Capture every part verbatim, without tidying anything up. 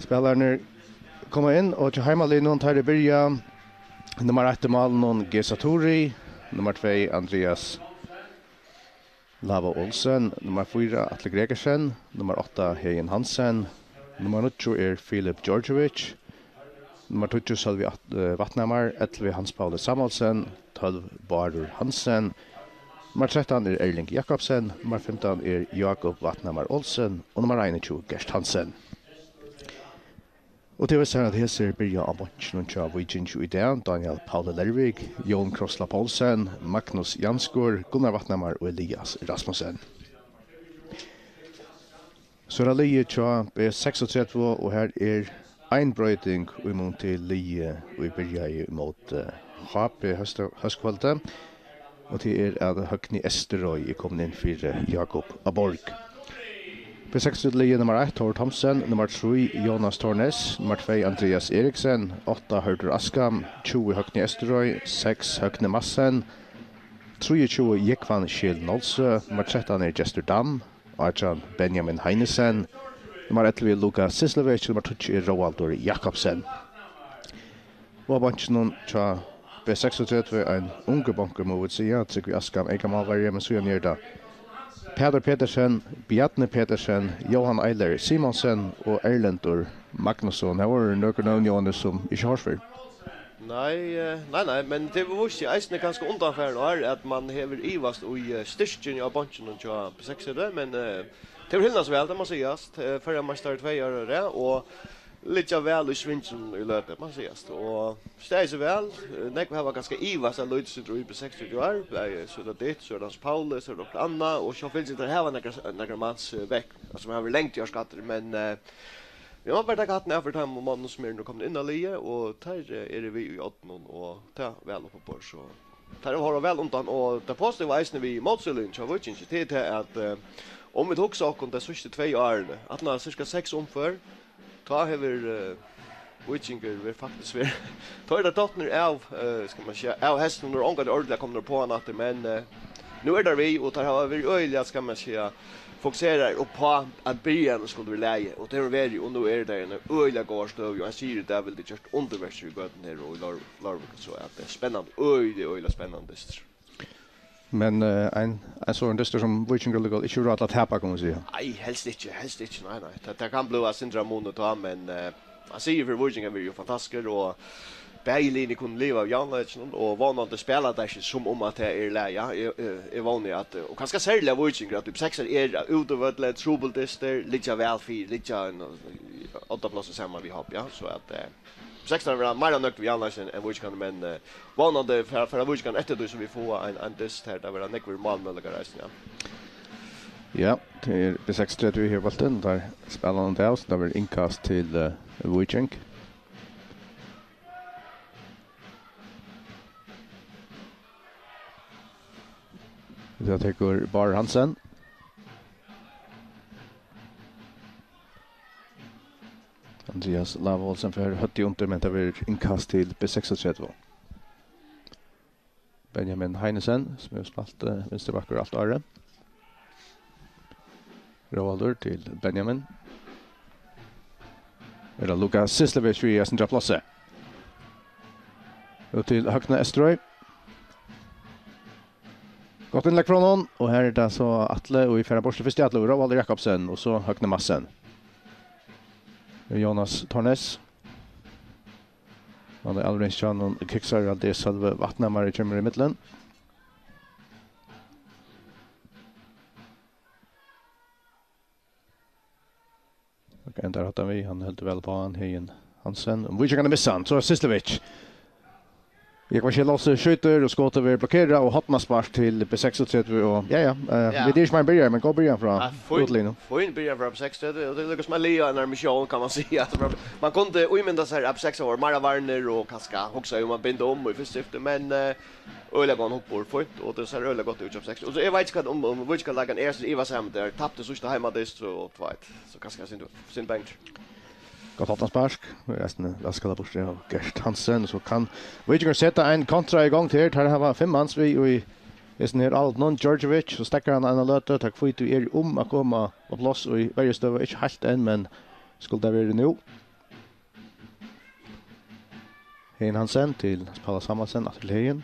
Spælararnir koma inn, og hjá heimaliðnum, teir eru byrja. Nummar eitt í málinum, Gesa Turi. Nummar tvey, Andreas Lava Olsen. Nummar fýra, Atli Gregersen. Nummar átta, Heðin Hansen. Nummar níggju er Filip Djordjevic. Nummar tíggju, Sølvi At-, eh, Vatnhamar. Ellivu, Hans Pauli Samuelsen. Tólv, Bárður Hansen. Nummar trettan er Erling Jakobsen. Nummar fimtan er Jákup Vatnhamar Olsen. Og nummar einogtjúgu, Gert Hansen. Og tað vil siga, at hesir byrja á beinkinum hjá Víkingi í dag: Daniel Pauli Lervik, Jón Krossla Poulsen, Magnus Janskur, Gunnar Vatnhamar og Elias Rasmussen. So er tað liðið hjá B seksogtretivu, og her er ein broyting í mun til liðið, ið byrjaði ímóti H B hóskvøldið. Og tað er, at Høgni Eysturoy er komin inn fyri Jákup á Borg. B seksogtretivu-liðið: nummar eitt, Thor Thomsen, nummar trý, Jonas Thornes, nummar tvey, Andreas Eriksen, átta, Hørður Askam, tjúgu, Høgni Eysturoy, seks, Høgni Madsen, trýogtjúgu, Jógvan Schiel Nolsøe, nummar trettan er Gestur Dam, átjan, Benjamin Heinesen, nummar ellivu, Lukas Syslevic, nummar tíggju er Róaldur Jakobsen. Og á beinkinum hjá B seksogtretivu, ein ungur bonkur, má vit siga, Trygvi Askam, eykamálverji, men síðan er tað Pætur Petersen, Bjarni Petersen, Jóhan Eiler Simonsen og Erlendur Magnusson. Her vóru nøkur nøvn, Jóhannes, sum ikki hoyrst fyrr. Nei, eh, nei, nei, men tað vísti seg eisini kanska undanfarin ár, at man hevur ivast í, eh, styrkin á beinkinum hjá B seksogtretivu, men, eh, tað hevur hilnast væl, tað má sigast. Eh, føroyameistari tvey ár í rað, og liggja væl í svinginum í løtuni, má sigast. Og staðið seg væl. Eh, nógv hava kanska ivast eitt lítið sindur í B seksogtretivu í ár. Bæði, so er tað ditt, so er tað Hans Pauli, so er tað okkurt annað. Og sjálvfylgis, teir hava nakrar, nakrar mans, eh, vekk, sum hava verið lengi í ár skaddir, men, eh, vit mugu bara taka hattin av fyri teimum monnum, sum eru nú komnir inn á liðið, og teir, eh, eru við í oddinum, og tað væl upp á borð, so teir hava horvað væl undan. Og tað positiva eisini við mótsøguni hjá Víkingi, tað er tað, at, eh, um vit hugsa okkum tey síðstu tvey árini, aftaná sirka seks umfør, tá hevur, eh, Víkingur verið, faktiskt verið, tá eru teir dotnir av, eh, skal man siga, av hestinum, og ongantíð ordiliga komnir upp á hann aftur, men, eh, nú eru teir við, og teir hava verið øgiliga, skal man siga, fokuseraðir upp á, at byrjanin skuldi vera í lagi, og tað hevur verið, og nú eru teir í eini øgiliga góðari støðu, og ein sigur í dag vildi gjørt undurverk í gøtuni her og í Leir-, Leirvík, so at tað er spennandi, øgiliga, øgiliga spennandi dystur. Men, eh, ein, ein sovorðin dystur sum Víkingur líka ikki hevur ráð til at tapa, kann man siga. Nei, helst ikki, helst ikki, nei, nei. Tað, tað kann blíva eitt sindur av muni tá, men, eh, ein sigur fyri Víking hevði verið jú fantastiskur, og bæði liðini kunnu liva av javnleikinum, og vónandi spæla teir seg sum um at tað er í lagi, ja. Eg, eg, eg vóni at, og kanska serliga Víkingur, at B seksogtretivu er á útivølli, trupul dystur, liggja væl fyri, liggja ein, eh, áttapláss saman við H B, ja, so at, eh, B seksogtretivu verða meira nøgd við javnleikin enn Víkingarnir, men, eh, vónandi fara, fara Víkingarnir eftir tí, so vit fáa ein, ein dyst her, tað verða nógvir málmøguleikar eisini, ja. Ja, tað er B seksogtretivu her, bóltin, teir spæla hann av, so tað verður innkast til, eh, Víking. Tað tekur Bárður Hansen. Andreas Lava Olsen fær høvdið undir, men tað verður innkast til B seksogtretivu. Benjamin Heinesen, sum hevur spælt, eh, vinstribakkur alt árið. Róaldur til Benjamin. Er tað Lukas Syslevic við eitt sindur av plássi? Út til Høgna Eysturoy. Gott innlegg frá honum, og her er tað so Atli, og vit fara burtur fyrst til Atli, og Róaldur Jakobsen, og so Høgni Madsen. Jonas Thornes. Hann er alveg eins, hann kiksar, at tað er Sølvi Vatnhamar kemur í millum. Ok, endar hattan við, hann heldur væl uppá hann, Heðin Hansen. Um Víkingarnir missa hann, so er Syslevic. Jógvan Schiel Nolsøe skjýtur, og skotið verður blokkerað, og hornaspark til B seksogtretivu, og ja, ja, eh, Ja. vit eru ikki meir enn byrjaðir, men góð byrjan frá Ja, fín, útlínuni. fín byrjan frá B seksogtretivu, og tað er líka sum at liva ein mission, kann man siga. Altso, man, man kundi ímynda sær, at B seksogtretivu vóru meira varnir, og kanska hugsa um at binda um í fyrsta skifti, men, eh, øgiliga góðan hugburð, fínt, og tað sær øgiliga gott út hjá B seksogtretivu. Og so, eg veit ikki, hvat um, um Víkingarleikararnir eru, so eg var saman, teir taptu síðsta heimadyst, so, tú veit, so kanska synd, synd bang. Gott aftanspark. Resten er vaskað burtur av Gert Hansen. So kann Víkingur seta ein kontra í gongd her. Teir hava fimm mans við í hesum her álopinum. Djordjevic, so steðgar hann eina løtu. Teir hvítu eru um at koma á pláss í verjustøðu. Ikki heilt enn, men skuldi tað verið nú. Egin Hansen til Paula Samuelsen, aftur til Egin.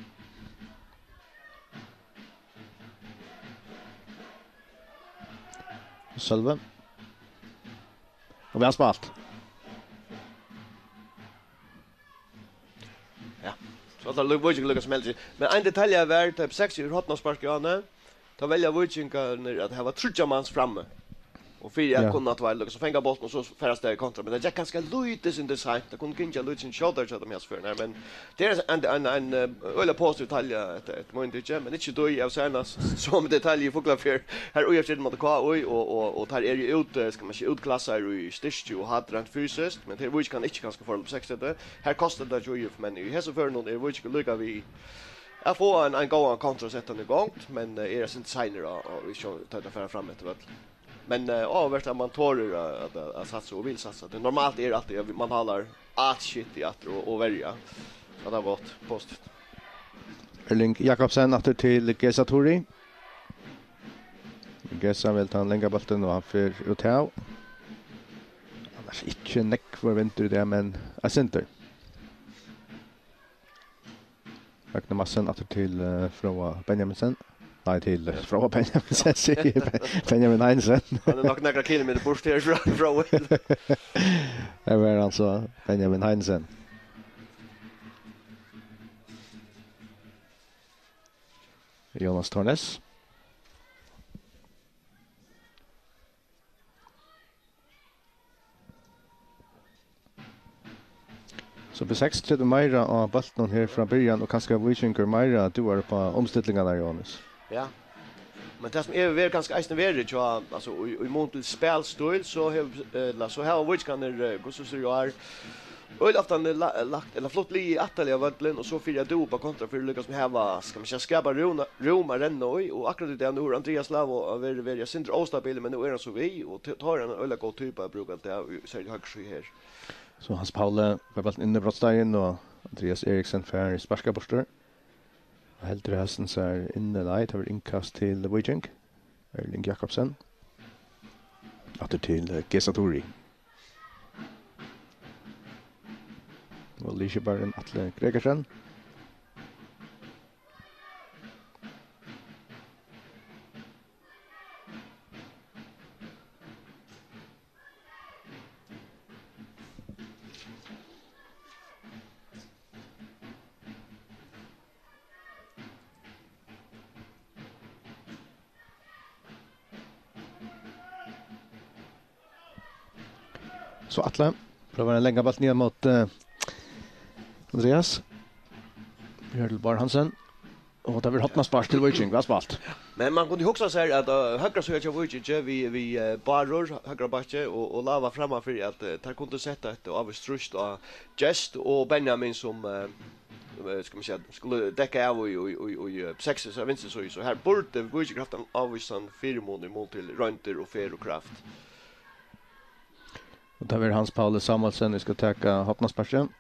Sølvi. Og væl spælt. Ja. So ætlar Lú-, Víking líka sum heldur. Men ein detalja var, tá B seks er hornaspark í áðni, tá velja Víkingarnir at hava tríggjar mans frammi. Og fyri at Ja. kunna tveir líka, so fanga bóltin og so fara av stað í kontra. Men tað gekk kanska lítið sindur seint. Tað kundi gingið lítið sindur skjótari hjá teimum í hesi førini her, men tað er ein, ein, ein, eh, øgiliga positiv detalja, eftir, eftir mínum tykki, men ikki tí av seinast, somu detalju í Fuglafjørð, har U F sigur móti K Í, og, og, og teir eru út, eh, skal man siga, útklassaðir í styrki og hædd rent fysiskt, men tað er Víkingur ikki kanska forholdsvis seksogtretivu. Her kostar tað hjá U F, men í hesum førinum er Víkingur líka við at fáa ein, ein góðan kontra og seta hann í gongd, men, eh, er eitt sindur seinir á, á, í sjón-, tá tað fer fram eftir vøll. Men, eh, áhugavert at man torir at, at, at, at satsa og vil satsa. Tað normalt er altíð at man talar at shit í aftur og, og verja. Ja, tað er gott, positivt. Erling Jakobsen aftur til Geza Turi. Geza vil ta ein langa bóltin og hann fer út av. Annars ikki nógvur vindur í dag, men eitt sindur. Høgni Madsen aftur til, eh, Fróða Benjaminsen. Nei, til, eh, Fróða Benjaminsen, sigi eg. Be-, Benjamin Heinesen. Hann er nokk nakrar kilometrar burt her frá, frá. Her var hann so, Benjamin Heinesen. Jonas Tornes. So B seks trýstir meira á bóltin her frá byrjan, og kanska Víkingur meira dugir upp á umstillingarnar, Jóhannes. Ja. Men tað sum hevur verið, kanska eisini verið, hjá, altso, í, í mun til spælstíl, so hevur, eh, la-, so hava Víkingarnir, eh, hvussu sigur eg, øgiliga ofta la-, lagt, ella flutt liðið aftarliga á vøllin, og so fyri at dúva upp á kontra, fyri líka sum hava, skal man siga, skapa rúm, rúm at renna í, og akkurát í dag, nú er Andreas Lavo verið, verið eitt sindur óstabilur, men nú er hann so við, og t-, tá er hann ein øgiliga góð typa at brúka til tað, serliga høgru síðu her. So Hans Pauli fær bóltin inn í brotsteigin, og Andreas Eriksen fær sparkað burtur. Og heldur hesin sær inni, nei, tað verður innkast til Víking. Erling Jakobsen. Aftur til, eh, Geza Turi. Og liðskiparin Atli Gregersen. So Atli, prøvar at langa bóltin niður móti, eh, Andreas. Bjørn Bár Hansen. Og tað verður hornaspark til Víking, væl spælt. Men man kundi hugsa sær at, eh, høgra síða hjá Víkingi við, við, eh, Bárður, høgra bakki, og, og Lava frammanfyri, at, eh, teir kundu sett eitt ávíst trýst á Geza og Benjamin, sum, eh, eh, skal man siga, skulu dekka av í, í, í, í, eh, seksara vinstru síðu. So her burdi Víkingur havt ein ávísan fyrimun í mun til royndir og ferð og kraft. Og tað verður Hans Pauli Samuelsen, vit skal taka hornasparkið.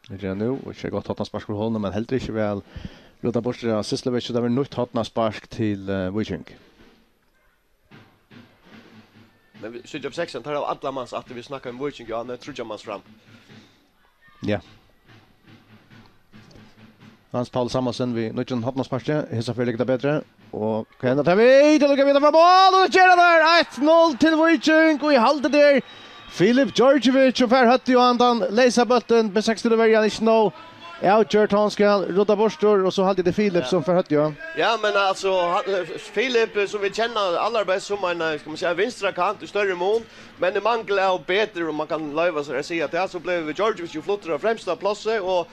Tað er nú, og ikki gott hornaspark frá honum, men heldur ikki væl rudda burtur av Syslevic, so tað verður nýtt hornaspark til, eh, Víking. Men vit síggja upp sekstan, teir hava allar mans aftur, vit snakka um Víking, ja, nei, tríggjar mans fram. Ja. Hans Paul Samuelsen við nýggjum hornasparki, hesa ferð liggur tað betri. Og hvat hendir tað við, tað lukkar við frá mál, og tað ger hann har, eitt null til Víking, og í haldið er Filip Djordjevic, og fær høvdið og andan, leysa bóltin, B seks til verjan, ikki nóg. Avgjørt, hann skal rudda burtur, og so haldi eg tað er Filip, ja, sum fær høvdið, ja. Ja, men altso, hann, eh, Filip, eh, sum vit kenna allarbest sum ein, eh, skal man siga, vinstra kant í størri mun, men í mangel av betri, um man kann loyva sær at siga tað, so bleiv Djordjevic jú fluttur á fremsta plássi, og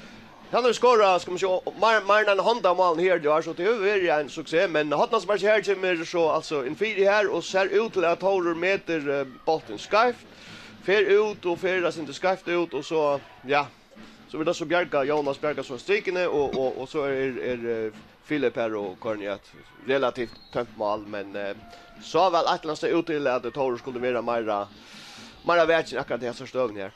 hann hevur skorað, skal man siga, meir, meir enn ein hond av málum her í ár, so tað hevur verið ein suksess, men hornasparkið her kemur so altso inn fyri her, og sær út til at Tórur metir, eh, bóltin skeivt, fer út og fer eitt sindur skeivt út, og so, ja, so verður tað so bjargað, Jónas bjargar so strikuni, og, og, og so er, er, eh, Filip her og koyrir í eitt relativt tómt mál, men, eh, sá væl eitt ella annað stað út til at Tórur skuldi vera meira, meira vakin akkurát í hesari støðuni her.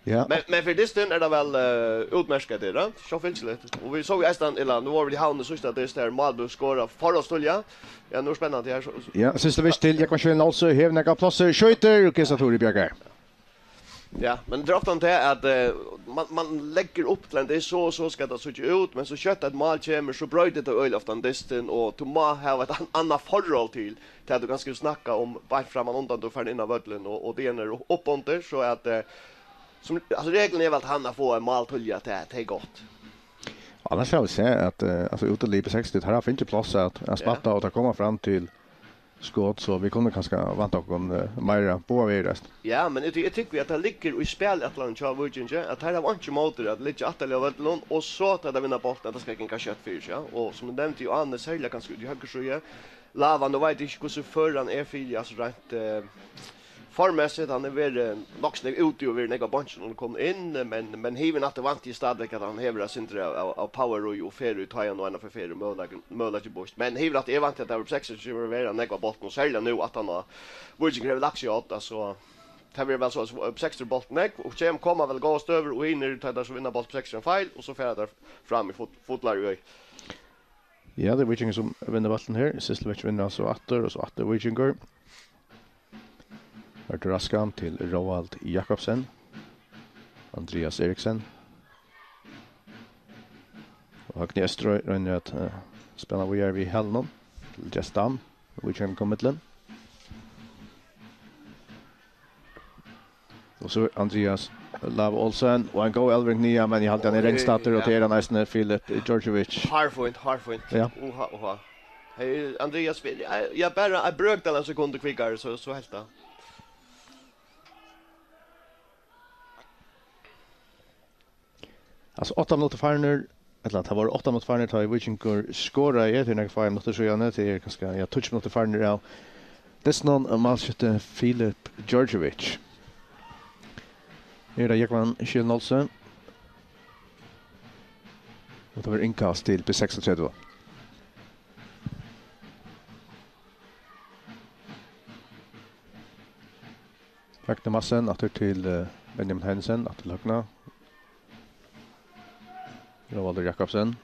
Ja. Men, men fyri dystin er tað væl, eh, útmerkt, tað er, ja, sjálvfylgiligt. Og vit sóu eisini, ella, nú vóru vit í Havn í síðsta dyst, har mál bleiv skorað forholdstíðliga. Ja, nú er spennandi her, so, so. Ja, Syslevic til Jógvan Sjøen Olsen, hevur nakað pláss, skjýtur, og Geza Turi bjargar. Ja, men tað er ofta tað at, eh, man, man leggur upp til at tað er so og so skal tað síggja út, men so skjótt eitt mál kemur, so broytir tað øgiliga ofta dystin, og tú má hava eitt an-, annað forhold til, til at tú kanska snakkar um beint framman undan tú fert inn á vøllin, og, og tað er upp-, uppundir, so at, eh, sum, altso, reglan er væl at hann at fáa eitt mál tíðliga, tað, tað er gott. Annars hava vit sæð at, eh, altso, útiliðið B seksogtretivu, teir hava fingið pláss at, at Ja. sparka, og teir koma fram til skot, so vit kunnu kanska vænta okkum, eh, meira báðar vegir, eisini. Ja, men eg ty-, eg tykki at tað liggur í spælætlanini hjá Víkingi, at teir hava einki ímóti at liggja aftarliga á vøllinum, og so tá teir vinna bóltin, at tað skal ganga skjótt fyri seg, ja. Og sum eg nevndi, Ane, serliga kanska út í høgru síðu, Lava, nú veit eg ikki, hvussu før hann er fyri, altso, reint, eh, formessigt, hann hevur verið nokk so nógv úti og verið nógv á beinkinum og komið inn, men, men yvirhøvur vænti eg stadigvæk, at hann hevur eitt sindur av, av, av power og, og fer í toyan og enn fer og møguleiki, møguleiki býtt. Men yvirhøvur, eg vænti, at tað verður seksogtretivu, verður nógv á bóltinum, og serliga nú, at hann har, Víkingur hevur lagt seg á, altso, tað verður væl so, at seksogtretivu bóltin nógv, og kemur, koma væl góðar støður, og hinir, tá teir so vinna bólt seksogtretivu feil, og so fara teir fram í fut-, fullari øði. Ja, tað er Víkingur, sum vinnur bóltin her. Sysselvik vinnur altso aftur, og so aftur Víkingur. Artur Askan til Róald Jakobsen. Andrias Eriksen. Og Høgni Eysturøy roynir at, eh, spæla víðari við hælunum til Jess Dam. Víkingur kom millum. Og so Andrias Lava Olsen, og ein góð elving niðan, men eg haldi, hann er rengst aftur, og tað er hann eisini, Filip Djordjevic. Hárfínt, hárfínt. Ja. Uha, uha. Hey, Andrias, ja, ja, bara ein brøkdel av sekund kvikkari, so, so helt tað. Altso, átta minuttir farnir, ella tað vóru átta minuttir farnir, tá ið Víkingur skoraði, tað er nakrar fáar minuttir síðani, tað er kanska, ja, tíggju minuttir farnir av dystinum, málskifti Filip Djordjevic. Her er Jógvan Schielen Olsen. Og tað verður innkast til B seksogtretivu. Høgni Madsen, aftur til, eh, Benjamin Heinesen, aftur til høgra. Róaldur Jakobsen.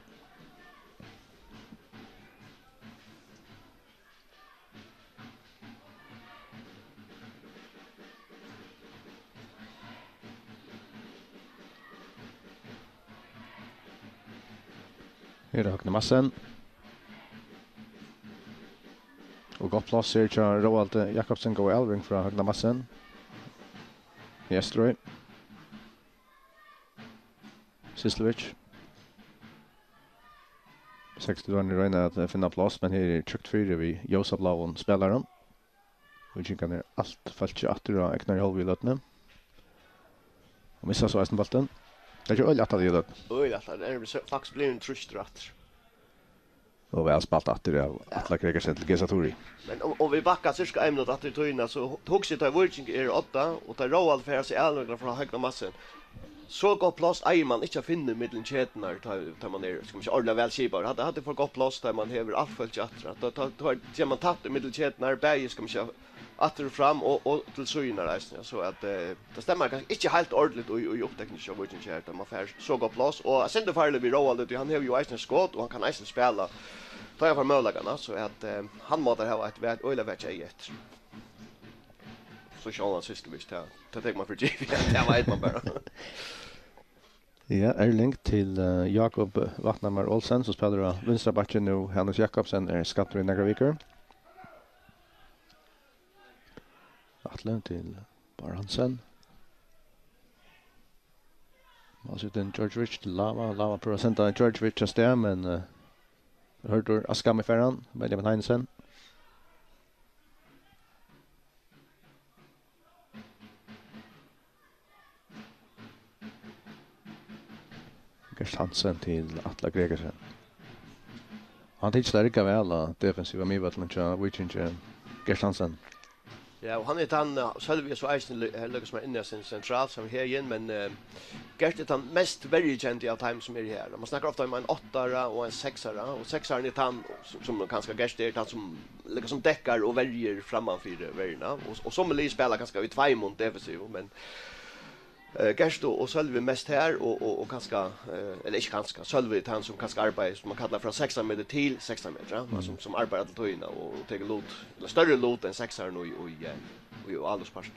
Her er Høgni Madsen. Og gott pláss her hjá Róaldi Jakobsen, góð elving frá Høgna Madsen. Eysturøy. Sysselvik. Seksogtretivuarnir royna at finna pláss, men her er tjúkt fyri við ljósabláum spælarum. Víkingarnir alt fólkið aftur á egnari hálvuni í løtuni. Og missa so eisini bóltin. Tað er ikki øgiliga aftarliga í løtuni. Øgiliga aftarliga. Tað er so, faktiskt blivin trýstur aftur. Og væl spælt aftur av Atla Gregersen til Gesa Turi. Men um, um vit bakka cirka ein minutt aftur í tíðina, so hu-, hugsi eg, tá Víkingur er á odda, og tá Róald fær seg avlevering frá Høgna Madsen, so gott pláss eigur mann ikki at finna millum keturnar, tá, tá mann er, skal man siga, ordiliga væl skipaður. Hatta, hatta er for gott pláss, tá mann hevur alt fólkið aftur. Tá, tá, tá, tá er mann tætt í millum keturnar, bæði, skal man siga, aftur og fram og, og til síðurnar eisini. So at, eh, tað stemmar kanska ikki heilt ordiliga í, í upptekningini hjá Víkingi her, tá mann fær so gott pláss. Og eitt sindur farligt við Róaldi, tí hann hevur jú eisini skot, og hann kann eisini spæla, tá hann fær møguleikarnar. So at, eh, hann má tá hava eitt væl, øgiliga væl eyga eftir. So sjálvandi Sysselvik, tað, tað tekur mann fyri givið. Tað veit mann bara. Ja, Erling til, eh, Jákup Vatnhamar Olsen, sum spælir á vinstra bakki nú. Hannes Jakobsen er skaddur í nakrar vikur. Atli til Bár Hansen. Málskiftin Djordjevic til Lava. Lava prøvar at senda Djordjevic av stað, men, eh, hørdur av skammi fær hann. Benjamin Heinesen. Gert Hansen til Atla Gregersen. Hann tykist at rigga væl á defensiva miðvøllinum hjá Víkingi, Gert Hansen. Ja, og hann er tann, eh, Sølvi er so eisini li-, eh, líka sum er inni sen-, sentralt, sum her igjen, men, eh, Gert er tann mest verjukendi av teimum sum eru her. Man snakkar ofta um ein áttara og ein seksara, og seksarin er tann sum, sum kanska Gert er, tann sum líka sum dekkar og verjir framman fyri verjuna. Og, og summi lið spæla kanska í tveimum defensivum, men, eh, Gert og, og Sølvi mest her, og, og, og kanska, eh, ella ikki kanska, Sølvi er tann sum kanska arbeiðir, sum man kallar frá sekstan metur til sekstan metur, ja? Mm. Sum, sum arbeiðir alla tíðina og, og tekur lut, ella størri lut enn seksarin í, í, eh, í álotspartinum.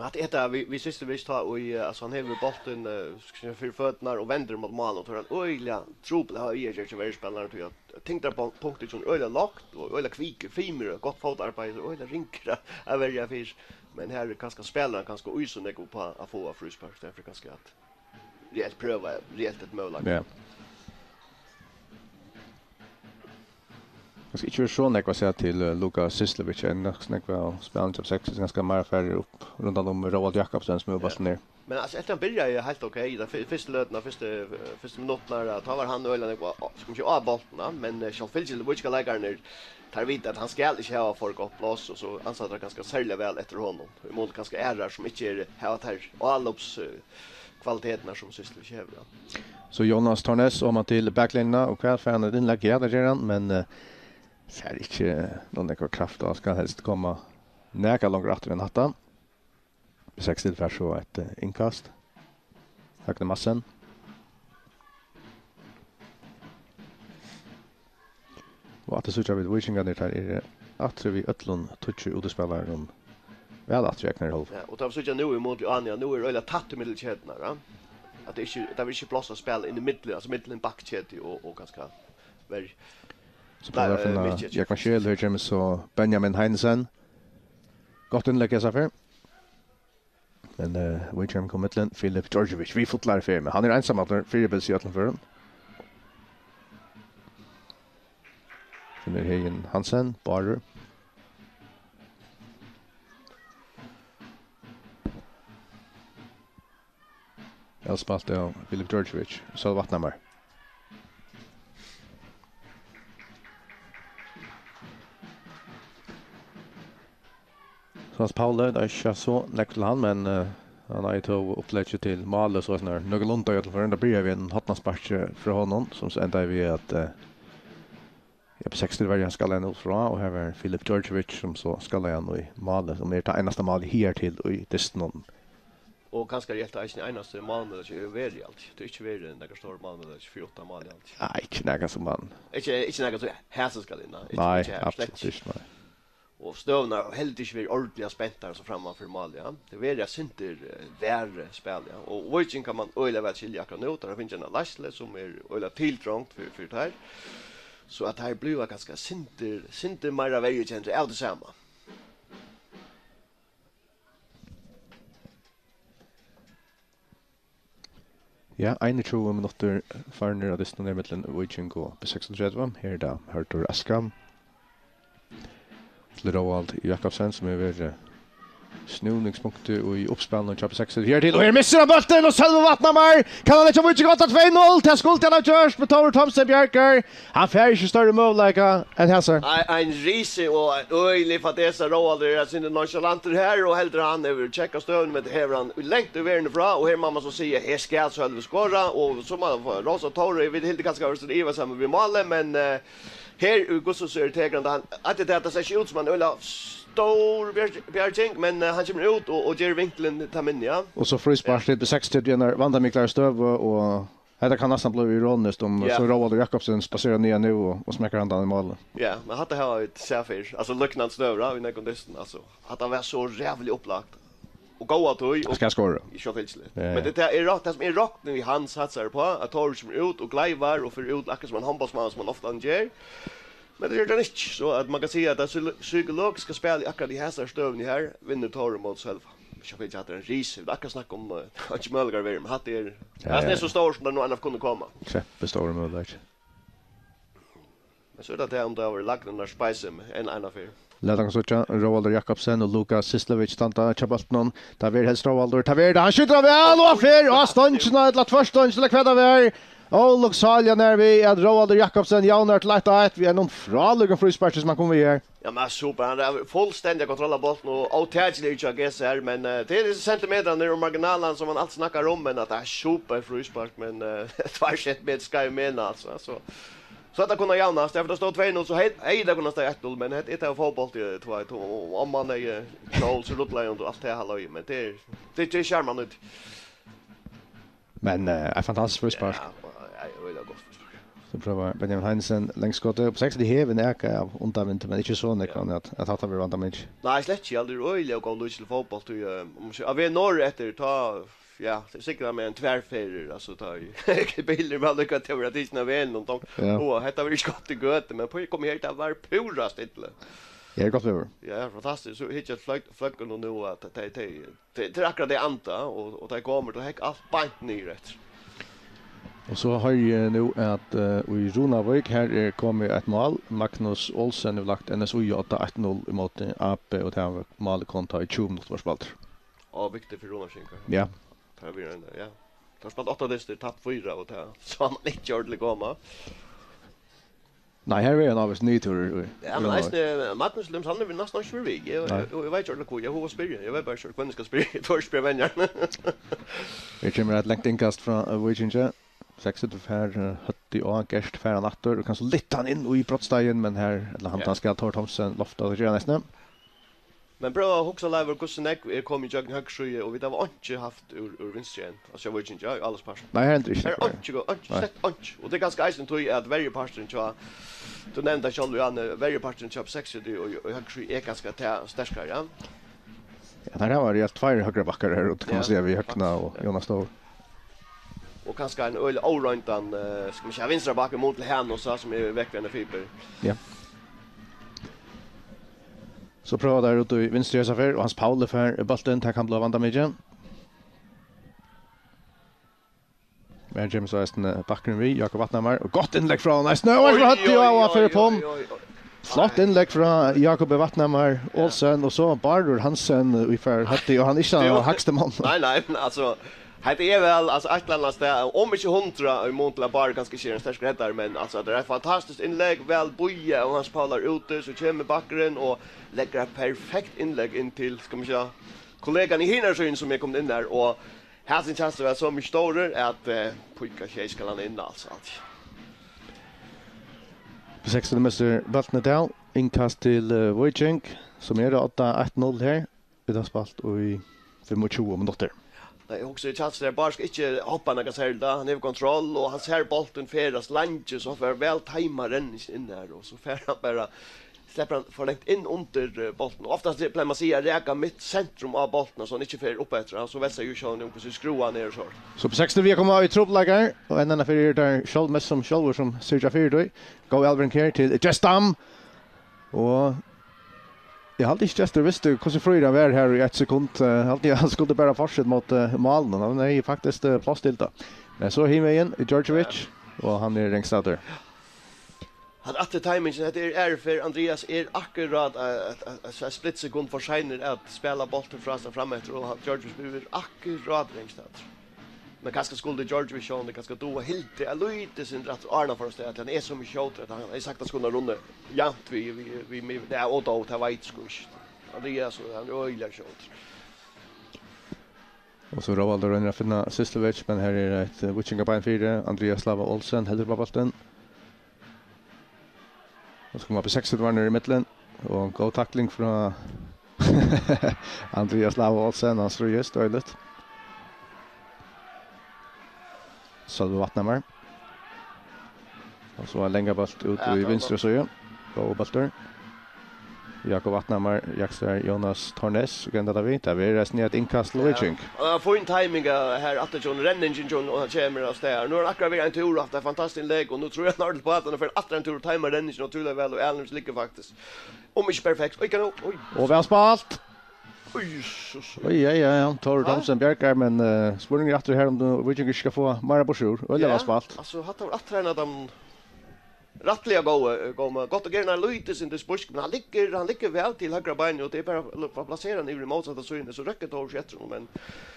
Hatta er tað, vit, vit syns, vit tá, og, eh, altso, hann hevur bóltin, eh, skal eg siga, fyri føturnar og vendir móti málinum, og so er hann øgiliga trupul at hava við at gera hjá verjuspælaranum, tí at tyngdarpunktin er øgiliga lágt og øgiliga kvikur, fimur, og gott fótaarbeiði, so øgiliga ringur at, at verja fyri. Men her er kanska spælarin kanska í so nógv upp á at fáa fríspark, tað er kanska at reelt prøva, reelt eitt møguleika. Ja. Kanska ikki verið so nógv at siga til, eh, Luka Sislovic, er nokk so nógv av spælinum hjá seks, ganska meira farið upp rundan um Róald Jakobsen, sum hevur bóltin her. Men, altso, eftir hann byrjaði heilt ok, í ta fy-, fyrstu løtuna, fyrstu, fyrstu minuttirnar, at tá var hann øgiliga nógv á, á, skal man siga, á bóltinum, men, eh, sjálvfylgiliga, víkingaleikararnir, teir vita, at hann skal ikki hava for gott pláss, og so ansa teir kanska serliga væl eftir honum. Í mun til kanska aðrar, sum ikki eru, hava tær álops, eh, kvalitetirnar, sum Sislovic hevur, ja. So Jónas Tornes oman til baklinjuna, og hvat fær hann eitt innlegg? Ja, tað ger hann, men, eh, fær ikki, eh, nógva kraft, og skal helst koma nakað longur aftur enn hatta. B sekstan fær so eitt, eh, innkast. Høgni Madsen. Og aftur síggja vit víkingarnir, teir eru aftur við øllum tíggju útispælarunum væl aftur í egnari hálvleik. Ja, og tá vit síggja nú í mun til Ania, nú er øgiliga tætt ímillum keturnar, ja. At tað ikki, tað verður ikki pláss at spæla inn í millum, altso millum bakketu og, og kanska verri. So prøvar at finna Jógvan Schiele, her kemur so Benjamin Heinesen. Gott innlegg hesa ferð. Men, eh, Windham kom millum, Filip Djordjevic, við fullari ferð, men hann er einsamallur fyribils í øllum førum. Finnur Heðin Hansen, Bárður. Væl spælt av Filip Djordjevic, Sølvi Vatnhamar. Hans Pauli, tað er ikki so nógv til hann, men, eh, hann eigur tó uppleggi til málið, so er nøkulunda í øllum førum. Tað byrjar við einum hornasparki frá honum, sum so endar við at, eh, ja, B sekstan verjan skallaði hann út frá, og her var Filip Djordjevic, sum so skallaði hann í málið, sum er tað einasta málið higartil í dystinum. Og kanska reelt eisini einasti málmøguleiki hevur verið í Aldi. Tað er ikki verið nakar stór málmøguleiki fyri uttan mál í Aldi. Nei, ikki nakar sum man. Ikki, ikki nakar sum hesa skal inn, nei. Ikki, nei, ikki her, slett absolutt ikki, nei. Og støðurnar hava heldur ikki verið ordiliga spentar so framman fyri mál, ja. Tað er verið eitt sindur, eh, verri spæl, ja. Og Víking kann man øgiliga væl skilja akkurát nú, teir hava fingið eina leiðslu sum er øgiliga tiltrongd fyri, fyri teir. So at teir blíva kanska sindur, sindur meira verjukendir av tí sama. Ja, einogtjúgu minuttir farnir av dystinum her millum Víking og B seksogtretivu. Her er tað Hørður Askan til Róald Jakobsen, sum hevur verið snúningspunktið í uppspælinum hjá B seksogtretivu. Her til, og her missir hann bóltin, og Sølvi Vatnhamar! Kann hann leggja Víking á tvey null? Tað skuldi hann havt gjørt, men Tóri Thomsen bjargar. Hann fær ikki størri møguleika enn hasar. Ein, ein risi og ein øgilig fadesa. Róaldur er eitt sindur nonchalantur her, og heldur hann hevur tjekka støðuna, men tað hevur hann langt í verðini frá, og her má man so siga, her skal Sølvi skora, og so má man fáa rósa Tóri, vit hildu kanska, at hann var ivasamur við málið, men, eh, her í Gussus er tekur hann tað, hann, at tað, tað sær ikki út sum ein øgiliga stór bjar-, bjarging, men, eh, hann kemur út og, og ger vinklin tað minni, ja. Og so fríspark til B seksogtretivu í eini vandamiklari støðu, og hetta kann næstan blíva ironiskt, um, ja, so Róaldur Jakobsen spaserar niðan nú og, og smekkar handan í málið. Ja, men hatta hava vit sæð fyrr. Altso, líknandi støður, ja, í nógvum dystum, altso. Hatta var so ræðuliga upplagt. Og góða tíð, og skal skora. Sjálvfylgiliga. Ja, ja. Men tað, tað er rakt, tað sum er rakt nú í hans satsar uppá, at Tóri kemur út og gleivar og fer út akkurát sum ein hondbóltsmaður, sum hann ofta ger. Men tað ger hann ikki, so at man kann siga, at tað psy-, psykologiska spælið akkurát í hasari støðuni her, vinnur Tóri móti Sølva. Sjálvfylgiliga, hatta er ein risi. Vit akkurát snakka um, eh, ikki møguleikar verið, men hatta er, ja, hasin er, ja, so stórur, sum tað nú annars kundi koma. Kjempestórur møguleiki. Men so er tað tað, um tað hava verið lagnarnar speisað enn eina ferð. Lat okkum síggja, Róaldur Jakobsen og Lukas Sislovic standa hjá bóltinum. Tað verður helst Róaldur, tað verður tað, hann skjýtur hann væl, og hann fer á stongina, ella tvørstongina, ella hvat tað er. Ólukksáliga nær við, at Róaldur Jakobsen javnar til eitt eitt, við einum frálíkum frísparki, sum hann kom við her. Ja, men super, hann hevur fullstendiga kontroll av bóltin, og ótakiligur hjá G C R, men, eh, tað er hesir sentimetrarnir og marginalarnir, sum hann altíð snakkar um, men at tað er super fríspark, men, eh, tveir sentimetrar skeiv mena, altso, so. So hetta kundi javnast, tað er, fyri tað stóð tvey null, so hevði, hevði tað kunnað staðið eitt null, men hetta er tað fótbólt, eh, tvey tvey, og, og um man hevði goal, so rullar hann og alt tað halløgið, men tað er, tað er ikki sjarman út. Men, eh, eitt fantastiskt fríspark. Ja, og, eh, og, So prøvar Benjamin Heinesen longskotið. Á sekstan hevur nakað av undanvindi, men ikki so nógv, at, at hatta verður vandamikið. Nei, slett ikki. Tað er øgiliga góð lýsing til fótbólt, tí, eh, um, á veg norðureftir, tá, ja, tað er sikkurt meir enn tvær ferðir, altso, tá ið bilurin var líka til at vera tikin av vegnum, tá, ja. Og hetta var ikki gott í gøtu, men pí-, kom her, tað var púra stilla. Ja, gott veður. Ja, fantastiskt. So hyggja eg fløgg-, fløggunum nú, at tey, tey, tað, tað er akkurát tað anda, og, og tá eg komi, tá hekk alt beint niður eftir. Og so hoyri eg nú, at, eh, í Runavík, her er komið eitt mál. Magnus Olsen hevur lagt N S Í J eitt null ímóti A B, og tað var málið kom tá í tjúgu minuttir vóru spældir. Og viktigt fyri Runavíkingar. Ja. Tað er við ein, ja. Tað er spælt átta dystir, tapt fýra, og tað sá man ikki ordiliga koma. Nei, her er ein ávíst niðurtúrur í, ja, men í eisini, eh, Magnus Lims, hann er næstan ikki við. Eg, nei. Eg, eg veit ikki, hví. Eg havi spurt. Eg veit bara ikki, hvønn eg skal spyrja. Eg tori ikki spyrja venjaran. Her kemur eitt langt innkast frá, eh, Víkingi. Seksogtretivu fær, eh, høvdið á, Gert fær hann aftur, og kanska lyfta hann inn í brotsteigin, men her, ella hann, ja, skal Thor Thomsen lofta, og tað ger hann eisini. Men prøva at hugsa, Leivur, hvussu nógv er komið ígjøgnum høgru síðu, og vit hava einki havt úr, úr vinstru enn, altso, hjá Víkingi, ja, í álagspartinum. Nei, heldur ikki. Her er einki, einki, nei, slett einki. Og tað er kanska eisini tí, at verjuparturin hjá, tú nevndi tað sjálvur, Janne, verjuparturin hjá P seks og, og, og høgru síðu er kanska tað sterkari, ja. Ja, teir hava reelt tveir høgrubakkar her úti, kann man, ja, siga, við Høgna og, ja, Jónas Thor. Og kanska ein øgiliga óroyndan, eh, skal man siga, vinstrabakk í mun til Hanus, sum er vekk við eina fiber. Ja. So prøva teir út í vinstru hesa ferð, og Hans Pauli fær bóltin, tað kann blíva vandamikið. Her kemur so eisini bakkurin við, Jakob Vatnhamar, og gott innlegg frá honum eisini, og hann, oj, høvdið á, oj, og hann fer oj, upp á hann. Oj, oj, oj. Flott innlegg frá Jakob Vatnhamar Olsen, og so Bárður Hansen, ið fær høvdið, og hann ikki, jú, hann hægsti mann. Nei, nei, men altso, hetta er væl, altso, eitt ella annað stað, um ikki hundrað í mun til at Bárður kanska ikki er ein sterkur reddari, men altso, tað er eitt fantastiskt innlegg, væl bíðað, og Hans Pauli er úti, so kemur bakkurin og leggur eitt perfekt innlegg inn til, skal man siga, kollegan í hinari síðuni, sum er komin inn har, og hasin kjansur var so mikið stórur, at, eh, píka sjey skal hann inn, altso, alt. P seks missir bóltin í dag, innkast til, eh, Víking, sum er á odda eitt null her. Vit hava spælt í fimmogtjúgu minuttir. Nei, eg hugsi, Charles, tað er bara, skal ikki hoppa nakað serligt, tá. Hann hevur kontroll, og hann sær bóltin ferðast leingi, so hann fær væl teima renningina inn har, og so fær hann bara, sleppur hann for langt inn undir, eh, bóltin. Og oftast pleigur man at siga, raka mitt sentrum á bóltin, so hann ikki fer upp eftir, og so vekslar jú sjálvandi um hvussu skrúvan er og so. So P seks við at koma í trupulleikar, og enn eina ferð eru teir sjálv, mest sum sjálvir sum syrgja fyri tí. Góð avlevering her til Jestam. Og eg haldi ikki, Gestur visti, hvussu fríur hann var her í eitt sekund. Eh, haldi, hann skuldi bara fortsett móti, eh, málinum. Hann hevði faktiskt, eh, pláss til tað. Men so hinvegin, Djordjevic, og hann er ringstaddur. Hatta er timingin, hetta er ærferð. Andrias er akkurát, eh, eitt, eitt, eitt, eitt splitsekund for seinur at spæla bóltin frá sær frameftir, og hann, Djordjevic, blívur akkurát ringstaddur. Men kanska skuldi Djordjevic sjálvandi kanska duga hildið eitt lítið sindur aftur, áðrenn hann fór avstað, at hann er so mikið skjótur, at hann, eg hevði sagt, hann skuldi ha runnið javnt við, við, við, við, ja, og tó, tað veit eg sko ikki. Andrias, hann er øgiliga skjótur. Og so Róaldur roynir at finna Syslovic, men her er eitt, eh, víkingabein fyri. Andrias Lava Olsen heldur á bóltin. Og so koma P seks varnir í millum. Og góð takling frá Andrias Lava Olsen, hann stríðist øgiliga. Sølvi Vatnhamar. Og so ein langur bóltur út, ja, í vinstru síðu. Góður bóltur. Jakob Vatnhamar, Jaksar, Jónas Tornes, og genda tað við. Tað verður eisini eitt innkast til Víking. Ja. Og tað er fín timing, eh, her aftur, John. Renningin, John, og hann kemur av stað. Nú er hann akkurát verið ein túr og haft eitt fantastiskt innlegg, og nú trýr hann ordiliga á, at hann fer aftur ein túr og teimar renningina ótrúliga væl, og Alan liggur faktiskt. Um ikki perfekt. Oj, nú. Oj. Og væl spælt. Oj, Jesus. Oj, ja, ja, ja. Thor Thomsen bjargar, men, eh, spurningur aftur her, um tú, Víkingur ikki skal fáa meira burtur úr. Øgiliga væl spælt. Ja, altso, hatta var aftur ein av teimum rættiliga góðu, eh, góðu, men gott at gera hann lítið sindur spísk, men hann liggur, hann liggur væl til høgra beinið, og tað er bara at pla-, plasera hann yvir í mótsatta síðuna, so røkkur Thor ikki eftir honum, men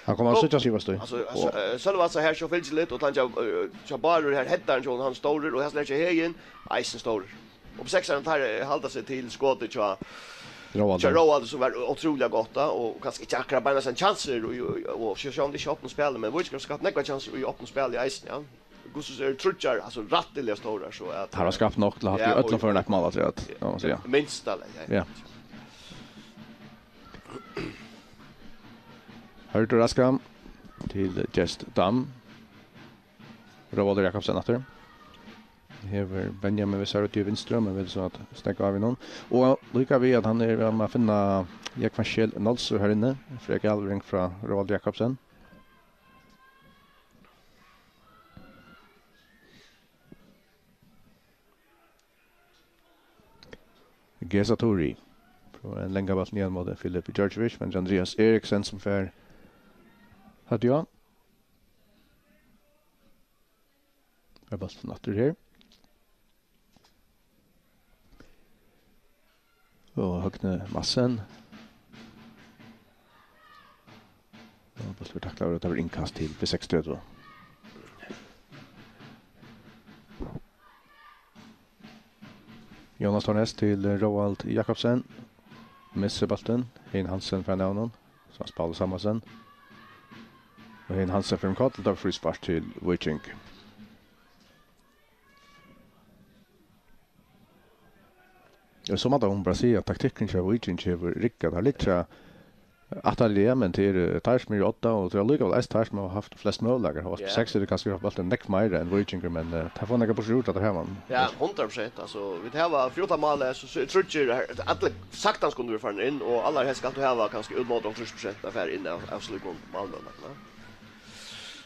hann kom at síggja seg í. Altso, altso, eh, Sølvi, altso, her so fylgir litt, og tann hjá, eh, hjá Bárður her, headarinn hjá honum, hann stórur, og her sleppur Heðin, eisini stórur. Og P seks, teir, eh, halda seg til skotið hjá Róaldi. Hjá Róaldi, sum var ótrúliga gott, da, og kanska ikki akkurát beinleiðis ein kjansur, og, og, og, og sjálvandi ikki í opnum spæli, men Víkingur hava skapt nógvar kjansur í opnum spæli eisini, ja. Hvussu er tríggjar, altso, rættiliga stórar, so at, teir hava skapt nokk til at hatta, ja, í øllum førum eitt mál afturat, ja, má man siga. Minst av lagi, ja. Ja. Hørður Askham til Gest Dam. Róaldur Jakobsen aftur. Hevur Benjamin við sær úti í vinstru, men vil so at steðga av við honum. Og líka við at hann er við at finna Jógvan Skel Nolsøe her inni, Frederik Alvring frá Roald Jacobsen. Gesa Turi. Prøvar ein langa bólt niðan móti Filip Djordjevic, men Andrias Eriksen sum fær høvdið á. Er bólturin aftur her. Og Høgni Madsen. Og bólturin taklaður, og tað verður innkast til B seksogtretivu. Jonas Tornes til Roald Jakobsen. Missir bóltin. Hin Hansen fær av honum. So spælir Samuelsen. Og Hin Hansen fær um koll, og tað er fríspark til Víking. Og so má tað bara siga, at taktikkurin hjá Víking hevur riggað. Tað er litt aftarliga, men tað eru teir sum eru odda, og tað er allíkavæl eisini teir sum hava havt flest møguleikar. Og Ja. Seks eru kanska haft bóltin nógv meira enn Víkingur, men, eh, teir fáa nakað burtur úr at teir hava hann. Ja, hundrað prosent. Altso, vit hava fjúrtan mál, eh, so, so tríggir her. Allir saktans kundu verið farin inn, og allarhelst skalt tú hava kanska út móti hálvtrýss prosent at fara inn av, av slíkum málmøguleikum, ja.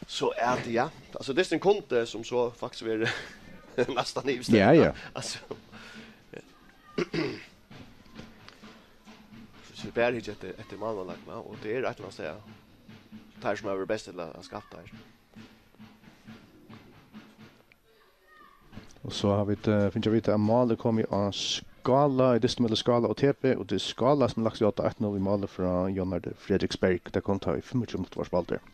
So er tað, ja. Altso, dystin kundi sum so faktiskt verið næstan yvirstøðan, Ja, ja. Altso, Hvis vi bara hyggja eftir, eftir málmøguleikunum, og tað er eitt ella annað stað, teir sum hava verið best til at, at skapa teir. Og so hava vit, eh, fingið at vita, at málið er komið á Skála, í dystin millum Skála og T B, og tað er Skála, sum er lagt í odda, eitt null í málið frá Jónardi Frederiksberg. Tað kom tá í fimmogtjúgu minuttir vóru spældir.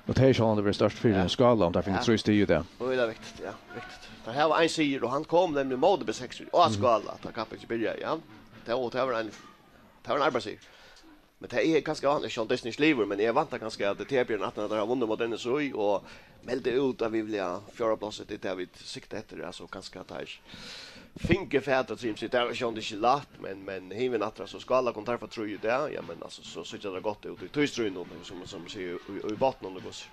Og tað er sjálvandi verið stórt fyri Ja. Skála, um teir fingu Ja. trý stig í dag. Og tað er viktigt, ja, viktigt. Teir hava ein sigur, og hann kom nemliga móti B seks á Mhm. Skála, tá kappingin byrjaði, ja. Tað, og tað var ein, tað var ein arbeiðssigur. Men tað er kanska vanligt, sjálvt Disney slivur, men eg vænti kanska, at T B aftan at teir hava vunnið móti N S Í, og melda út, at vit vilja fjórða plássið, tað er tað, vit sikta eftir, altso, kanska at teir fingu fatur á Trimsi, tað er sjálvandi ikki lætt, men, men hinvegin aftur, altso, Skála kunnu teir fáa trý í dag, ja, men, altso, so síggja teir gott út í tí stríðnum, sum, sum sigur, í, í botninum, og hvussu.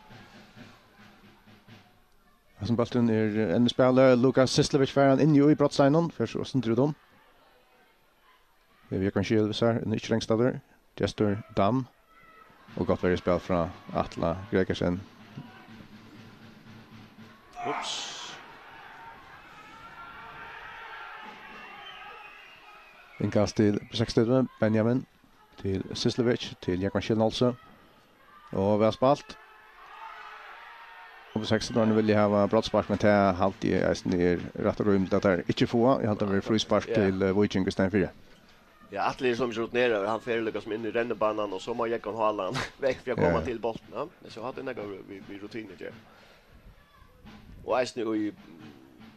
Hasin bólturin er enn í spæli. Lukas Syslevic fær hann inn í brotsteinan, fer so eitt sindur út um. Hevur Jógvan Skel við sær, nú ikki lengst aftur. Gestur Dam. Og gott verður spæl frá Atla Gregersen. Ups. Innkast til B seksogtretivu, Benjamin. Til Syslevic, til Jógvan Skel Nolsøe. Og væl spælt. Og B seksogtretivu vilja hava brotsspark, men tað haldi eg eisini er rætt og rímiligt, at teir ikki fáa. Eg haldi, tað verður fríspark Ja. til, eh, Víking í staðin fyri. Ja, Atli er so mikið rutineraður, hann fer líka sum inn í rennibanan, og so má Jógvan hála hann vekk fyri at Ja, koma ja. til bóltin, ja. Men so hevur hann nakað við, við rutinu at gera. Og eisini í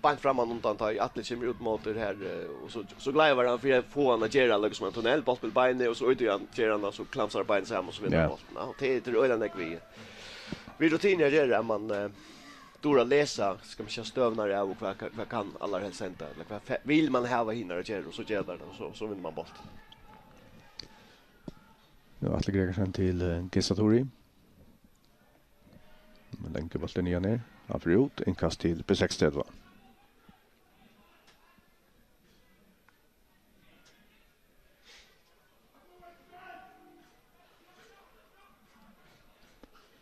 beint framman undan, tá ið Atli kemur út móti her, eh, og so, so gleivar hann fyri at fáa hann at gera líka sum ein tunnel, bóltin við beinið, og so út í hann ger hann tað, so klamsar beinið saman, og so vinnur Ja. bóltin, ja. Og tað, tað er øgiliga nógv við, við rutinu at gera, at mann, eh, dugir at lesa, skal man siga, støðurnar av, og hvat, hvat, hvat kann allarhelst henda, ella hvat fe-, vil mann hava hinar at gera, og so gera teir tað, og so, so vinnur mann bóltin. Nú Atli Gregersen til, eh, Gisa Turi. Men langur bóltur niðan her. Hann fer út. Innkast til B seksogtretivu.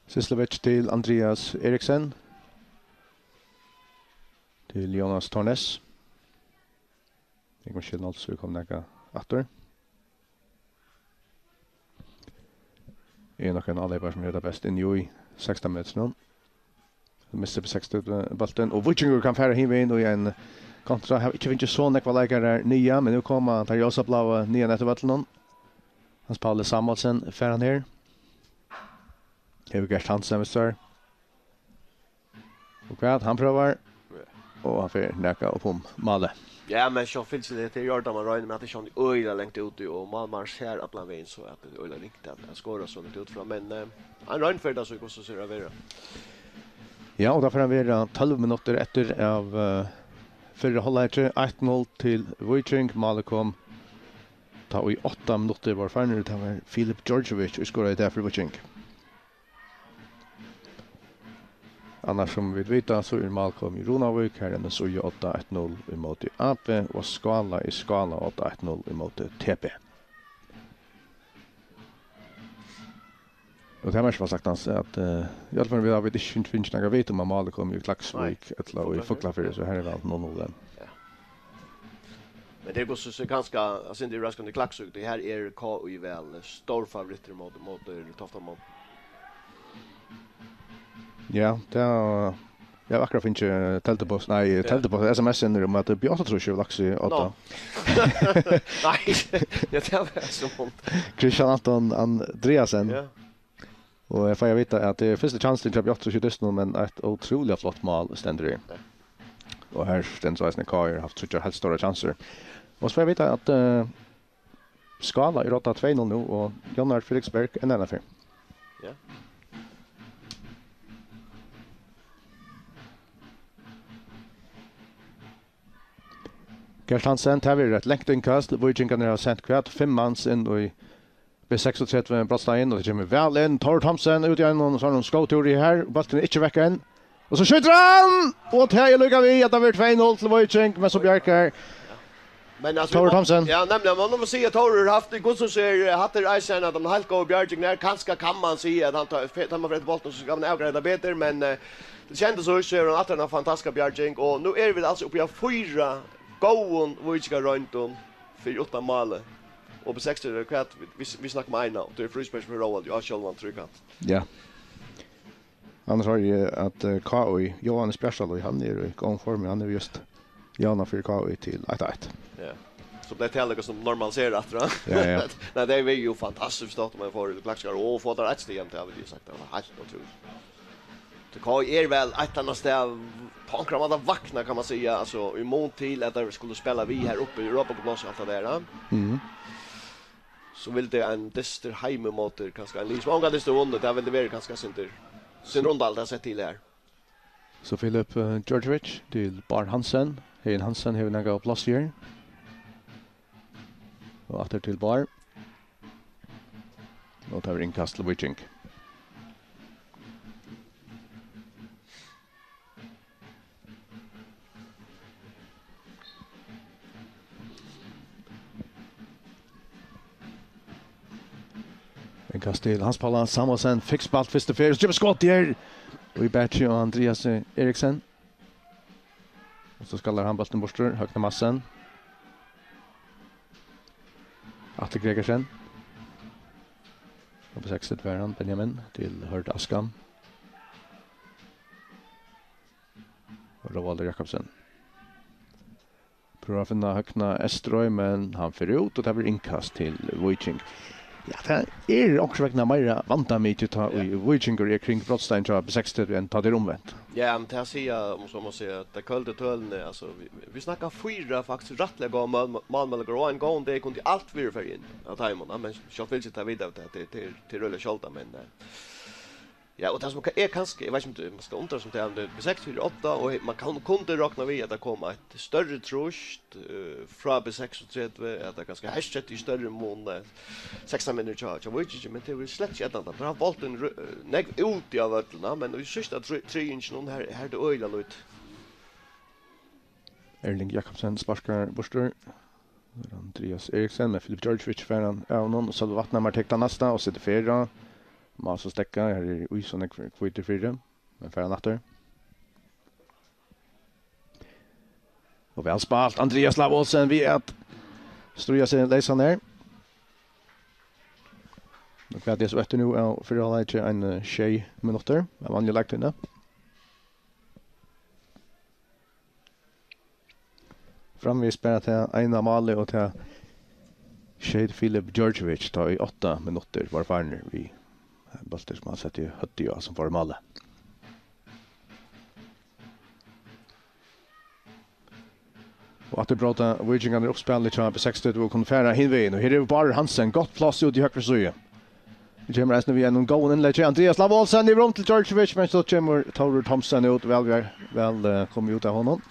Syslevic til Andrias Eriksen. Til Jonas Tornes. Jógvan Skel Nolsøe er komin nakað aftur. Er nokk ein áleypari, sum hevur tað best inni í sekstan metrunum. Missir B seksogtretivu bóltin, og Víkingur kann fara hinvegin í ein kontra. Hava ikki fingið so nógvar leikarar niðan, men nú koma teir ljósabláu niðan eftir vøllinum. Hans Pauli Samuelsen fær hann her. Hevur Gert Hansen við sær. Og hvat, hann prøvar. Ja. Og hann fer nakað upp um málið. Ja, men so fylgir tað, tað er í ordan, mann roynir, men at tað er sjálvandi øgiliga langt úti, og málmaðurin sær allan vegin, so at tað er øgiliga ringt at, at skora so langt út frá. Men, eh, hann roynir fyri tað, so hvussu sær at vera. Ja, og tá fer hann vera tólv minuttir eftir av, eh, fyrra hálvleiki. Eitt null til Víking. Málið kom tá í átta minuttir vóru farnir. Tað var Filip Djordjevic, ið skoraði tað fyri Víking. Annars, sum vit vita, so er mál komið í Runavík. Her er N S Í á odda eitt null ímóti A B, og Skála í Skála á odda eitt null ímóti T B. Og tað merkir væl saktans, at, eh, í øllum førum, vit hava ikki fingið nakað vit um, at málið kom í Klaksvík Nei. ella í Fuglafirði, so her er væl null null enn. Ja. Men tað er hvussu so kanska, altso, tað er raskandi Klaksvík, tí her eru K Í væl, eh, stórfavorittir móti, móti Tofta, móti. Ja, tað, eg havi akkurát fingið teldupost, nei, Ja. teldupost, S M S inn um, at B áttaogtrýss hevur lagt seg á Nå. odda. Nei, ja, tað var sum hon. Kristian Anton Andreasen. Ja. Og eg fái at vita, at tað er fyrsti kjansin hjá B áttaogtrýss í dystinum, men eitt ótrúliga flott mál stendur her. Ja. Og her stendur so eisini K Í, haft tríggjar heilt stórar kjansir. Og so fái eg at vita, at, eh, Skála er á odda tvey null nú, og Jónar Felix Berg er neðanfyri. Ja. Gert Hansen, tað verður eitt langt innkast. Víkingarnir hava sent hvat, fimm mans inn í B seksogtretivu brotsdagin, og tað kemur væl inn. Tór Thomsen út í einum sovorðnum skógtúri her. Bólturin er ikki vekk enn. Og so skjýtur hann! Og tað er líka við, at tað verður tvey null til Víking, men so bjargar Men altso, Tór vit má Thomsen. Ja, nemliga, man má siga, at Tór hevur havt, í hvussu sær, eh, hatta er eisini ein av teimum heilt góðu bjargingunum her. Kanska kann man siga, at hann tar, fe-, tar man fyri eftir bóltin, so skal man avgreiða tað betur, men, eh, til kjendis so hevur hann aftur eina fantastiska bjarging, og nú eru vit altso uppi á fýra góðum Víkingaroyndum fyri uttan málið. Og B seksogtretivu, hvat, vit, vit, vit snakka um eina, og tað er fríspark frá Róaldi, ja, sjálvan tríkant. Ja. Annars hoyri eg, at, eh, K Í, Jóhannes Bjartalíð, hann er í góðum formi, hann hevur júst javnað fyri K Í til eitt eitt. Ja. So bleiv tað líka sum normaliserað aftur, ja. Ja, ja. Nei, tað er jú fantastiskt, at man fær Klaksvíkar og fær eitt stig heim, tað havi eg sagt, tað var heilt ótrúligt. Tí K Í er væl eitt annað stað, á onkran máta vaknað, kann man siga, altso, í mun til, at teir skuldu spæla við her uppi í Europa Cup og alt tað har, ja. Mhm. So vildi ein dystur heim ímóti, kanska ein lið sum ongantíð hevur vunnið, tað vildi verið kanska sindur, sindur undarligt at sett til her. So Filip, eh, Djordjevic til Bár Hansen. Heðin Hansen hevur nakað á pláss her. Og aftur til Bár. Og tað verður innkast til Víking. Innkast til Hans Paula Samuelsen, fekk spælt fyrstu ferð, so kemur skot her. Og í bakið á Andreas Eriksen. Og so skallar hann bóltin burtur, Høgni Madsen. Aftur Gregersen. Og B seksogtretivu fær hann, Benjamin, til Hørð Askan. Og Róaldur Jakobsen. Prøvar at finna Høgna Eysturøy, men hann fer út, og tað verður innkast til Víking. Ja, tað er onkursvegna meira vandamikið, tá Ja. ið Víkingur er kring brotstein hjá B seksogtretivu enn tá tað er umvent. Ja, men tað siga, um so má siga, tey køldu tølini, altso, vit, vit snakka fýra faktiskt rættiliga góðar mál-, málmøguleikar, og ein góðan dag kundi alt verið farið inn av teimum, ja, men sjálvt vilja tað vita, at tað, tað er, tað er øgiliga sjáldan, men, eh, Ja, og tað sum ka-, er kanska, eg veit ikki, um tað, man skal undrast um tað, men B seksogtretivu átta, og man kann, kundi rokna við, at tað kom eitt størri trýst, eh, frá B seksogtretivu, at tað kanska hersetti í størri mun, eh, sekstan minuttir hjá, hjá Víkingi, men tað er slett ikki enntá. Teir hava bóltin ru-, eh, nógv úti á vøllinum, men í síðsta tri-, triðinginum, her, her er tað øgiliga lítið. Erling Jakobsen sparkar burtur. Andreas Eriksen, men Filip Djordjevic fær hann av honum. Sølvi Vatnhamar tekur tað næsta og setir ferð á. Má so steðga, her er ís og nógvur hvítur fyri, men fær hann aftur. Og væl spælt, Andreas Slav Olsen við at stríða seg leysan her. Og hvat er so eftir nú av fyrra hálvleiki, ein, eh, sjey minuttir av vanliga leiktíðini. Framvegis bara tað eina málið, og tað skeyt Filip Djordjevic, tá ið átta minuttir vóru farnir, við bólti, sum hann setti høvdið á, sum fór í málið. Og aftur bróta Víkingarnir uppspælið hjá B seksogtretivu og kunnu fara hin vegin. Og her hevur Bárður Hansen gott pláss út í høgru síðu. Hann kemur eisini við einum góðum innleggi. Andreas Slav Olsen yvir um til Djordjevic, men so kemur Tórður Thomsen út. Væl, væl, væl, eh, komið út av honum.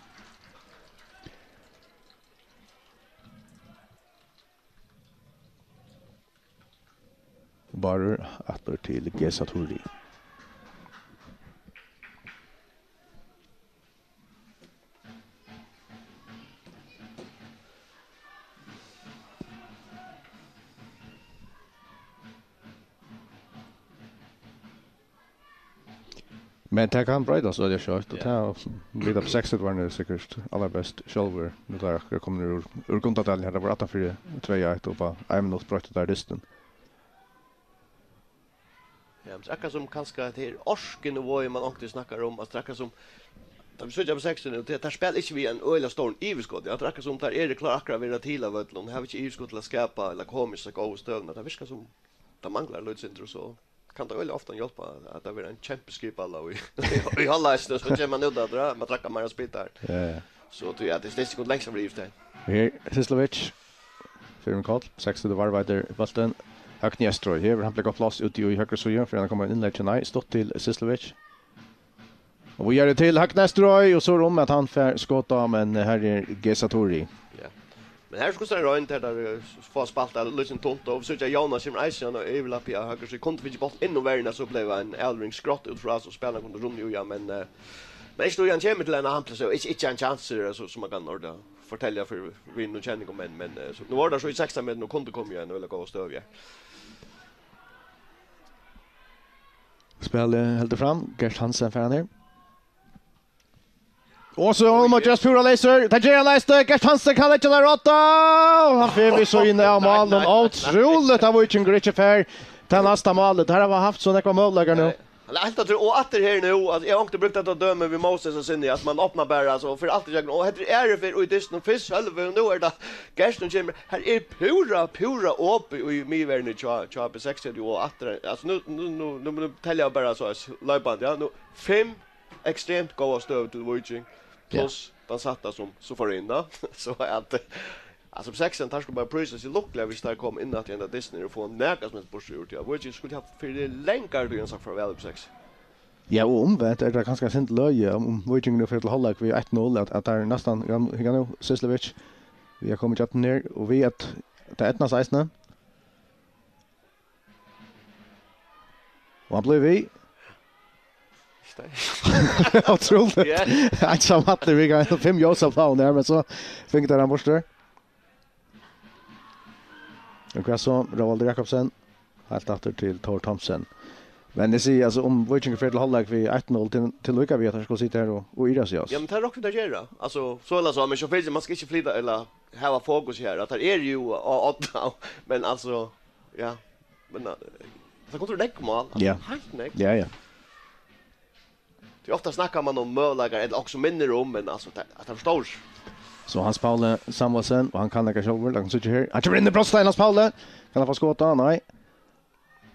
Bárður aftur til Gesa Turi. Men tað kann broytast, og tað er skjótt, og Ja. tað er, vit av seks var nú sikkurt allerbest sjálvir. Nú tá er akkurát komnir úr, úr Gundadalin her, tað var aftan fyri tvey eitt, og bara ein minutt broytti tað dystin. Ja, men tað er akkurát sum kanska at tað er orkin og vogin, man onkuntíð snakkar um, at tað er akkurát sum, tá vit síggja av seks nú, tað, tað spælir ikki við ein øgiliga stóran yvirskot, ja, tað er akkurát sum, tað er klár akkurát at vera til av øllum, hava ikki yvirskot til at skapa, ella koma í so góðu støðuna, tað virkar sum, tað manglar lítið sindur, og so kann tað øgiliga ofta hjálpa, at tað verður ein kjempeskipalag í, í hálvleiknum, so kemur man út aftur, ja, man traðkar meira spit har. Ja, ja. So, tí at tað er ikki lengst at vera yvir tað. Her, Syslovic. Fyri um Koll, seks til varveitir bóltin. Høgni Estrøy hevur hann blivit pláss úti í høgru síðu, fyri hann kemur inn leggja nei, stutt til Syslovic. Og víðari til Høgni Estrøy, og so er um at hann fær skot á, men her er Gesa Tori. Ja. Men her er skuldi ein roynd, her der eh, fáa spalt av lítið tunt, og vit síggja Jónas kemur eisini hann og yvirlappi av høgru, so kundu fingið bólt inn og verðina, so bleiv ein avlevering skrátt út frá, so spælarin kundi runnið í hann, men eh, men ikki tí hann kemur til ein handil, so ikki, ikki ein chance, eh, so, sum man kann orda fortelja fyri vinum og kenningum, men, men eh, so, nú var tað so í sekstan metrum og kundi komið í ein øgiliga góða støðu, ja. Spælið heldur fram. Gert Hansen fær hann her. Og so Olmo just púra leysur. Tað ger hann leysur. Gert Hansen kann leggja tað rætta. Og hann fer við síðuna av málinum. Ótrúligt at Víkingur ikki fær tað næsta málið. Her hava vit havt so nógvar møguleikar nú. Nei. Hann er heilt aftur, og aftur her nú, at eg har onkuntíð brúkt hetta dømi við Moses og Sinni, at man opnar bara, altso, og fer alt ígjøgnum, og hetta er aðru ferð í dystinum, fyrst sølvi, og nú er tað Gert sum kemur, her er púra, púra opið í miðverðini hjá, hjá B seks, og aftur, altso, nú, nú, nú, nú, nú telja eg bara so, loypandi, ja, nú, fimm ekstremt góðar støður til Víking, Ja. pluss tann sætta sum so fór inn, da, so at, Altso, B seks, teir skulu bara prísa seg lukkuligar, viss teir koma inn aftur í henda dystin og fáa nakað sum helst burtur úr tí. Víkingur skuldi havt fyri langari tíð sagt farvæl við B seks. Ja, og umvent er tað kanska eitt sindur løgið, um, um Víkingur nú fer til hálvleik við eitt null, at, at teir næstan, ja, hygg nú, Syslovic, vit eru komin ígjøgnum her, og við at tað eydnast eisini. Og hann blívur við. Ótrúligt. Ja. Einsamallur, vit hava fimm ljósapláur her, men so fingu teir hann burtur. Og hvat so, Róaldur Jakobsen? Heilt aftur til Thor Thomsen. Men eg sigi, altso, um Víkingur fer til hálvleik við eitt null til, til líka við, at teir skulu sita her og, og yrja seg, altso. Ja, men tað rokna vit at gera. Altso, so ella so, men so fylgir, man skal ikki flyta, ella hava fokus her, at teir eru jú á odda, men altso, ja. Men, eh, tað kundu verið nógv mál, altso, Ja. heilt nógv. Ja, ja. Tí ofta snakkar man um møguleikar, ella okkurt sum minnir um, men altso, tað, at tað er stórt. So Hans Pauli Samuelsen, og hann kann nakað sjálvur, lat okkum síggja her. Hann kemur inn í brotstein, Hans Pauli. Kann hann fáa skot á? Nei.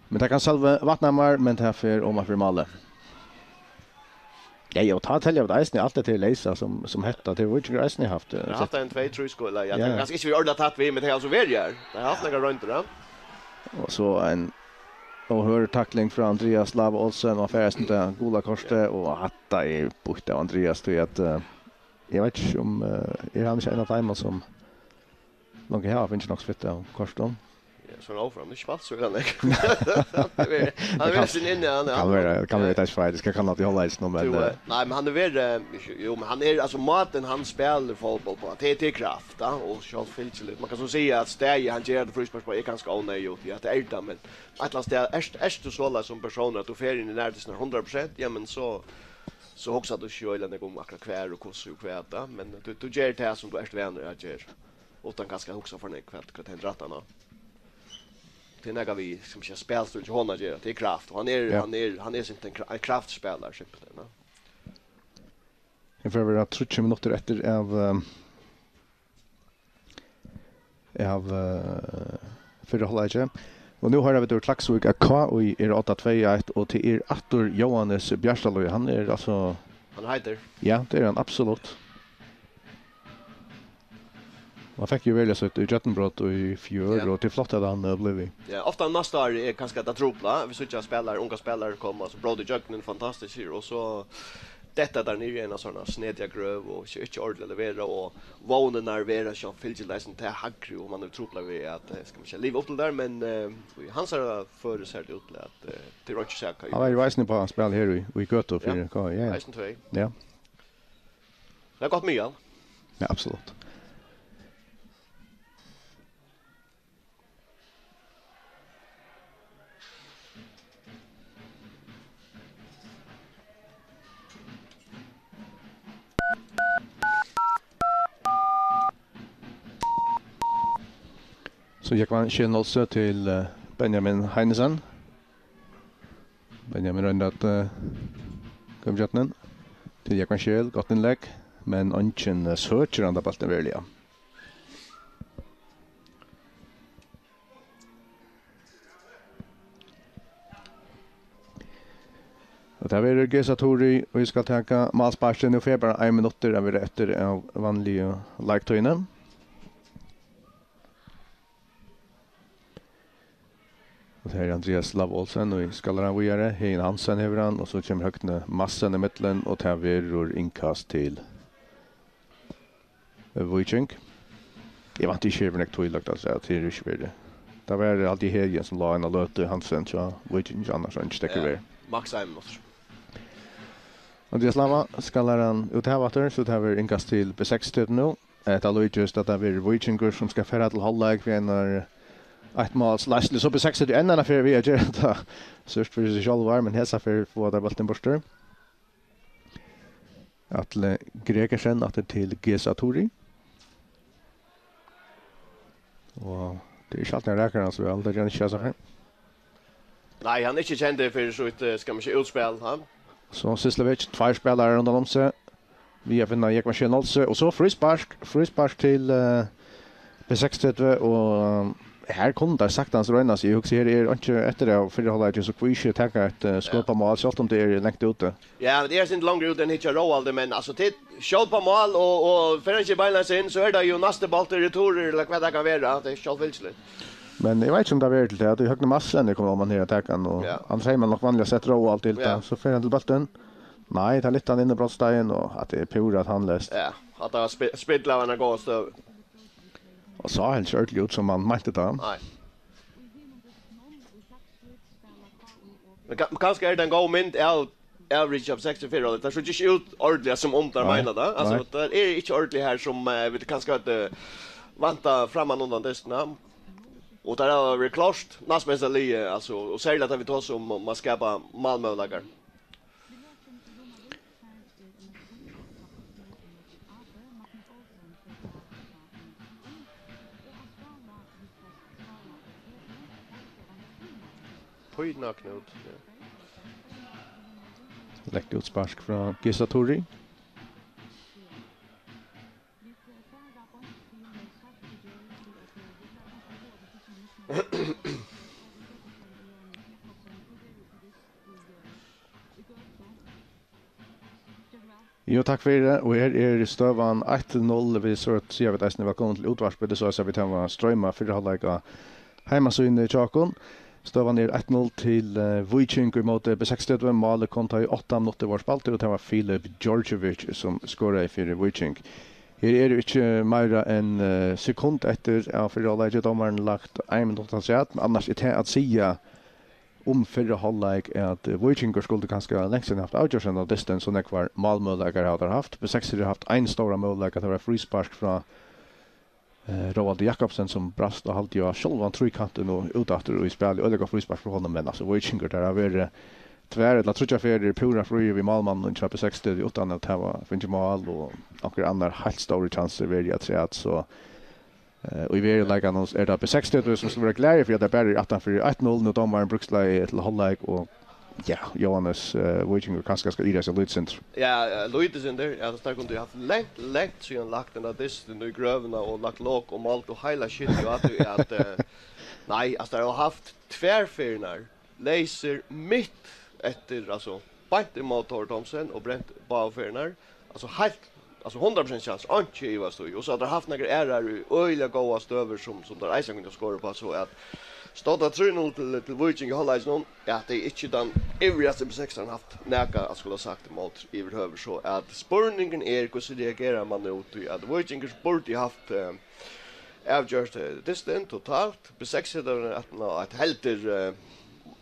Men tað kann Sølvi Vatnhamar, men tað fer oman fyri málið. Ja, ja, og tá telja vit eisini alt tað til leysa, sum, sum hetta, tað hevur Víkingur eisini havt, eh, Tað er haft ein tvey, trý skot, ella, ja, Ja, tað er ja. kanska ikki verið ordiliga tætt við, men tað er altso verið her. Tað er haft nakrar royndir, ja. Og so ein óhørð takling frá Andreas Lava Olsen, og hann fær eisini tað gula kortið, og hatta er býtt av Andreas, tí at, eh, eg veit ikki um, eh, er hann ikki ein av teimum sum longu hava fingið nokk so fitt av kortum? Ja, so er hann áfram, ikki spælt so illa nógv. Hann er, hann er Tað kann, við sín inni, hann er kann vera, kann vera, ja. tað er ikki feil, eg skal kanna at eg haldi eisini, men, Tú, eh, eh, nei, men hann er verið, eh, jú, men hann er, altso, mátin hann spælir fótbólt uppá, tað, tað er kraft, ja, og sjálvfylgiligt. Man kann so siga at staðið hann ger tað fríspark uppá er kanska óneyðugt, ja, tað er tað, men eitt ella annað stað, ert, ert tú soleiðis sum persónur at tú fer inn í nærdystirnar hundrað prosent, ja, men so, so hugsar tú ikki øgiliga nógv um akkurát hvar og hvussu og hvat, ja, men tú, tú ger tað sum tú ert vanur at gera, uttan kanska at hugsa for nógv hvat, hvat hendir aftaná. Tað er nakað við, sum ikki spælstíl hjá honum at gera, tað er kraft, og hann er, Ja. hann er, hann er simpelthen kra-, ein kraftspælari, simpelthen, ja. Her fer at vera tríggjar minuttir eftir av, eh, av, eh, fyrra hálvleiki. Og nú hoyra vit úr Klaksvík at K I er á odda tvey eitt, og tað er aftur Jóhannes Bjartalíð. Hann er altso Hann er heitur. Ja, tað er hann absolutt. Hann fekk jú veruliga sítt ígjøgnumbrot í fjør, Ja. og tað er flott at hann, eh, blívur við. Ja, ofta næsta ár er kanska tað trupla, vit síggja spælarar, ungar spælarar koma, so bróta ígjøgnum, fantastiskt, og so detta teir niður í eina sovorðna snediga grøv og ikki, ikki ordiliga levera, og vónirnar verða sjálvfylgiligt eisini tað hægri, og man er truplað við at, eh, skal man siga, liva upp til tær, men, eh, í hansara føri sær tað út til at, eh, tað er einki at siga. Hann var jú eisini uppá spæl her í, í Gøtu Ja. fyri K I, ja, ja. Eisini tvey. Ja. Tað er gott miðal. Ja, absolutt. Jógvan Schielnolse til eh, Benjamin Heinesen. Benjamin roynir at eh, koma gjøgnum. Til Jógvan Schiel, gott innlegg, men eingin eh, søkir hann tað bóltin veruliga. Og tað verður Gesa Turi, og vit skal taka málsparkið. Nú fer bara ein minuttur at vera eftir av vanligu leiktíðini. Og tað er Andreas Slav Olsen, og skal hann víðari. Hein Hansen hevur hann, og so kemur Høgni Madsen í millum, og tað verður innkast til eh, Víking. Eg vænti ikki, hevur nógv tíð lagt, altso, at tað er ikki verið. Tað var alt í herjen, sum lá eina løtu, Hansen, hjá Víking, annars var ikki steðgur verið. Max ein minuttur. Andreas Lama skal hann út her aftur, so tað verður innkast til B seksogtretivu nú. Hetta líkist, at tað verður Víkingur, sum skal fara til hálvleik við einar eitt máls leiðslu. So B seksogtretivu enn eina ferð við at gera tað. Størst fyri seg sjálvar, men hesa ferð fáa teir bóltin burtur. Atle Gregersen aftur til Gesa Turi. Og tað er ikki alt, hann rakar hann so væl. Tað ger hann ikki, altso. Nei, hann er ikki kendur fyri sítt, eh, skal man siga, útspæl, ha? So Sislevic, tveir spælarar rundan um seg. Við at finna Jógvan Schielnolse. Og so fríspark, fríspark til eh, B seksogtretivu. Og eh, her kunnu teir saktans royna seg. Eg hugsi, her er einki eftir av fyrra hálvleiki, so hví ikki taka eitt eh, skot á mál, sjálvt um tað er langt úti. Ja, men tað er eitt sindur longri út enn hitt hjá Róaldi, men altso, tit skjóta upp á mál, og, og fer hann ikki beinleiðis inn, so er tað jú næsti bóltur, returur, ella hvat tað kann vera. Tað er sjálvfylgiligt. Men eg veit ikki, um tað verður til tað, at Høgni Madsen er komin oman her at taka hann, og hann segði man nokk vanliga sett Róald til tað, so fer hann til bóltin. Nei, tað er litt hann inn í brotsteigin, og at tað er púra tandleyst. Ja, at tað var spi-, spill av eina góða støðu. Og sá helst ikki ordiliga út, sum hann meinti tað. Nei. Men ka-, kanska er tað ein góð mynd av average av seksogfjøruti, tað sær ikki út ordiliga, sum um teir meina tað. Altso, nei, teir eru ikki ordiliga her, sum eh, vit kanska høvdu væntað framman undan dystin. Og teir hava verið klárt næstbesta liðið, altso, og serliga tá vit tosa um, um at skapa málmøguleikar. Pína Knút, ja. Langt útspark frá Gisa Turi. Jú, takk fyri tað. Og her er støðan eitt null. Vit so siga vit eisini vælkomin til útvarpið. Tað er so at vit hava stroymað fyrra hálvleik á heimasíðuni hjá okkum. Støðan er eitt null til eh, Víking ímóti B seksogtretivu. Málið kom tá í átta minuttir vóru spældir, og tað var Filip Djordjevic, sum skoraði fyri Víking. Her eru ikki meira enn eh, sekund eftir av fyrra hálvleiki. Dómarin lagt ein minutt afturat, men annars er tað at siga um fyrra hálvleik, at eh, Víkingur skuldi kanska langt síðan havt avgjørt henda dystin, so nógvar málmøguleikar hava teir havt. B seks hevur havt ein stóran møguleika, tað var fríspark frá eh, Róaldi Jakobsen, sum brast og haldi á sjálvan tríkantin og út aftur í spælið. Øgiliga gott fríspark frá honum, men altso, Víkingur, teir hava verið tvær ella tríggjar ferðir púra fríir við málmanninum hjá B seks uttan at hava fingið mál, og onkrir annar heilt stórir kjansir verið afturat, so Eh, og í veruleikanum er tað B seksogtretivu, sum skal vera glaðir fyri, at tað bara er aftan fyri eitt null, nú dómarin brúkslagði til hálvleik, og ja, Jóhannes eh, Víkingur kanska skal yrkja seg lítið sindur. Ja, eh, lítið sindur. Ja, teir kundu havt langt, langt síðan lagt henda dystin í grøvina og lagt lok og mált og heila skittið og at, at eh, nei, altso, teir hava havt tvær ferðirnar leysir mitt eftir, altso, beint ímóti Tór Thomsen og brent báðar ferðirnar. Altso, heilt, altso, hundrað prosent kjans, einki ivast í. Og so hava teir havt nakrar aðrar í øgiliga góðar støður, sum, sum teir eisini kundu skorað uppá, so at stóð tað trý null til, til Víking í hálvleikinum, ja, tað er ikki tann ivrigasti B seks hevur havt nakað at skula sagt ímóti yvirhøvur, so at spurningurin er, hvussu reagerar man nú, tí at Víkingur burdi havt eh, avgjørt eh, dystin totalt. B seks hevur eitt, eitt heldur eh,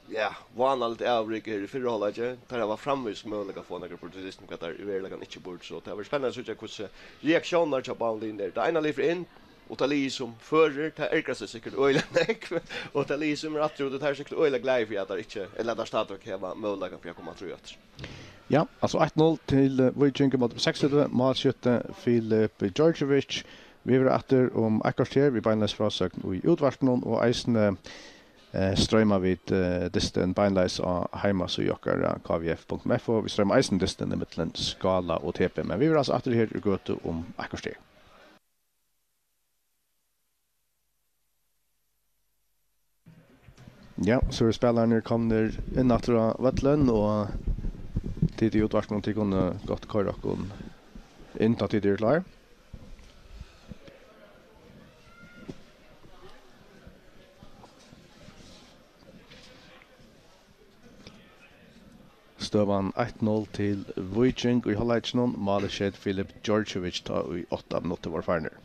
ja, vánaligt avrik her í fyrra hálvleiki. Teir hava framvegis møguleika at fáa nakrar burtur dystin, hvat teir í veruleikanum ikki burdu. So tað verður spennandi at síggja, hvussu reaktiónirnar hjá báðum liðum eru. Tað eina liðið fer inn, og tað liðið sum førir, tað ergrar seg sikkurt øgiliga nógv. Og tað liðið sum er afturúti, tað er sikkurt øgiliga glaðir fyri, at teir ikki, ella at teir stadigvæk hava møguleikan fyri at koma aftur í aftur. Ja, altso eitt null til eh, Víking ímóti B seks, málskifti Filip Djordjevic. Vit verða aftur um eitt korter við beinleiðis frásøgn í útvarpinum og eisini, eh, stroyma vit, eh, dystin beinleiðis á heimasíðu okkara, K V F punktum F O. Vit stroyma eisini dystin ímillum Skála og T P, men vit verða altso aftur her í gøtu um eitt korter. Ja, so eru spælararnir komnir inn aftur á vøllin, og tit í útvarpinum, tit kunnu gott koyra okkum inn, tá tit eru klár. Støðan eitt null til Víking í hálvleikinum. Málið skeyt Filip Djordjevic, tá ið átta minuttir vóru farnir.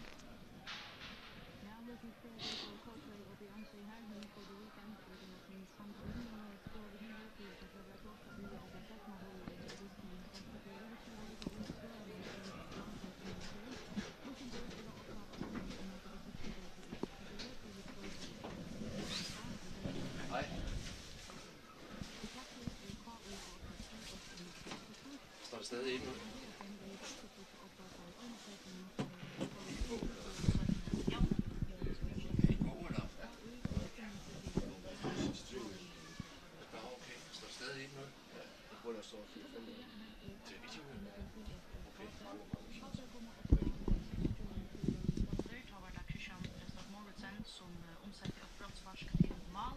Står der stadig en nu? Nå, okay. Står der stadig en nu? Ja, det burde der stå fire fem nu. Til video? Okay. Christian Mouritzen, som, eh, omsatte et frispark til mål.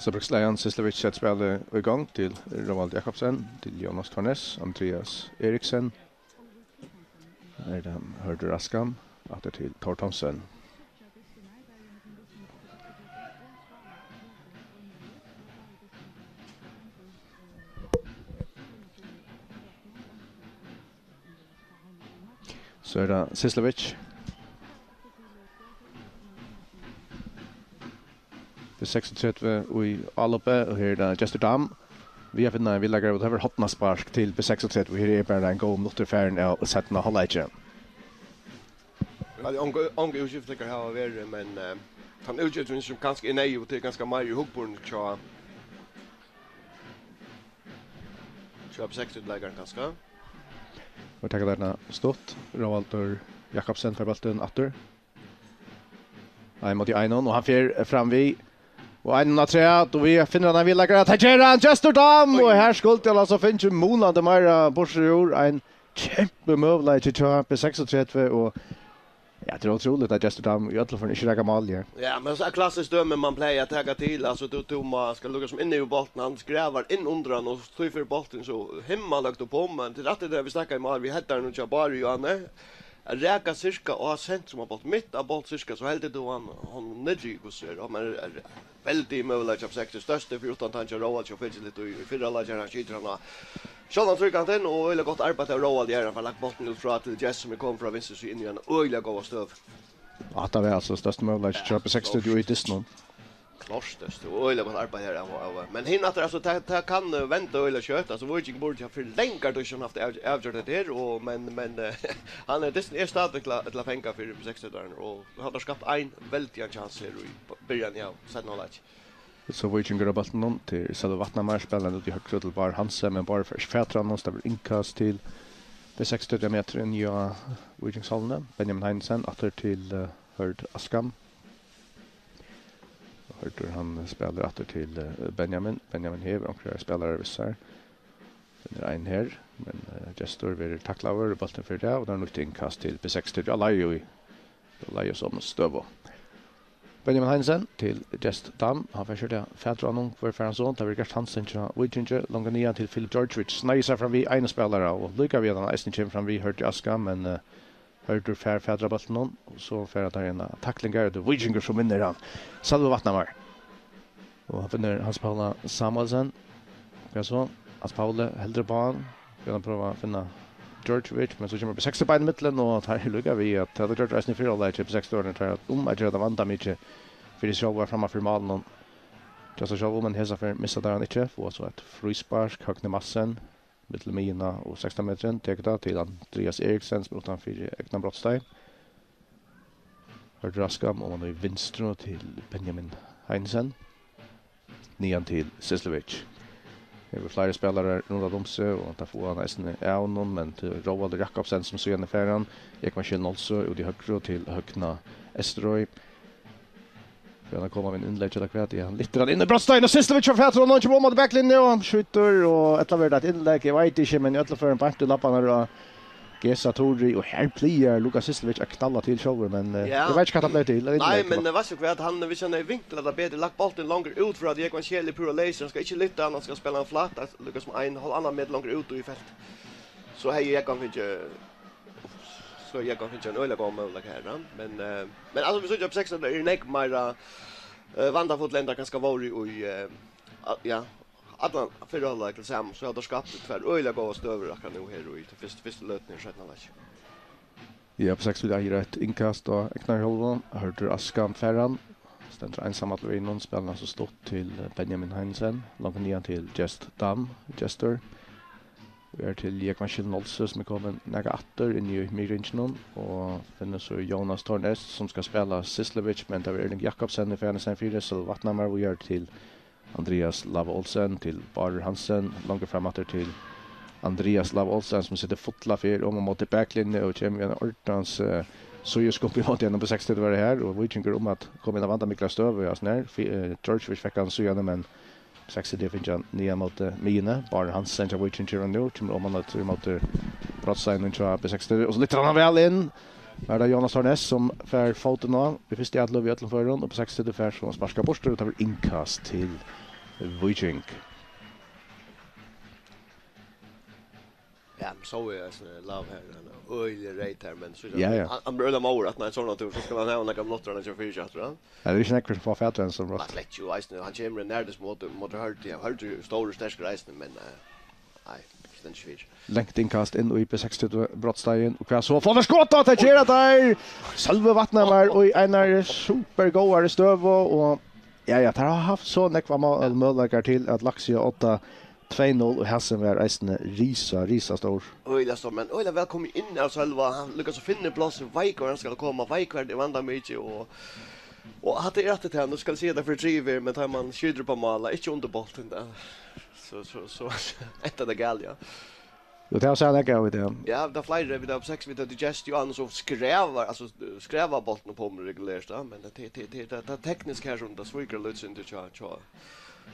So brúkst Leon Syslevic sett spælið í gongd til Róald Jakobsen, til Jonas Tornes, Andreas Eriksen. Her er tað Hørður Askan, aftur til Thor Thomsen. So er tað Syslevic. B seksogtretivu í álopið, og her er tað Gestur Dam við at finna ein viðleikara, og tað var hornaspark til B seksogtretivu. Her er bara ein góð minuttur farin av seinna hálvleiki. Væl, onga, onga útskiftingar hava verið, men, eh, tann útskiftingin sum kanska er neyðug, og tað er kanska meir í hugburðinum hjá, hjá B seksogtretivu-leikaranum kanska. Og taka tað stutt. Róaldur Jakobsen fær bóltin aftur. Ein móti einum, og hann fer fram við. Og ein afturat, og vit finna ein viðleikara. Tað ger hann, Gestur Dam! Og her skuldi hann altso fingið munandi meira burtur úr. Ein kjempamøguleiki hjá B seksogtretivu, og ja, tað er ótrúligt, at Gestur Dam í øllum førum ikki rakar mál her. Ja, men so er klassiskt dømi, man plagar at taka til. Altso, tú, tú má, skal lukka sum inni í bóltin, hann skrævar inn undir hann, og tí fer bóltin so himmalhøgt upp um, men til rætt er tað, vit snakka um, vit hetta nú hjá Báru Johanne. At raka sirka á sentrum av bólt, mitt av bólt sirka, so heldur tú hann, hann niðri í hvussu er, og man er, er veldig møguleiki av seks, størsti fyri uttan tann hjá Róald, hjá Fylkis litt í, í fyrra leiki, hann skytur hann á sjálvan tríkantin, og øgiliga gott arbeiði av Róald, har hann fær lagt bóltin út frá til Jess, sum er komin frá vinstru síðu inn í ein øgiliga góða støðu. Ja, tað var altso størsti møguleiki hjá B seksogtretivu í dystinum. Klárt, tað er øgiliga gott arbeiði her av, av, men hin aftur, altso, tað, tað kann, eh, venda øgiliga skjótt. Altso, Víkingur burdi havt fyri langa tíð síðan havt av-, avgjørt hetta her, og, men, men, eh, hann er, dystin er stadigvæk til, til at fanga fyri B seksogtretivu, og hann hevur skapt ein veldigan kjans her í b-, byrjan av seinna hálvleiki. So Víkingur á bóltinum til Sølvi Vatnamar, spælir hann út í høgru til Bárð Hansen, men Bárður fær ikki fatur á honum, so tað verður innkast til B seksogtretivu metur inn í Víkingshøllina. Benjamin Heinesen aftur til, eh, Hørð Askan. Og Hørður, hann spælir aftur til, eh, Benjamin. Benjamin hevur onkrar spælarar við sær. Finnur ein her, men, eh, Gestur verður taklaður, og bólturin fer av, og tað er nýtt innkast til B seksogtretivu. Á leið í, á leið í somu støðu. Benjamin Heinesen til Gest Dam. Hann fær skjótt fatur á honum. Hvør fær hann so? Tað verður Gert Hansen hjá Víkingi. Longur niðan til Filip Djordjevic. Sneiðir sær fram við einum spælara, og líka við at hann eisini kemur fram við Hørð Askan, men, eh, Hørður fær fatur á bóltinum, og so fær hann eina takling her, og tað er Víkingur sum vinnur hann. Sølvi Vatnamar. Og hann finnur Hans Paula Samuelsen. Hvat so? Hans Pauli heldur upp á hann. Skal hann prøva at finna Djordjevic, men so kemur B sekstan beint ímillum, og teir eru líka við, at tað gjørdi eisini í fyrra hálvleiki, B sekstan, teir eru um at gera tað vandamikið fyri sjálvar framman fyri málinum. Hjá sær sjálvum, men hesa ferð missa teir hann ikki, fáa so eitt fríspark, Høgni Madsen, millum miðjuna og sekstan metrin, tekur tað til Andreas Eriksen, sum er uttan fyri egna brotsteig. Hørður Askham oman í vinstru til Benjamin Heinsen. Niðan til Sislevic. Her eru fleiri spælarar rundan um seg, og teir fáa hann eisini av honum, men til Róald Jakobsen, sum síðani fær hann. Jógvan Schilden Olsen út í høgru til Høgna Eysturoy. Fer hann at koma við einum innleggi ella hvat? Ja, hann lyftir hann inn í brotsteigin, og Sislevic fær fatur á honum, hann kemur oman til baklinju, og hann skjýtur, og ella verður tað eitt innlegg, eg veit ikki, men í øllum førum beint í labbarnar á Gesa Turi, og her plagar Lukas Sislevic at knalla til sjálvur, men, eh, Ja. eg veit ikki, hvat hann bleiv til. Eitt Nei, innlegg, men, eh, veitst tú hvat, hann, hvis hann hevði vinklað tað betur, lagt bóltin longur út, fyri at Jógvan Schilden er púra leysur, hann skal ikki lyfta hann, hann skal spæla hann flatt, at Lukas sum ein, hálv annan metur longur út í felt. So hevði Jógvan fingið, so hevði Jógvan fingið ein øgiliga góðan møguleika her, ja. Men, eh, men altso, vit síggja upp sekstan, tað er nógv meira, eh, vandafull enn tað kanska vóru í, eh, a-, ja, allan fyrra hálvleik til saman, so hava teir skapt tvær øgiliga góðar støður akkurát nú her í tí fyrstu, fyrstu løtuni í seinna hálvleiki. Ja, B sekstan eigur eitt innkast á egna hálvan. Hørður Askham fær hann. Stendur einsamallur við honum, spælir hann so stutt til, eh, Benjamin Heinsen. Langt niðan til Just Dam, Gestur. Og er til Jógvan Schilden Olsen, sum er komin nakað aftur inn í miðringinum, og finnur so Jónas Thorn Est, sum skal spæla Sislevic, men tað verður Erling Jakobsen í staðin fyri, so vatnar maður víðari til Andreas Lava Olsen, til Bárður Hansen, longur fram aftur til Andreas Lava Olsen, sum setur fulla ferð oman móti baklinju og kemur við ein ordans, eh, síðuskupp í móti henni á B sekstan var her, og Víkingur um at koma inn á vandamikla støðu, ja, sånn her. Fi-, eh, Djordjevic fekk hann síðani, men B sekstan fekk hann niðan móti miðjuni. Bárður Hansen hjá Víkingi nú, kemur oman aftur móti brotsteiginum hjá B sekstan, og so lyftir hann hann væl inn. Her er tað Jónas Thorn Est, sum fær fótin á í fyrstu atløgu í øllum førum, og B sekstan fær so sparkað burtur, og tað verður innkast til Víking. Ja, men so er eisini Lava her, hann er øgiliga reyt her, men so Ja, ja. hann, hann blívur øgiliga móður, at nei, sovorðin tur, so skal hann hava nakrar minuttir, hann er ikki fyri aftur, ja. Ja, tað eru ikki nógvir sum fáa fatur á honum, so Hann slett jo eisini, hann kemur í nærleika móti, móti Hørði, ja, Hørður er stórur og sterkur eisini, men, eh, nei, stendur ikki fyri. Langt innkast inn í B sekstan brotsteigin, og hvat so? Fáa teir skot, tað gera teir! Sølvi vatnar maður í einari supergóðari støðu, og ja, ja, teir hava havt so nógvar mø-, møguleikar til at lagt seg á odda tvey null, og hasin var eisini risa, risa stór. Øgiliga stór, men øgiliga væl komið inn av Sølva. Hann lukkast at finna plássið, veit hvar hann skal koma, veit hvar tað er vandamikið, og, og hatta er aftur tað, nú skal eg siga tað fyri triðju ferð, men tá man skjýtur upp á mál, ikki undir bóltin, tá, so, so, so endar tað galið, ja. Jo, tað var so hann ekkaði við tað. Ja, tað er fleiri, vit hava seks, vit hava Just, Johannes og skrævar, altso, skrævar bóltin upp um regulert, ja, men tað, tað, tað, tað, tað tekniska her sum tað svíkur lítið sindur hjá, hjá,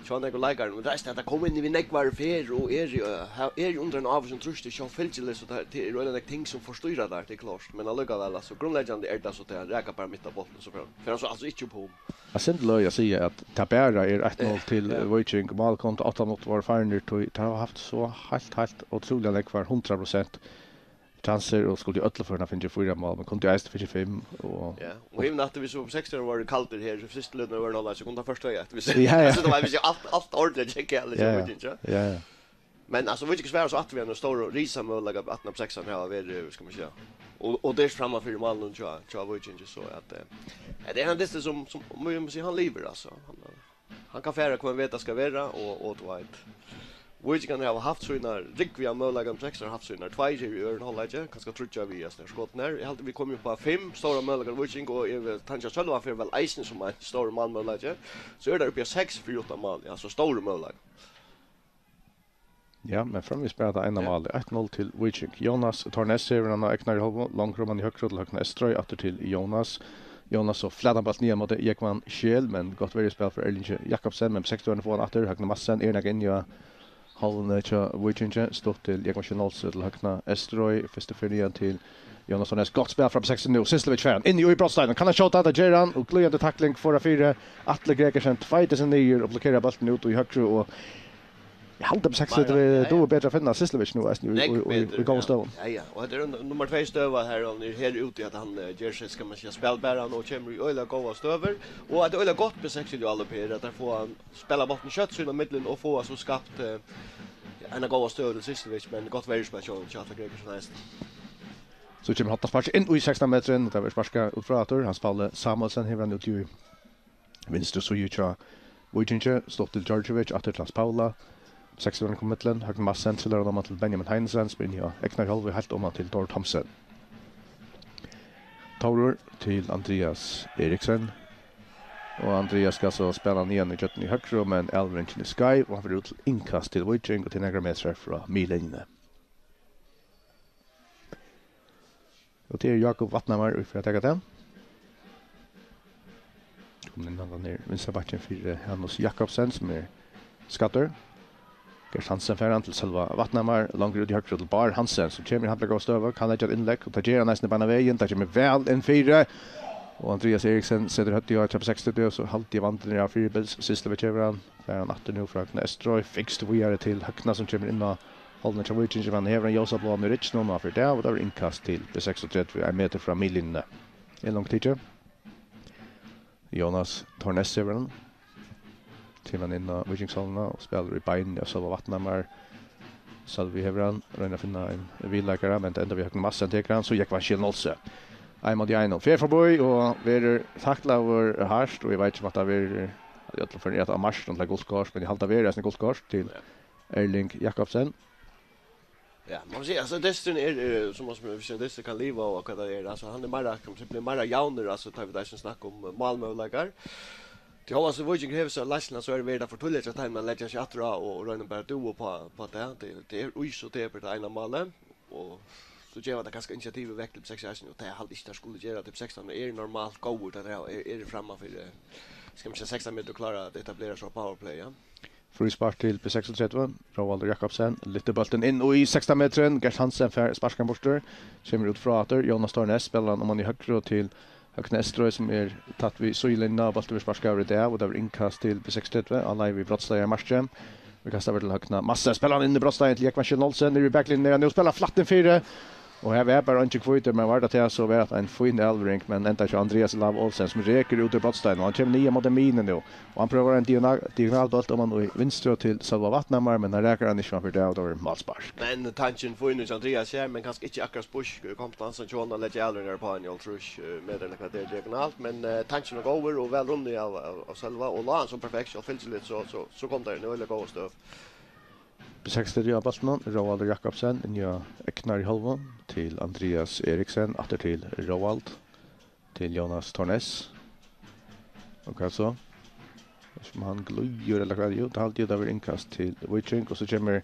hjá nógvum leikarum, men tað er eisini at tað koma inn við nógvari ferð og er, eh, her, er undir einum ávísum trýsti, sjálvfylgiligt, so tað, tað eru øgiliga nógv ting sum forstýra tað, tað er klárt, men allíkavæl, altso, grundleggjandi er tað so, tað rakar bara mitt á bóltin, so fer hann, fer hann so altso ikki upp um. Eitt sindur løgið at siga, at tað bara er eitt null til, ja, Víking. Mál kom til átta minuttir vóru farnir, tí teir hava havt so heilt, heilt ótrúliga nógvar hundrað prosent chansir og skuldi í øllum førum fingið fýra mál, men kundi eisini fingið fimm, og Ja, og hevði aftur, hvis B sekstan vóru kaldir her, fyrstu løtuni vóru hálvleik, so kundi hann fyrst tvey eitt, hvis Ja, ja. Altso, tað var, hvis alt, alt ordiliga gekk, Ja, ja. Víking, ja. Ja, ja. Men, altso, Víkingur svarar so aftur við ein stór og risa møguleika, at B sekstan hava verið, skal man siga, og, og der framman fyri málinum hjá, hjá Víkingi, so at, eh, ja, tað er ein dystur sum, sum, má man siga, hann livir, altso. Hann, hann kann fara, hvønn veg tað skal vera, og, og, tú veit, Víkingarnir hava havt sínar rúgvu av møguleikum, B sekstan hava havt sínar tveir her í øðrum hálvleiki, kanska tríggjar við, altso, skotin her. Eg haldi, vit koma upp á fimm stórar møguleikar, Víking, og eg vil, tann hjá Sølva fer væl eisini sum ein stórur málmøguleiki. So eru teir uppi á seks fyri uttan mál, ja, so stórir møguleikar. Ja, men framvegis bara tað eina Ja. málið. Eitt null til Víking. Jónas Thorn Est hevur hann á egnari hálvu. Longur oman í høgru til Høgna Eysturoy, aftur til Jónas. Jónas so flætan bólt niðan móti Jógvan Schilden, men gott verjuspæl frá Erlingi Jakobsen, men B sekstan fáa hann aftur. Høgni Madsen er nakað inni á hálvuni hjá Víkingi. Stutt til Jógvan Schilden Olsen til Høgna Eysturoy. Fyrstu ferð niðan til Jónas Thorn Est. Gott spæl frá B sekstan nú. Sislevic fær hann inn í brotsteigin. Kann hann skjóta? Tað ger hann. Og glíðandi takling fór hann fyri. Atli Gregersen tveitir seg niður og blokkerar bóltin út í høgru, og Eg haldi, B sekstan Meira, ja, ja. dugir betur at finna Sislevic nú, eisini í, Nógv í, í, í betur, góðum ja. støðum. Ja, ja. Og hetta er nu-, nummar tvey støða her, hann er her úti, at hann, eh, ger seg, skal man siga, spælbara, og kemur í øgiliga góðar støður. Og at tað er øgiliga gott B sekstan hjá Alup her, at teir fáa hann spæla bóltin skjótt sín á millum og fáa so skapt, eh, ja, eina góða støðu til Sysselvik, men gott verjuspæl hjá, hjá Atla Gregersen eisini. So kemur hottaspark inn í sekstan metrin, og tað verður sparkað út frá aftur. Hans Pauli Samuelsen hevur hann út í vinstru síðu hjá Víkingi, stutt til Djordjevic, aftur til Hans Paula. Sekstan kom millum, Høgni Madsen trillar hann oman til Benjamin Heinesen, spyr inn í egna hálvleik heilt oman til Dór Thomsen. Tórur til Andrias Eriksen. Og Andrias skal so spæla hann niðan í gjøgnum í høgru, men avlevingin er skeiv, og hann fer út til innkast til Víking, og til nakrar metrar frá miðlinjuni. Og tað er Jakob Vatnhamar, ið fer at taka tað. Komin inn handan her vinstra bakkin fyri, eh, Hanus Jakobsen, sum er skaddur. Gert Hansen fær hann til Sølva Vatnhamar, langt út í høgru til Bár Hansen, sum kemur í handa góða støðu, kann leggja eitt innlegg, og tað ger hann eisini beinan vegin, tað kemur væl inn fyri. Og Andrias Eriksen setir høvdið á hjá B seksogtretivu, so haldi eg vandin er av fyribils, Sysselvik hevur hann, fær hann aftur nú frá Høgna Eysturoy, fikst víðari til Høgna, sum kemur inn á hálvuna hjá Víkingi, men hevur ein ljósabláan í rygginum, og hann fer av, og tað verður innkast til B seksogtretivu, ein metur frá miðlinjuni. Er langt tikið. Jonas Thornes hevur hann. Kemur hann inn á Víkingshálvuna og spælir í beinini á Sølva Vatnhamar. Sølvi hevur hann, roynir at finna ein viðleikara, men tað endar við, Høgni Madsen tekur hann, so Jógvan Schiel Nolse. Ein móti einum. Fer forbi og verður taklaður hart, og eg veit ikki um at tað verður, í øllum førum er tað á markinum til gult kort, men eg haldi, tað verður eisini gult kort til Erling Jakobsen. Ja, man kan siga, altso, dysturin er, eh, sum man, sum man sigur, dystur kann liva, og hvat tað er, altso, hann er meira, kann man siga, blivin meira javnur, altso, tá vit eisini snakka um, eh, málmøguleikar. Tí hóast Víkingur hevur so leiðsluna, so er verið for tíðliga hjá teimum at leggja seg aftur á og, og royna bara at dúva upp á, upp á tað. Tað, tað er ís og tepur, tað eina málið, og so geva tey kanska initiativið vekk til B sekstan, og tað haldi eg ikki, tey skulu gera, til B sekstan er normalt góðir, tá tey eru, eru framman fyri, eh, skal man siga, sekstan metur og klára at etablera so powerplay, ja. Fríspark til B seksogtretivu. Róaldur Jakobsen lyftir bóltin inn í sekstan metrin. Gert Hansen fær sparkan burtur. Kemur út frá aftur. Jónas Thornes spælir hann oman í høgru til Høgna Eysturoy, sum er tætt við síðulinjuna. Bólturin verður sparkaður út av, og tað verður innkast til B seksogtretivu á leið við brotssleiðarmarkið. Vit kasta yvir til Høgna Madsen. Spælir hann inn í brotssleiðarið til Jógvan Schiel Nolse. Niðri í baklinjuni er hann nú. Spælir hann flatt inn fyri. Og her var bara eingin hvítur, men var tað til, so var tað ein fín avlevering, men endar hjá Andrias Lava Olsen, sum rekur út úr brotssleiðinum, og hann kemur niðan móti miðjuni nú, og hann prøvar ein diagonal-, diagonalbólt oman í vinstru til Sølva Vatnhamar, men hann rakar hann ikki, og hann fer av, og tað verður málspark. Men tankin fínur hjá Andrias her, men kanska ikki akkurát spísk, eh, kompetensur hjá honum at leggja avleveringar upp á ein hálvtrýss, eh, metrar ella hvat tað er diagonalt, men, eh, tankin er góður og væl runnin av, av, av Sølva, og lá hann so perfekt, so fylgir litt, so, so, so kom tað inn í øgiliga góða støðu. B seksogtretivu á bóltinum, Róaldur Jakobsen, inn í egnari hálvu, til Andrias Eriksen, aftur til Róald, til Jónas Thornes. Og hvat so? Sum hann glíður, ella hvat? Jú, tað haldi eg, tað verður innkast til Víking, og so kemur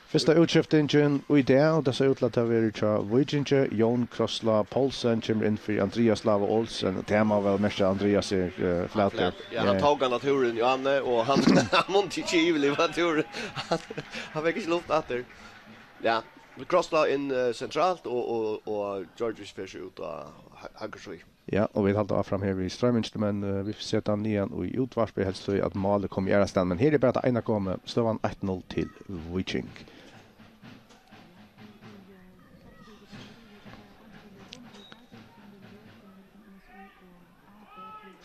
fyrsta útskiftingin í dag, og tað sær út til at tað verður hjá Víkingi. Jón Krossla Poulsen kemur inn fyri Andrias Lava Olsen, og tað má væl merkja, at Andrias er, eh, flatur. Flatur. Ja, hann, eh, tók hann av túrinum, Johanne, og hann, hann mundi ikki yvirliva túrin. Hann, hann fekk ikki luft aftur. Ja, Krossla inn, eh, sentralt, og, og, og Georgios fer seg út á hø-, høgru síðu. Ja, og vit halda áfram her við stroymingini, men, eh, vit seta hann niðan í útvarpið, helst tí at málið kom í aðrastaðni. Men her er bara tað eina komið, støðan eitt null til Víking.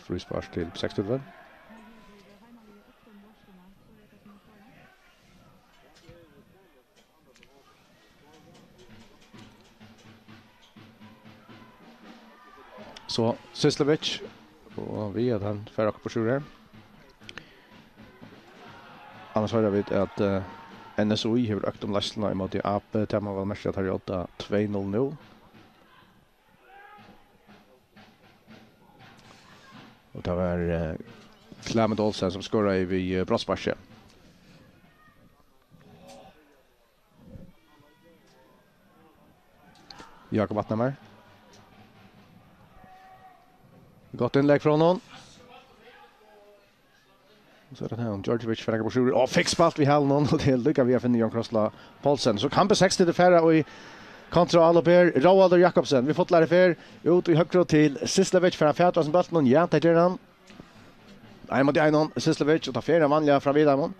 Fríspark til seksogtretivu. So, Syslevic, og við at hann fær okkurt burtur her. Annars hoyra vit at, eh, N S O I hevur økt um leiðsluna ímóti A B. Tað má væl merkja, at teir eru á tvey null nú. Og tað var, eh, Klement Olsen, sum skoraði við, eh, brotssparki. Jakob Vatnhamar. Gott innlegg frá honum. So er tað her, Djordjevic fær nakað burtur. Og fekk spælt við hælunum, og tað er líka við at finna Jón Krossla Poulsen. So kann B seksogtretivu fara í kontra álop her. Róaldur Jakobsen, við fullari ferð, út í høgru til Syslevic, fær hann fatur á hesum bóltinum? Ja, tað ger hann. Ein móti einum, Syslevic, og tað fer hann vanliga fram við teimum.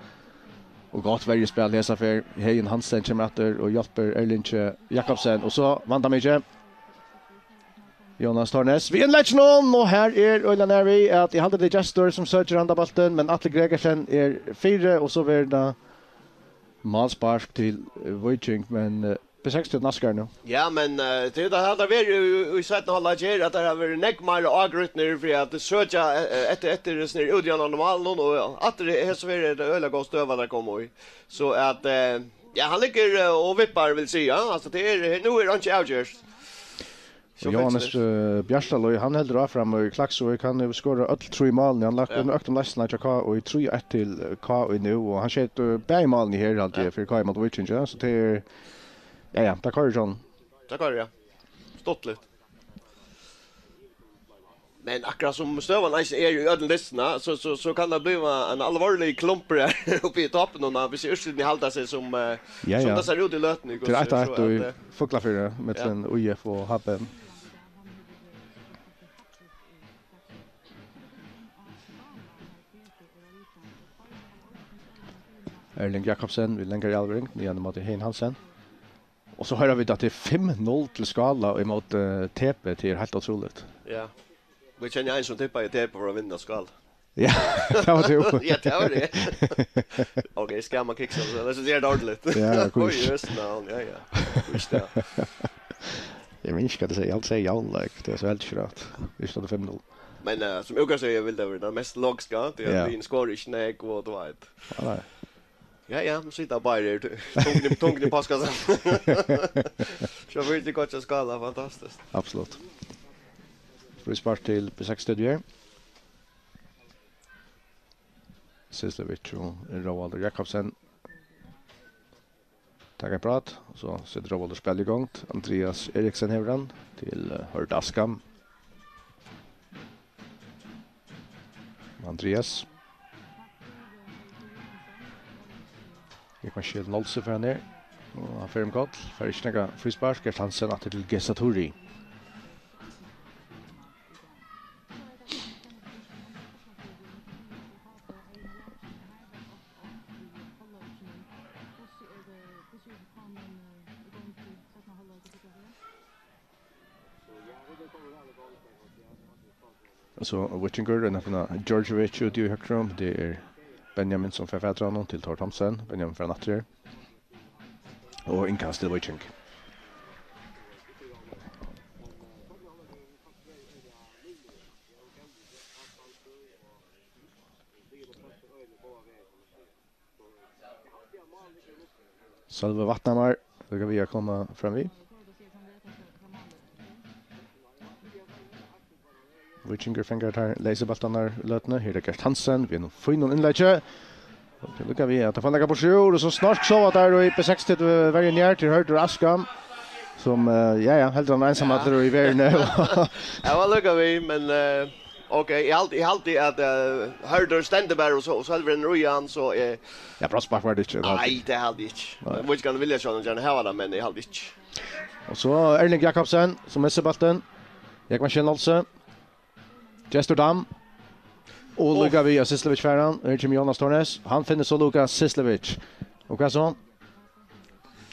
Og gott verjuspæl hesa ferð. Heðin Hansen kemur aftur og hjálpir Erlingi Jakobsen, og so vandamikið. Jonas Thornes við innlegginum, og her er øgiliga nær við, at eg haldi, tað er Gestur, sum søkir handa bóltin, men Atli Gregersen er fyri, og so verður tað Málspark til, eh, Víking, men, eh, B seksogtretivu naskar nú. Ja, men, eh, tað er tað, tað verður í, í seinna hálvleiki her, at tað hava verið nógv meira ágrýtnir fyri at søkja, eh, eftir, eftir hesum her útjavnandi málunum, og aftur hesa ferð er tað øgiliga góð støða, teir koma í. So at, eh, ja, hann liggur, eh, og vippar, vil siga. Altso, tað er, nú er einki avgjørt. Og Jóhannes, eh, Bjartalíð, hann heldur áfram í Klaksvík. Hann hevur skorað øll trý málini. Hann lagt Ja. eina økt um leiðsluna hjá K Í, trý eitt til, eh, K Í nú, og hann skeyt, eh, bæði málini her, haldi Ja. eg, fyri K Í móti Víkingi, ja. So tað er, ja, ja, tað koyrir sånn. Tað koyrir, ja. Stuttligt. Men akkurát sum støðan eisini er í øllum dystinum, so, so, so kann tað blíva ein alvorligur klumpur her uppi í toppinum, og hvis úrslitini halda seg sum, eh, Ja, sum ja. tað sær út í løtuni, Tað er eitt og eitt so í at, eh, Fuglafirði, millum Í F og H B. Erling Jakobsen við langari avlevering, niðan ímóti Hein Hansen. Og so hoyra vit, at tað er fimm null til Skála ímóti T B, tað er heilt ótrúligt. Ja. Vit kenna ein sum tippaði T B fyri at vinna Skála. Ja, tað var tú. Ja, tað var eg. Ok, skal man kiksa, so, so er tað ordiligt. Ja, ja, Oj, kús. Jøss, navn, ja, ja. Kús, ja. Eg minnist ikki, hvat eg segði. Eg haldi, eg segði javnleik. Tað er so heldur ikki rætt. Vit standa fimm null. Men, eh, sum útgangspunkt, eg vil tað vera tað mest logiska, tí at Ja. Vín skorar ikki nógv og, tú veit. Ja, nei. Ja, ja, nú sita báðir her, tungin í, tungin í postkassan. So vit gott at Skála, fantastiskt. Absolutt. Fríspark til B seksogtretivu her. Sislevic og Róaldur Jakobsen. Taka eitt prat, og so setir Róaldur spæl í gongd. Andrias Eriksen hevur hann til, eh, Hørð Askam. Andrias. Jógvan Skeldal Olsen fer hann her. Og hann fer um koll. Fær ikki nakað fríspark. Gert Hansen aftur til Gesa Turi. Og so Víkingur, roynir at finna Djordjevic úti í høgru. Tað er Benjamin sum fær fatur á honum til Thor Thomsen. Benjamin fær hann aftur her. Og innkast til Víking. Sølvi Vatnhamar, líka við at koma fram við. Víkingur fangar tær leysu bóltarnar í løtuni. Her er Gert Hansen við einum fínum innleggi. Og tað er líka við at fáa hann nakað burtur úr, og so snork so at tær í B seksogtretivu verjuni her til Hørður Askam, sum, eh, ja, ja, heldur hann einsamallur Ja. í verðini. Ja, var líka við, men, eh, Ok, eg haldi, eg haldi at, eh, Hørður stendur bara og so, og so heldur hann í hann, so, eh, Ja, brotsspark var tað ikki, tað haldi Nei, eg. tað haldi eg ikki. Nei. Víkingar vilja sjálvandi gjarna hava tað, men eg haldi ikki. Og so Erling Jakobsen, sum missir bóltin. Jógvan Skeldal Olsen. Gestur Dam. Og Uff. Líka við at Sislevic fær hann. Her kemur Jónas Tornes. Hann finnur so Lukas Sislevic. Og hvat so?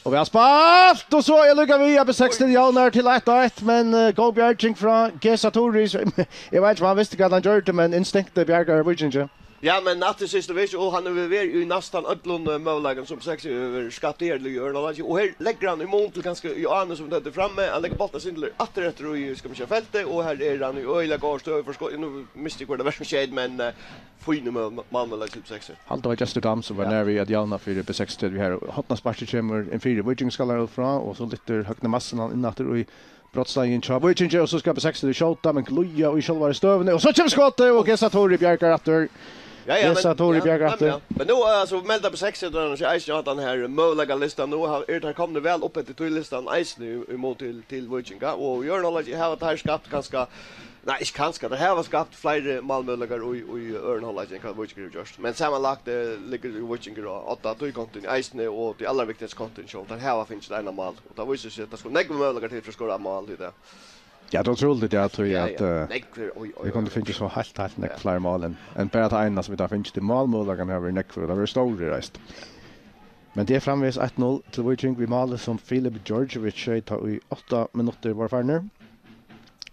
Og væl spælt, og so er líka við at B seksogtretivu javnar til eitt eitt, men, eh, góð bjarging frá Gesa Turi, so eg veit ikki, um hann visti, hvat hann gjørdi, men instinktið bjargar Víkingi. Ja, men aftur Sislevic, og hann hevur verið í næstan øllum, eh, møguleikum, sum B seksogtretivu hevur skapt her í øðrum hálvleiki, og her leggur hann í mun til kanska Jóhannes, sum tøtti frammi, hann leggur bóltin sindur aftur eftir í, skal man siga, feltið, og her er hann í øgiliga góðari støðu fyri skot. Nú misti eg, hvør tað var sum skeyt, men, eh, fínur mø-, mø-, málmøguleiki til B seksogtretivu. Haldi, tað var Gestur Dam, sum var Ja. nær við at javna fyri B seksogtretivu her. Hornasparkið kemur inn fyri, Víkingur skallar út frá, og so lyftir Høgni Madsen hann inn aftur í brotssleiðina hjá Víkingi, og so skal B seksogtretivu skjóta, men glíða í sjálvari støðuni, og so kemur skotið, og Gesa Turi bjargar aftur. Ja, ja, Gesa men, Turi ja, bjargar ja, aftur. ja. Men nú, eh, so melda B seksogtretivu seg eisini á tann her møguleikalistan. Nú ha-, eru teir komnir væl upp eftir tí listan eisini í, í mun til, til Víkinga, og í øðrum hálvleiki hava teir skapt kanska Nei, ikki kanska. Teir hava skapt fleiri málmøguleikar í, í øðrum hálvleiki enn hvat Víkingur hevur gjørt. Men samanlagt, eh, liggur Víkingur á átta, tí kontin eisini, og tí allarviktigastu kontin, sjálvt. Teir hava fingið eina mál, og tað vísir seg, at tað skulu nógvir møguleikar til fyri at skora mál í dag. Ja, tað er ótrúligt, ja, tí Ja, at, ja. eh, Nógvir, oj, oj, vit kundu oj. fingið so heilt, heilt nógv Ja. fleiri mál enn, enn bara tað eina sum vit hava fingið. Tí málmøguleikarnir hava verið nógvir, og tað verið stórir, reist. Men tað er framvegis eitt null til Víking við máli, sum Filip Djordjevic skeyt tá ið átta minuttir vóru farnir.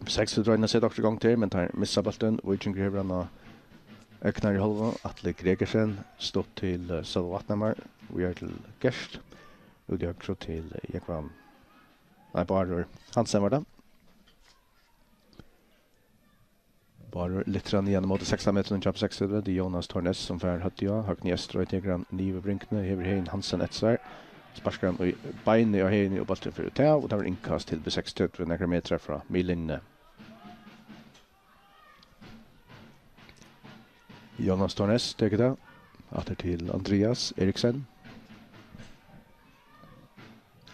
Seks til royna seta okkurt í gongd her, men teir missa bóltin. Víkingur hevur hann á Høgna í hálvuna, Atli Gregersen, stutt til, eh, Sølva Vatnhamar, víðari til Gert, út í høgru til, eh, Jógvan, nei, Bárður Hansen var tað. Bárður lyftir hann niðan móti sekstan metrum hjá B seksogtretivu, tað er Jónas Tornes sum fær høvdið á, Høgni Eysturoy tekur hann niður við bringuni, hevur Heðin Hansen eftir sær, sparkar hann í beinið á Heðini og bólturin fer út av, og tað verður innkast til B seksogtretivu, nakrar metrar frá miðlinjuni. Jónas Tornes tekur tað. Aftur til Andrias Eriksen.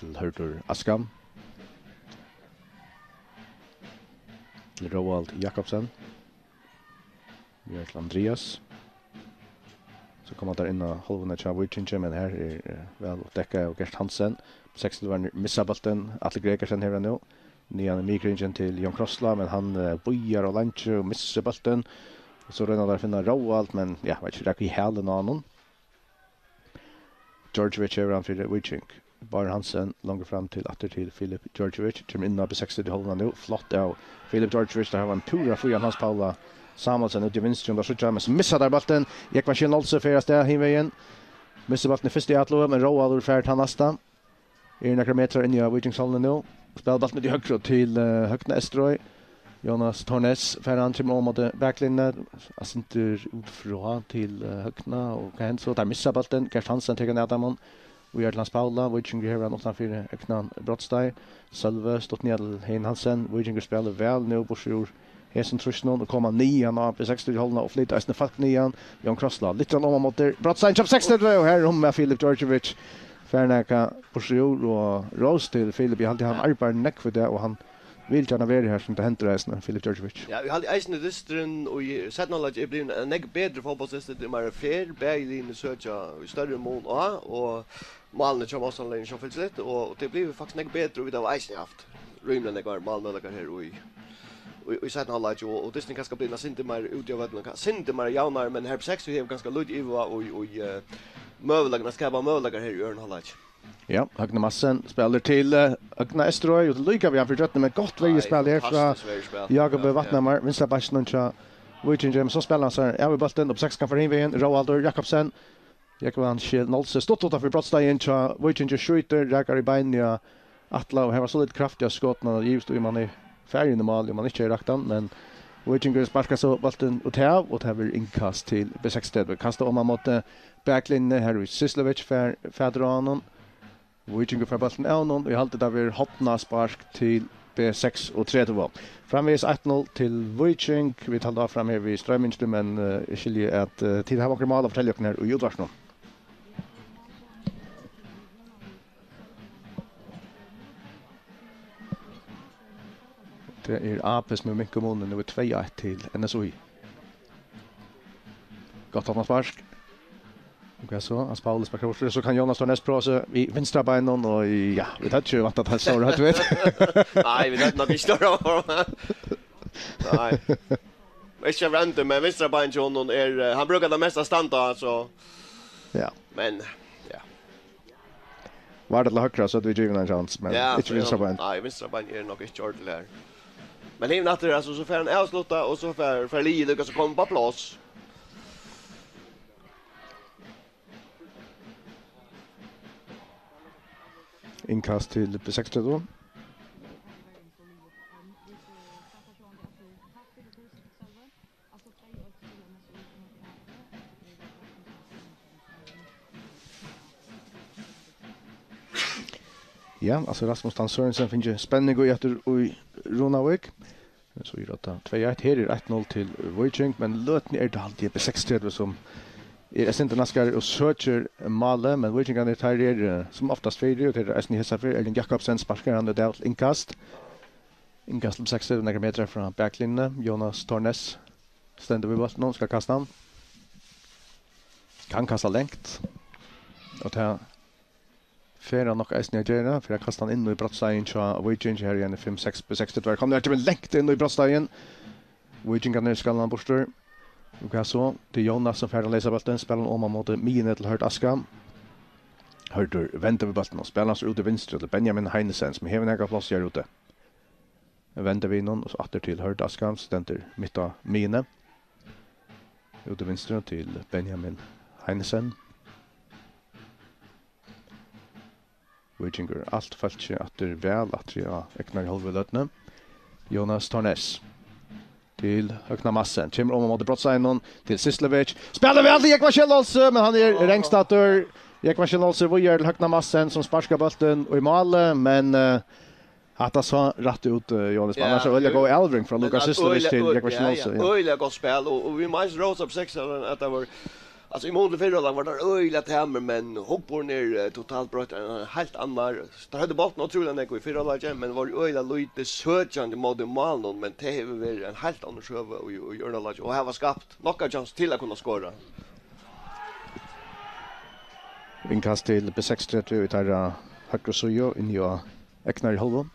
Til Hørður Askan. Til Róald Jakobsen. Víðari til Andrias. So koma teir inn á hálvuna hjá Víkingi, men her er, eh, væl uppdekkað av Gert Hansen. Seksogtretivuarnir missa bóltin. Atli Gregersen hevur hann nú. Niðan í miðkringin til Jón Krossla, men hann, eh, bíðar ov leingi og missir bóltin. Og so royna teir at finna Róald, men, ja, veit ikki, rakk í hælin á honum. Djordjevic hevur hann fyri Víking. Bárður Hansen longur fram til, aftur til Filip Djordjevic. Kemur inn á B seksogtretivu hálvuna nú. Flott av Filip Djordjevic. Teir hava ein púra frían Hans Paula Samuelsen út í vinstru, um teir síggja, men so missa teir bóltin. Jógvan Skjel Nolsøe fer av stað hin vegin. Missir bóltin í fyrstu atlotu, men Róaldur fær tann næsta. Er nakrar metrar inni á Víkingshálvuni nú. Spælir bóltin út í høgru til, eh, Høgna Eysturoy. Jónas Tornes fær hann, kemur oman móti baklinjuni. Hann sindur út frá til, eh, Høgna, og hvat hendir so? Teir missa bóltin. Gert Hansen tekur hann av teimum. Víðari til Hans Paula. Víkingur hevur hann uttan fyri egnan brotsteig. Sølvi stutt niðan til Heðin Hansen. Víkingur spælir væl nú, burtur úr hesum trýstinum og koma niðan á B seksogtretivu hálvuna og flyta eisini fólk niðan. Jón Krossla, lyftir hann oman móti brotsteiginum hjá B seksogtretivu, og her rummar Filip Djordjevic. Fær nakað burtur úr, og rós til Filip. Eg haldi, hann arbeiðir nógv í dag, og hann vil gjarna vera her, sum tað hendir eisini, Filip Djordjevic. Ja, eg haldi eisini, dysturin í seinna hálvleiki er blivin ein nógv betri fótbóltsdystur, tað er meira fair, bæði liðini søkja í størri mun á, og málini hjá motstandarliðinum sjálvfylgisligt, og tað er blivið faktiskt nógv betri, og vit hava eisini havt rímiliga nógvar málmøguleikar her í, í, í seinna hálvleiki, og, og dysturin kanska blivin eitt sindur meira úti á vøllinum, ka-, sindur meira javnari, men Herb Seks hevur kanska lítið yvirvág í, í, eh, møguleikan at skapa møguleikar her í øðrum hálvleiki. Ja, Høgni Madsen spælir til, eh, Høgna Eysturoy, og líka við hann fyri gjøgnum, men gott verjuspæl her frá Jákupi Vatnhamar, vinstra bakkinum hjá Víkingi, men so spælir hann sær av í bóltin, upp sekstan fyri hin vegin, Róaldur Jakobsen, Jógvan Skjel Nolsøe stutt uttan fyri brotsteigin hjá Víkingi, skjýtur, rakar í beinini á Atla, og her var so lítið kraft í skotinum, at eg ivist í, um hann er farin í mál, um hann ikki hevur rakt hann, men Víkingur sparkar so bóltin út av, og tað verður innkast til B seksogtretivu. Kastað oman móti baklinjuni, har ið Syslovic fær fatur á honum. Víkingur fær bóltin av honum, og eg haldi, tað verður hornaspark til B seksogtretivu. Framvegis eitt null til Víking. Vit halda áfram her við stroymingini, men, eh, eg skilji, at, eh, tit hava okkurt mál at fortelja okkum her í útvarpinum. Tað er A P sum hevur minkað munin, nú er tvey eitt til N S Í. Gott opna spark. Og hvat so? Hans Pauli sparkar burtur. So kann Jónas Tornes prøva seg við vinstra beinum, og ja, vit høvdu ikki væntað tað stóra, høvdu vit? Nei, vit høvdu nokk ikki stóra. Nei. Ikki av randi, men vinstra bein hjá honum er, eh, hann brúkar tað mest at standa, so. Ja. Men, ja. Var tað til høgra, so høvdu vit givið ein chance, men ja, ikki so vinstra bein. Nei, vinstra bein er nokk ikki ordiliga har. Men hin aftur, altso, so fær hann avslutta, og so fær, fær liðið líka so koma upp á pláss. Innkast til B seksogtretivu. Ja, altso, Rasmus Tan Sørensen fekk spenning í aftur í Runavík. So er tað tvey eitt. Her er eitt null til Víking, men løtuni er tað, haldi eg, B seksogtretivu sum er eitt sindur naskari og søkir málið, men Víkingarnir, teir eru, eh, sum oftast fyri, og teir eru eisini hesar fyri. Erling Jakobsen sparkar hann út av til innkast. Innkast til B seksogtretivu, nakrar metrar frá baklinjuni. Jónas Tornes stendur við bóltin, skal kasta hann. Kann kasta langt. Og tað fer hann nokk eisini at gera, fer at kasta hann inn í brotsteigin hjá Víking, her eru fimm seks B seksogtretivu komnir, hann kemur langt inn í brotsteigin. Víkingarnir skal hann burtur. Og hvat so? Tað er Jónas sum fær at leysa bóltin, spælir hann oman móti miðjuni til Hørð Aska. Hørður vendir við bóltin og spælir hann so út í vinstru til Benjamin Heinesen, sum hevur nakað pláss her úti. Vendir við honum og so aftur til Hørð Aska, sum stendur mitt á miðjuni. Út í vinstru til Benjamin Heinesen. Víkingur, alt fólkið aftur væl aftur á egnari hálvu løtuni. Jonas Tornes til Høgna Madsen. Kemur oman móti brotsteininum til Syslevic. Spælir væl til Jógvan Kjell Olsen, men hann er rangstaddur. Jógvan Kjell Olsen víðari til Høgna Madsen, sum sparkar bóltin í málið, men, eh, hatta sá rætt út, eh, Jóhannes. Ja, annars er øgiliga góð avlevering frá Lukas Syslevic til Jógvan Kjell Olsen, ja. Øgiliga gott spæl, og, og vit mugu eisini rósa upp seks, at, at tað var, altso, í mun til fyrra hálvleik var tað øgiliga tamir, men hugburðurin er, eh, totalt broyttur, ein heilt annar. Teir høvdu bóltin ótrúliga nógv í fyrra hálvleiki, men vóru øgiliga lítið søkjandi móti málinum, men tað hevur verið ein heilt annar søga í, í, í øðrum hálvleiki, og hava skapt nokk av kjansum til at kunna skora. Innkast til B seksogtretivu í teirra høgru síðu, inni á egnari hálvu.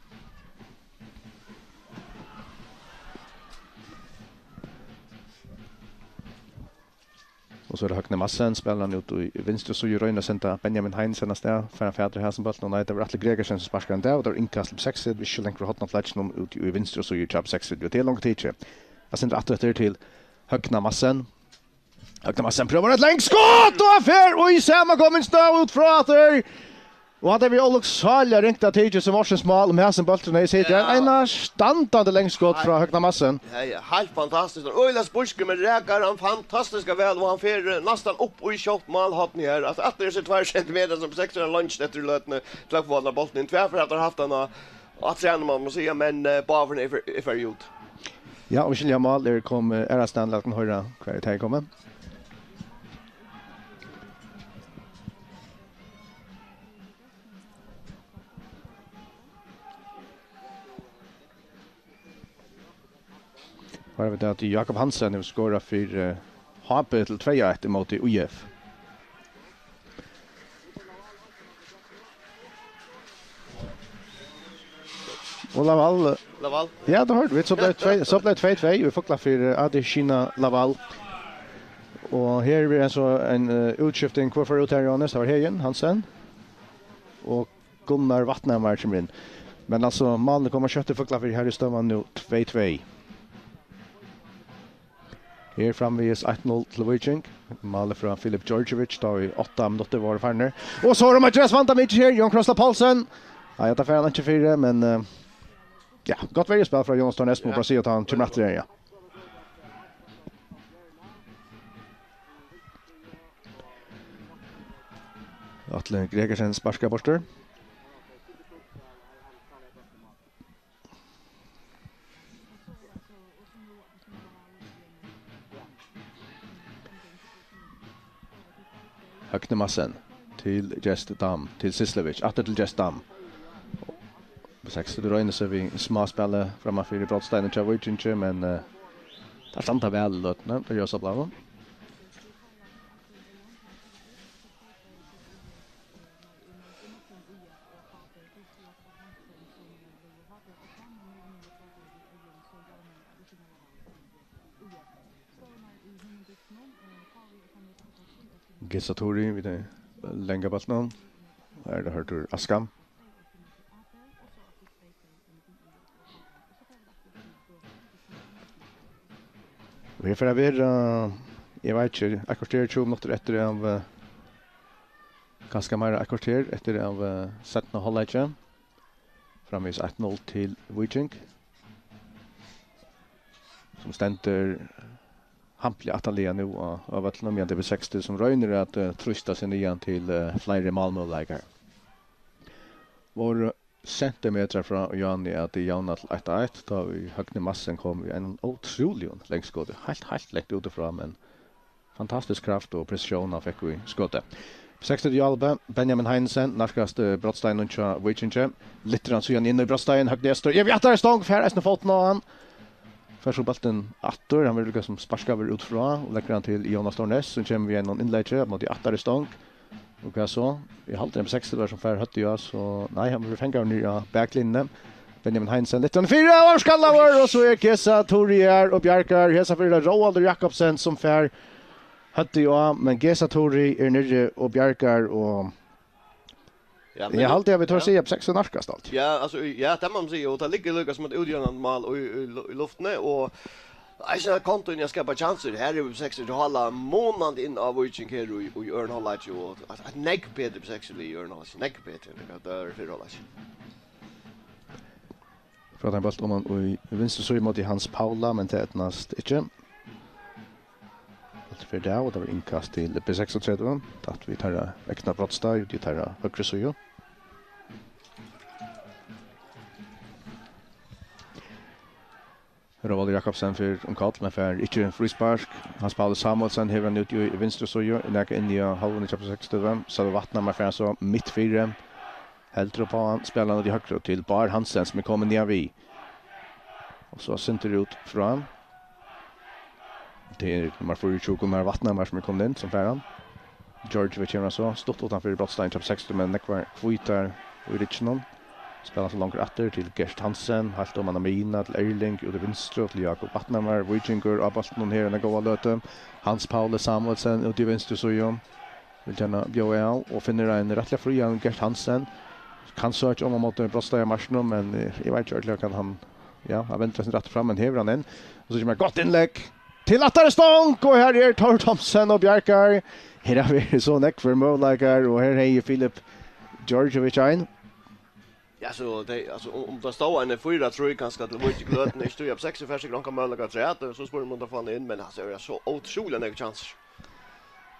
Og so er tað Høgni Madsen, spælir hann út í vinstru síðu, roynir at senda Benjamin Heinesen av stað, fær hann fatur í hasum bóltin, og nei, tað var Atli Gregersen, sum sparkar hann av, og tað var innkast til B seksogtretivu, ikki langt frá hornaflokkinum, út í vinstru síðu hjá B seksogtretivu, og tað er longu tikið. Eg sendi aftur eftir til Høgna Madsen. Høgni Madsen prøvar eitt langt skot, og hann fer í sama komingstøð út frá aftur. Og hatta er við ólukksáliga ringt at tikið sum ársins mál um hasin bólturin, eg siti her. Ja. Einar standandi langskot frá Høgna Madsen. Ja, ja, heilt fantastiskt. Og øgiliga spískur, men rakar hann fantastiska væl, og hann fer, eh, næstan upp í sjálvt málhornið her. Altso, aftur hesir tveir sentimetrar sum seksara longst eftir í løtuni, til at fáa allan bóltin inn. Tvær fyri at hava havt hann á, á trænum, man má siga, men, eh, báðar fyri er fer-, er farið út. Ja, og skilja mál er komið, er av stað, lat okkum hoyra, hvar er tað komið? Her er tað at Jakob Hansen hevur skorað fyri, eh, H B til tvey eitt ímóti U F. Og Laval. Laval. Ja, tað hoyrdu vit. So bleiv tvey, so bleiv tvey tvey í Fuglafirði, Adishina Laval. Og her er so ein, eh, útskifting. Hvør fer út her, Jóhannes? Tað var Heðin Hansen. Og Gunnar Vatnhamar kemur inn. Men altso, málini koma skjótt í Fuglafirði, her er støðan nú tvey tvey. Her framvegis eitt null til Víking. Málið frá Filip Djordjevic, tá ið átta minuttir vóru farnir. Og so er tað Mathias Vanda Mikkel her, Jón Krossla Poulsen. Nei, hetta fær hann ikki fyri, men, eh, ja, gott verjuspæl frá Jónas Tornes, má bara siga at hann kemur aftur her, ja. Atli Gregersen sparkar burtur. Høgni Madsen til Gest Dam, til Syslevic, aftur til Gest Dam. Seks til roynir seg við smáspæli frammanfyri brotsteininum hjá Víkingi, men, eh, teir standa væl í løtuni, teir Jósef Bláu. Gesa Turi við tað langa bóltinum. Her er tað Hørður Askam. Og her fer at vera, eg veit ikki, eitt korter, tjúgu minuttir eftir av, eh, kanska meira, eitt korter eftir av, eh, seinna hálvleiki. Framvegis eitt null til Víking, sum stendur hampiliga aftarliga nú á, á vøllinum, meðan B seksogtretivu sum roynir at, eh, trýsta seg niðan til, eh, fleiri málmøguleikar. Vóru sentimetrar frá Johanni at javna til eitt eitt, tá ið Høgni Madsen kom við einum ótrúligum langskoti, heilt, heilt langt útifrá, men fantastisk kraft og presisjón hann fekk í skotið. Seksogtretivu Albe, Benjamin Heinesen, nærkast, eh, brotsteininum hjá Víkingi. Lyftir hann síðan inn í brotstein, høgni eystur. Evið aftari stong, fær eisini fótin á hann. Fær so bóltin aftur, hann verður líka sum sparkaður út frá, og leggur hann til Jónas Tornes, sum kemur við einum innleggi, móti aftari stong. Og hvat so? Eg haldi, ein B seksogtretivu sum fær høvdið á, so nei, hann verður fangaður niðri á baklinjuni. Benjamin Heinesen, lyftir hann fyri, og hann skallaður, og so er Gesa Turi her og bjargar. Hesa ferð er tað Róaldur Jakobsen sum fær høvdið á, men Gesa Turi er niðri og bjargar, og ja, men eg haldi, at vit tørva siga, at B seksogtretivu nærkast alt. Ja, altso, ja, tað má man siga, og tað liggur líka sum eitt útjevnandi mál í, í, í luftini, og Eisini at kontoin at skapa chansir. Her er B seksogtretivu munandi inn á Víking her í, í øðrum hálvleiki og eitt, eitt nógv betri B seksogtretivu í øðrum hálvleiki. Nógv betri enn hvat tað var í fyrra hálvleiki. Frátt ein bólt oman í vinstru síðu móti Hans Paula, men tað eydnast ikki. Bóltur fer av, og tað var innkast til B seksogtretivu. Tætt við teirra egna brotstað, út í teirra høgru síðu. Róaldur Jakobsen fer um koll, men fær ikki fríspark. Hans Pauli Samuelsen hevur hann út í vinstru síðu, er nakað inni á hálvuni hjá B seksogtretivu. Sølvi Vatnhamar fær hann so mitt fyri. Heldur upp á hann, spælir hann út í høgru til Bár Hansen, sum er komin niðan við. Og so sindur út frá. Tað er nummar fýraogtjúgu, Gunnar Vatnhamar, sum er komin inn, sum fær hann. Djordjevic kemur hann so, stutt uttan fyri brotsteigin hjá B seksogtretivu, men nógvar hvítar í rygginum. Spælir hann so longur aftur til Gert Hansen, heilt oman á miðjuna til Erling, út í vinstru til Jakob Vatnhamar, Víkingur á bóltinum her eina góða løtu. Hans Pauli Samuelsen út í vinstru síðu. Vil gjarna bjóða av og finnur ein rættiliga frían Gert Hansen. Kann søkja um á móti brotsteigamarkinum, men, eh, eg veit ikki ordiliga, kann hann, ja, hann vendir seg rætt fram, men hevur hann ein. Og so kemur eitt gott innlegg til aftari stong, og her er Tór Thomsen og bjargar. Her hava verið so nógvir møguleikar, og her hevði Filip Djordjevic ein. Ja, so tey, altso, um, um tað stóð ein fýra trý kanska til Víking í løtuni, ikki tí at B seksogtretivu fær sikkurt onkran møguleika afturat, so spurningur um tey fáa hann inn, men altso, er so ótrúliga nógvir kjansir.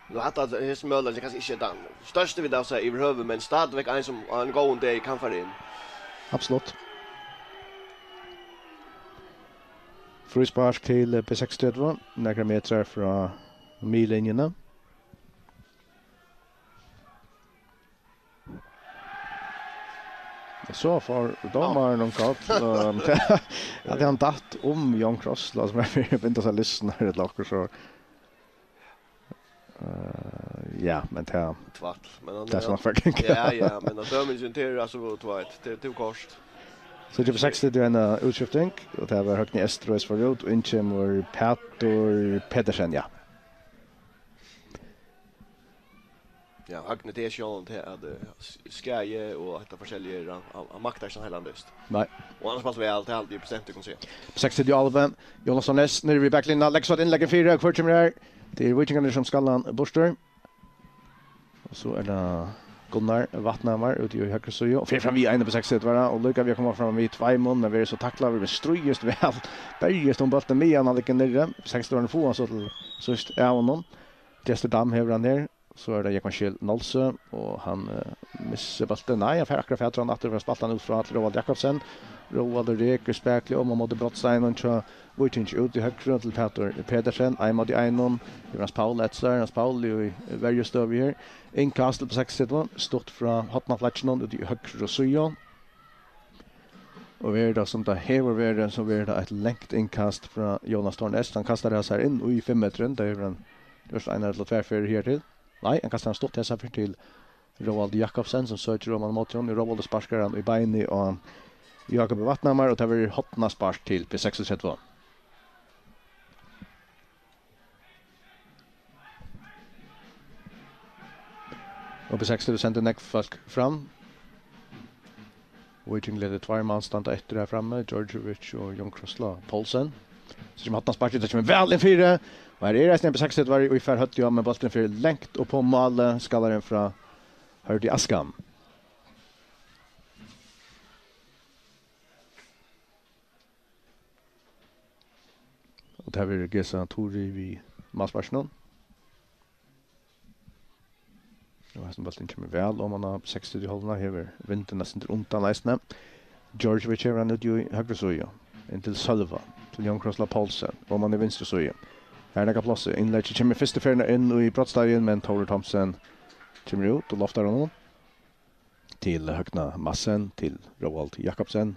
Nú, hatta, hesin møguleikin er kanska ikki tann størsti, vit hava sæð yvirhøvur, men stadigvæk ein sum á ein góðan dag kann fara inn. Absolutt. Fríspark til B seksogtretivu, nakrar metrar frá miðlinjuni. So fær dómarin um koll, um, at hann datt um Jón Krossla, sum er við at binda sær lystirnar ella okkurt, so, eh, ja, men tað, tvætl, men hann tað er so nokk fyri. Ja, ja, men at døma seg til, altso, tvætl, tað er tað kort. So, B seksogtretivu, ein, eh, útskifting, og tað var Høgni Estroes fór út, og inn kemur Pætur Petersen, ja. Ja, Høgni, tað er sjálvandi tað at, eh, s-, skaði og hetta forskelliga er, hann, hann, hann maktar ikki heilan dyst. Nei. Og annars spældi væl, tað haldi eg bestemt, eg kann siga. Seks til tólv, Jónas Thornes, niðri við baklinjuna, leggur so eitt innlegg fyri, hvør kemur her? Tað er Víkingarnir sum skal hann burtur. Og so er tað Gunnar Vatnhamar úti í høgru síðu, og fer fram við einum B seksogtretivu, og líka við at koma fram við tveimum, men verður so taklaður, men stríðist væl, berjist um bóltin, meðan hann liggur niðri. B seksogtretivu fáa hann so til síðst av honum. Gestur Dam hevur hann her. So er tað Jógvan Schiel Nolsøe, og hann, eh, missir bóltin. Nei, hann fær akkurát fatur á hann aftur, fær spælt hann út frá til Róald Jakobsen. Róaldur rekur spakuliga oman móti brotsteininum hjá Víkingi, út í høgru til Pætur Petersen. Ein móti einum. Jónas Paul Etzler, Jónas Paul í verjustøðu her. Innkast til B seksogtretivu, stutt frá hornaflagginum út í høgru síðu. Og verður tað sum tað hevur verið, so verður tað eitt langt innkast frá Jónas Thornes. Hann kastar tað sær inn í fimm metrin, tað hevur hann gjørt einar ella tvær ferðir her til. Nei, hann kastar hann stutt hesa ferð til Róald Jakobsen, sum søkir oman móti honum. Róald sparkar hann í beinið á Jakob Vatnhamar, og tað verður hornaspark til B seksogtretivu. Og B seksogtretivu sendir nógv fólk fram. Víking letur tveir mann standa eftir her frammi, Djordjevic og Jón Krossla Poulsen. So kemur hornasparkið, tað kemur væl inn fyri. Og her er eisini ein B seksogtretivari, ið fær høvdið á, men bólturin fer langt upp á málið, skalarin frá Hørdi Askan. Og tað verður Gesa Turi við málsparkinum. Og hesin bólturin kemur væl oman á B seksogtretivu hálvuna, hevur vindin eitt sindur undan eisini. Djordjevic hevur hann út í høgru síðu, inn til Sølva, til Jón Krossla Poulsen, oman í vinstru síðu. Her er nakað pláss, innleggið kemur fyrstu ferðina inn í brotsteigin, men Tórður Thomsen kemur út og loftar honum. Til Høgna Madsen, til Róald Jakobsen.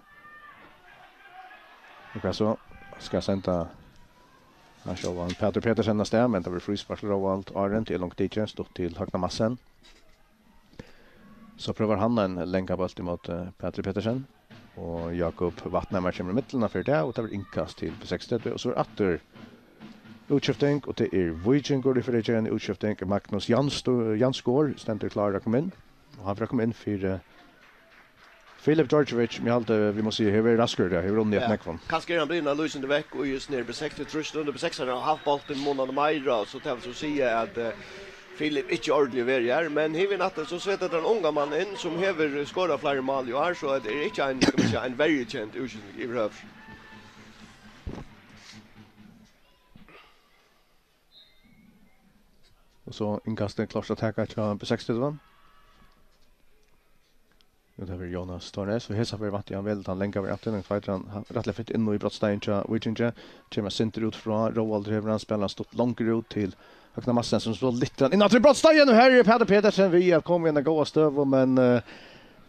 Og hvat so? Skal senda hann sjálvan Pætur Petersen av stað, men tað verður fríspark til Róald, áðrenn tað er langt tikið, stutt til Høgna Madsen. So prøvar hann ein langan bólt ímóti, eh, Pætri Petersen. Og Jakob Vatnhamar kemur í millum, hann fer tað, og tað verður innkast til B seksogtretivu, og so er aftur útskifting, og tað er Víkingur, ið fer at gera eina útskifting. Magnus Janstu-, Jansgaard stendur klárur at koma inn, og hann fer at koma inn fyri, eh, Filip Djordjevic, eg haldi, vit mugu siga, hevur verið raskur, ja, hevur unnið eitt Ja. nógv. Kanska er hann blivin ein lýsandi vekk í hesum her B seksogtrýss, og B seksogtrýss hava havt bóltin munandi meira, so tað vil so siga at, eh, Filip ikki ordiliga verið her, men hevur hann aftur, so setir hann ungan mann inn, sum hevur skorað fleiri mál í ár, so tað er ikki ein, skal man siga, ein verjukend útskifting yvirhøvur. Og so innkastið klárt at taka hjá B seksogtrýss. Og tað verður Jonas Tornes, og hesa ferð vænti eg hann vel, tann langa variantin, hann tveitir hann rættiliga fitt inn í brotsteigin hjá Víkingi, kemur eitt sindur út frá, Róaldur hevur hann, spælir hann stutt longur út til Høgna Madsen, sum so lyftir hann inn aftur í brotsteigin, og her er Pætur Petersen við at koma í eina góða støðu, men, eh,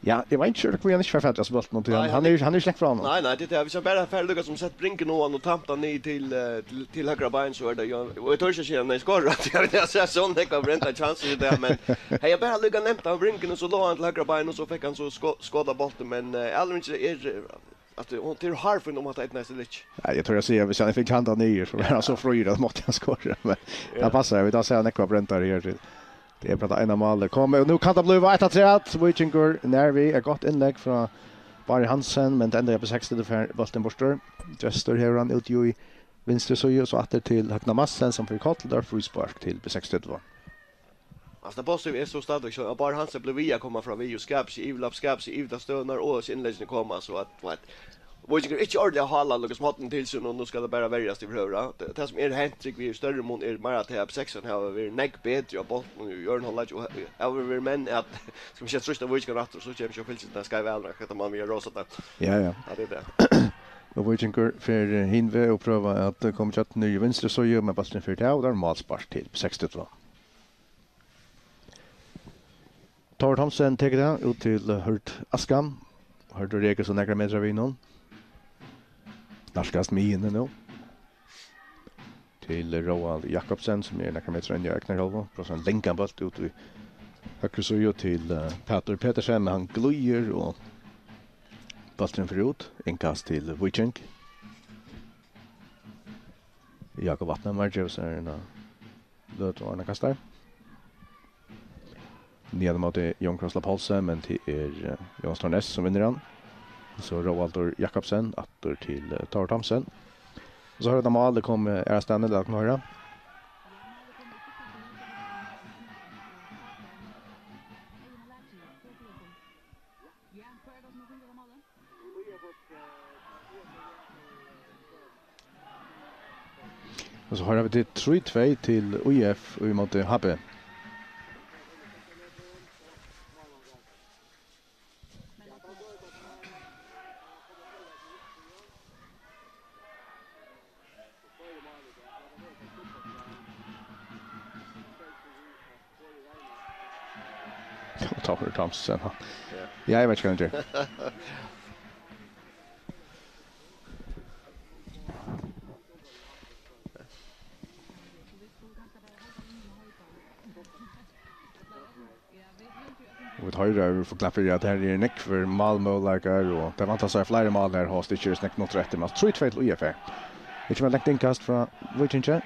ja, eg veit ikki, hví hann ikki fær fatt í hasa bóltin, tí hann, Nei, hann hann er, hann er slett frá honum. Nei, nei, tað er tað. Viss hann bara fær líka sum sett bringuna á hann og tamt hann niður til, eh, til, til høgra bein, so er tað jo, og eg tóri ikki at siga, nei, skora, tí eg veit, eg sá so nógvar brentar chansir í dag, men hevði hann bara líka nemt hann bringuna, so lá hann til høgra bein, og so fekk hann so sko-, skot á bóltin, men, eh, Erling er, eh, at hon, tað er hárfínt um at eydnaðist ella ikki. Ja, eg tóri at siga, viss hann fekk hann niður, so var hann so fríur at mátti hann skora, men Ja. tað passar, vit hava sæð nógvar brentar her til. Tað er bara eina málið. Kom, og nú kann tað blíva eitt afturat. Víkingur nær við eitt gott innlegg frá Bárði Hansen, men tað endar í B seksogtrýss, fær bóltin burtur. Gestur hevur hann út í vinstru síðu, so aftur til Høgna Madsen, sum fær koll, og tað er fríspark til B seksogtrýss. Altso, tað positiva er so stadigvæk, so at Bárður Hansen blívur við at koma fram við og skapa seg yvirlapp, skapa seg yvir tær støðurnar, og so innleggini koma, so at, tú veit, Víkingur ikki ordiliga hála Lukas Morten til sín, og nú skal tað bara verjast yvirhøvur. Tað, tað sum er hent, trúgvi eg, í størri mun er meira, at B seksogtrýss hava verið nógv betri á bóltinum í øðrum hálvleiki, og hava verið menn at, skal vit siga, trýsta Víkingar aftur, so kemur ikki Fylkir til at skeiva av, hvat man vil rósa tað. Ja, ja. Ja, tað er tað. Og Víkingur fer, eh, hin veg og prøvar at, eh, koma kjatt niður í vinstru síðu, men bólturin fer til, og tað er málspark til B seksogtrýss. Thor Thomsen tekur tað út til, eh, Hørð Askam. Hørður rekur so nakrar metrar við honum. Nærkast miðjuni nú. Til Róald Jakobsen, sum er nakrar metrar inn í egna hálvu. Prøvar ein langan bólt út í høgru síðu til, eh, Pætur Petersen, men hann glíður og bólturin fer út. Innkast til Víking. Jakob Vatnhamar gevur sær eina løtu, áðrenn hann kastar. Niðan móti Jón Krossla Poulsen, men tað er, eh, Jónas Tornes sum vinnur hann. So Róaldur Jakobsen aftur til, eh, Thor Thomsen. Og so har vit eitt mál, tað kom, eh, aðrastaðni, lat okkum hoyra. Og so hoyra vit, tað er trý tvey til U F í móti H B. Thor Thomsen, ha. Ja. Ja, eg veit ikki, hvat hann ger. Og vit hoyra úr Fuglafirði, at her eru nógvir málmøguleikar, og tað vantar sær fleiri mál her, hóast ikki eru so nógv minuttir eftir, men trý tvey til U F her. Ikki meir langt innkast frá Víkingi.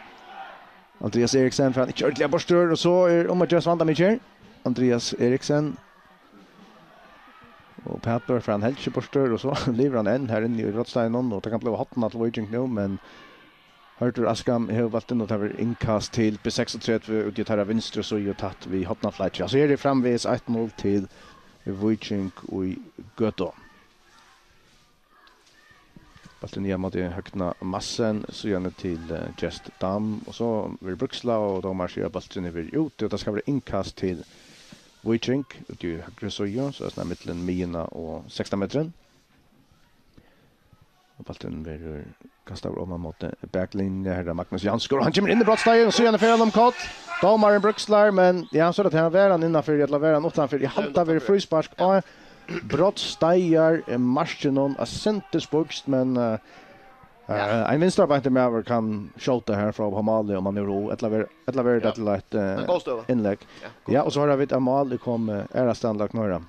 Andrias Eriksen fær hann ikki ordiliga burtur, og so er um at gera vandamikið her. Andrias Eriksen. Og Pætur fær hann helst ikki burtur, og so livir hann enn her inni í brotsteiginum, og tað kann blíva hornað til Víking nú, men Hørður Askam hevur bóltin, og tað verður innkast til B seksogtretivu út í teirra vinstru síðu, tætt við hornaflakið. So her er framvegis eitt null til Víking í Gøtu. Bólturin niðan móti Høgna Madsen, síðani til, eh, Just Dam, og so verður brúkslað, og dómarin sigur, at bólturin er verið úti, og tað skal vera innkast til Víking, úti í høgru síðu, so er snart millum miðjuna og sekstan metrin. Og bólturin verður kastaður oman móti baklinjuni, her er Magnus Jansgaard, og hann kemur inn í brotsteigin, og síðani fer hann um koll. Dómarin brúkslar, men, ja, so er tað, hann, var hann innanfyri, ella var hann uttanfyri? Eg haldi, tað verður fríspark á brotsteigarmarkinum, eitt sindur spískt, men, eh, eh, ein vinstribeintur maður kann skjóta her frá, frá máli, um hann hevur hug, ella ver-, ella verður tað til eitt, eh, innlegg. Ja, og so hoyra vit, at málið kom, eh, aðrastaðni, lat okkum hoyra.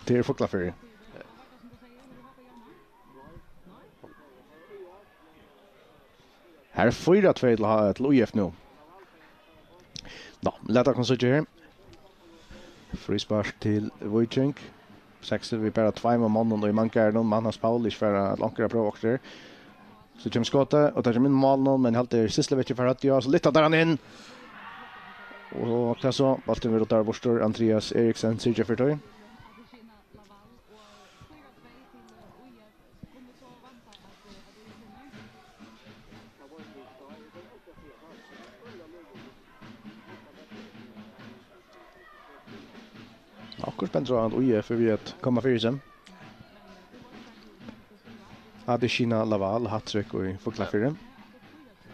Tað er Fuglafjørður. Her er fýra tvey til, til U F nú. Ná, lat okkum síggja her. Fríspark til Víking. Sexi við bara tveimum monnum í manngarðinum. Mann hans Paul ikki fara at onkra prøva okkurt her. So kemur skotið, og tað kemur inn í mál nú, men haldi Sislevic fær høvdið á, so lyftir hann inn. Og hvat so? Bólturin verður ruddaður burtur. Andrias Eriksen syrgir fyri tí. Okkurt bendir á, at U F er við at koma fyri seg. Adesina Lawal, hat-trick í Fuglafirði.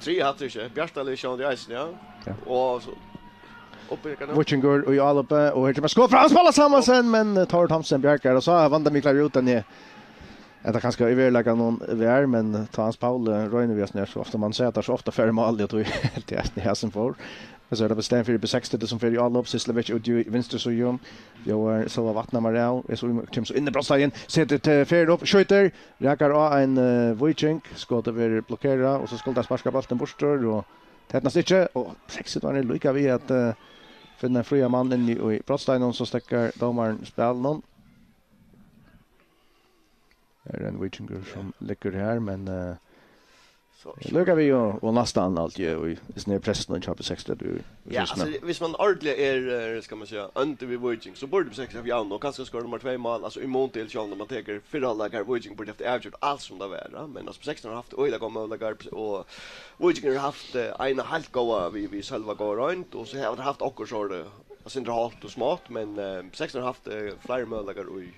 Triðja hat-trickið, Bjartalið sjálvandi eisini, ja. Ja. Og so, uppi, hvat nú? Víkingur í álopi, og her kemur skot frá Hans Palla Samuelsen, men, eh, Thor Thomsen bjargar, og so er Vanda Mikla út, den er, hetta kanska í veruleikanum vær, men tá Hans Pauli roynir við hasum her, so ofta man sær, at tað so ofta fer mál, og tað er heilt í hasin fór. Men so er tað bestemt fyri B seksogtretivu, sum fer í álop, Sislevic út í vinstru síðu, bjóðar Sølva Vatnhamar av, er so, kemur so inn í brotsteigin, setur til ferð upp, skjýtur, rakar á ein, eh, Víking, skotið verður blokkerað, og so skulu teir sparka bóltin burtur, og tað eydnast ikki, og seksogtretivu er líka við at, eh, finna ein frían mann inni í brotsteiginum, so steðgar dómarin spælinum. Her er ein víkingur, sum liggur her, men, eh, so, líka við og, og næstan alt, ja, í, í sinni pressun og kjøper seks, det du, ja, synes, altså, men hvis man ordentligt er, eh, skal man sige, ondt ved Viking, så burde B seksogtredive have jævnet, og kanskje skåret nummer to mål, altså, i mål til, selv om man tenker, fyrre halvleg har Viking burde haft avgjort alt, som det var, ja, men altså, B seksogtredive har haft øjelig gode mållægger, og Viking har haft, eh, en helt gode, vi, vi selv var gode rundt, og så har de haft akkurat så det, altså, ikke holdt og smått, men, eh, B seksogtredive har haft, eh, flere mållægger i,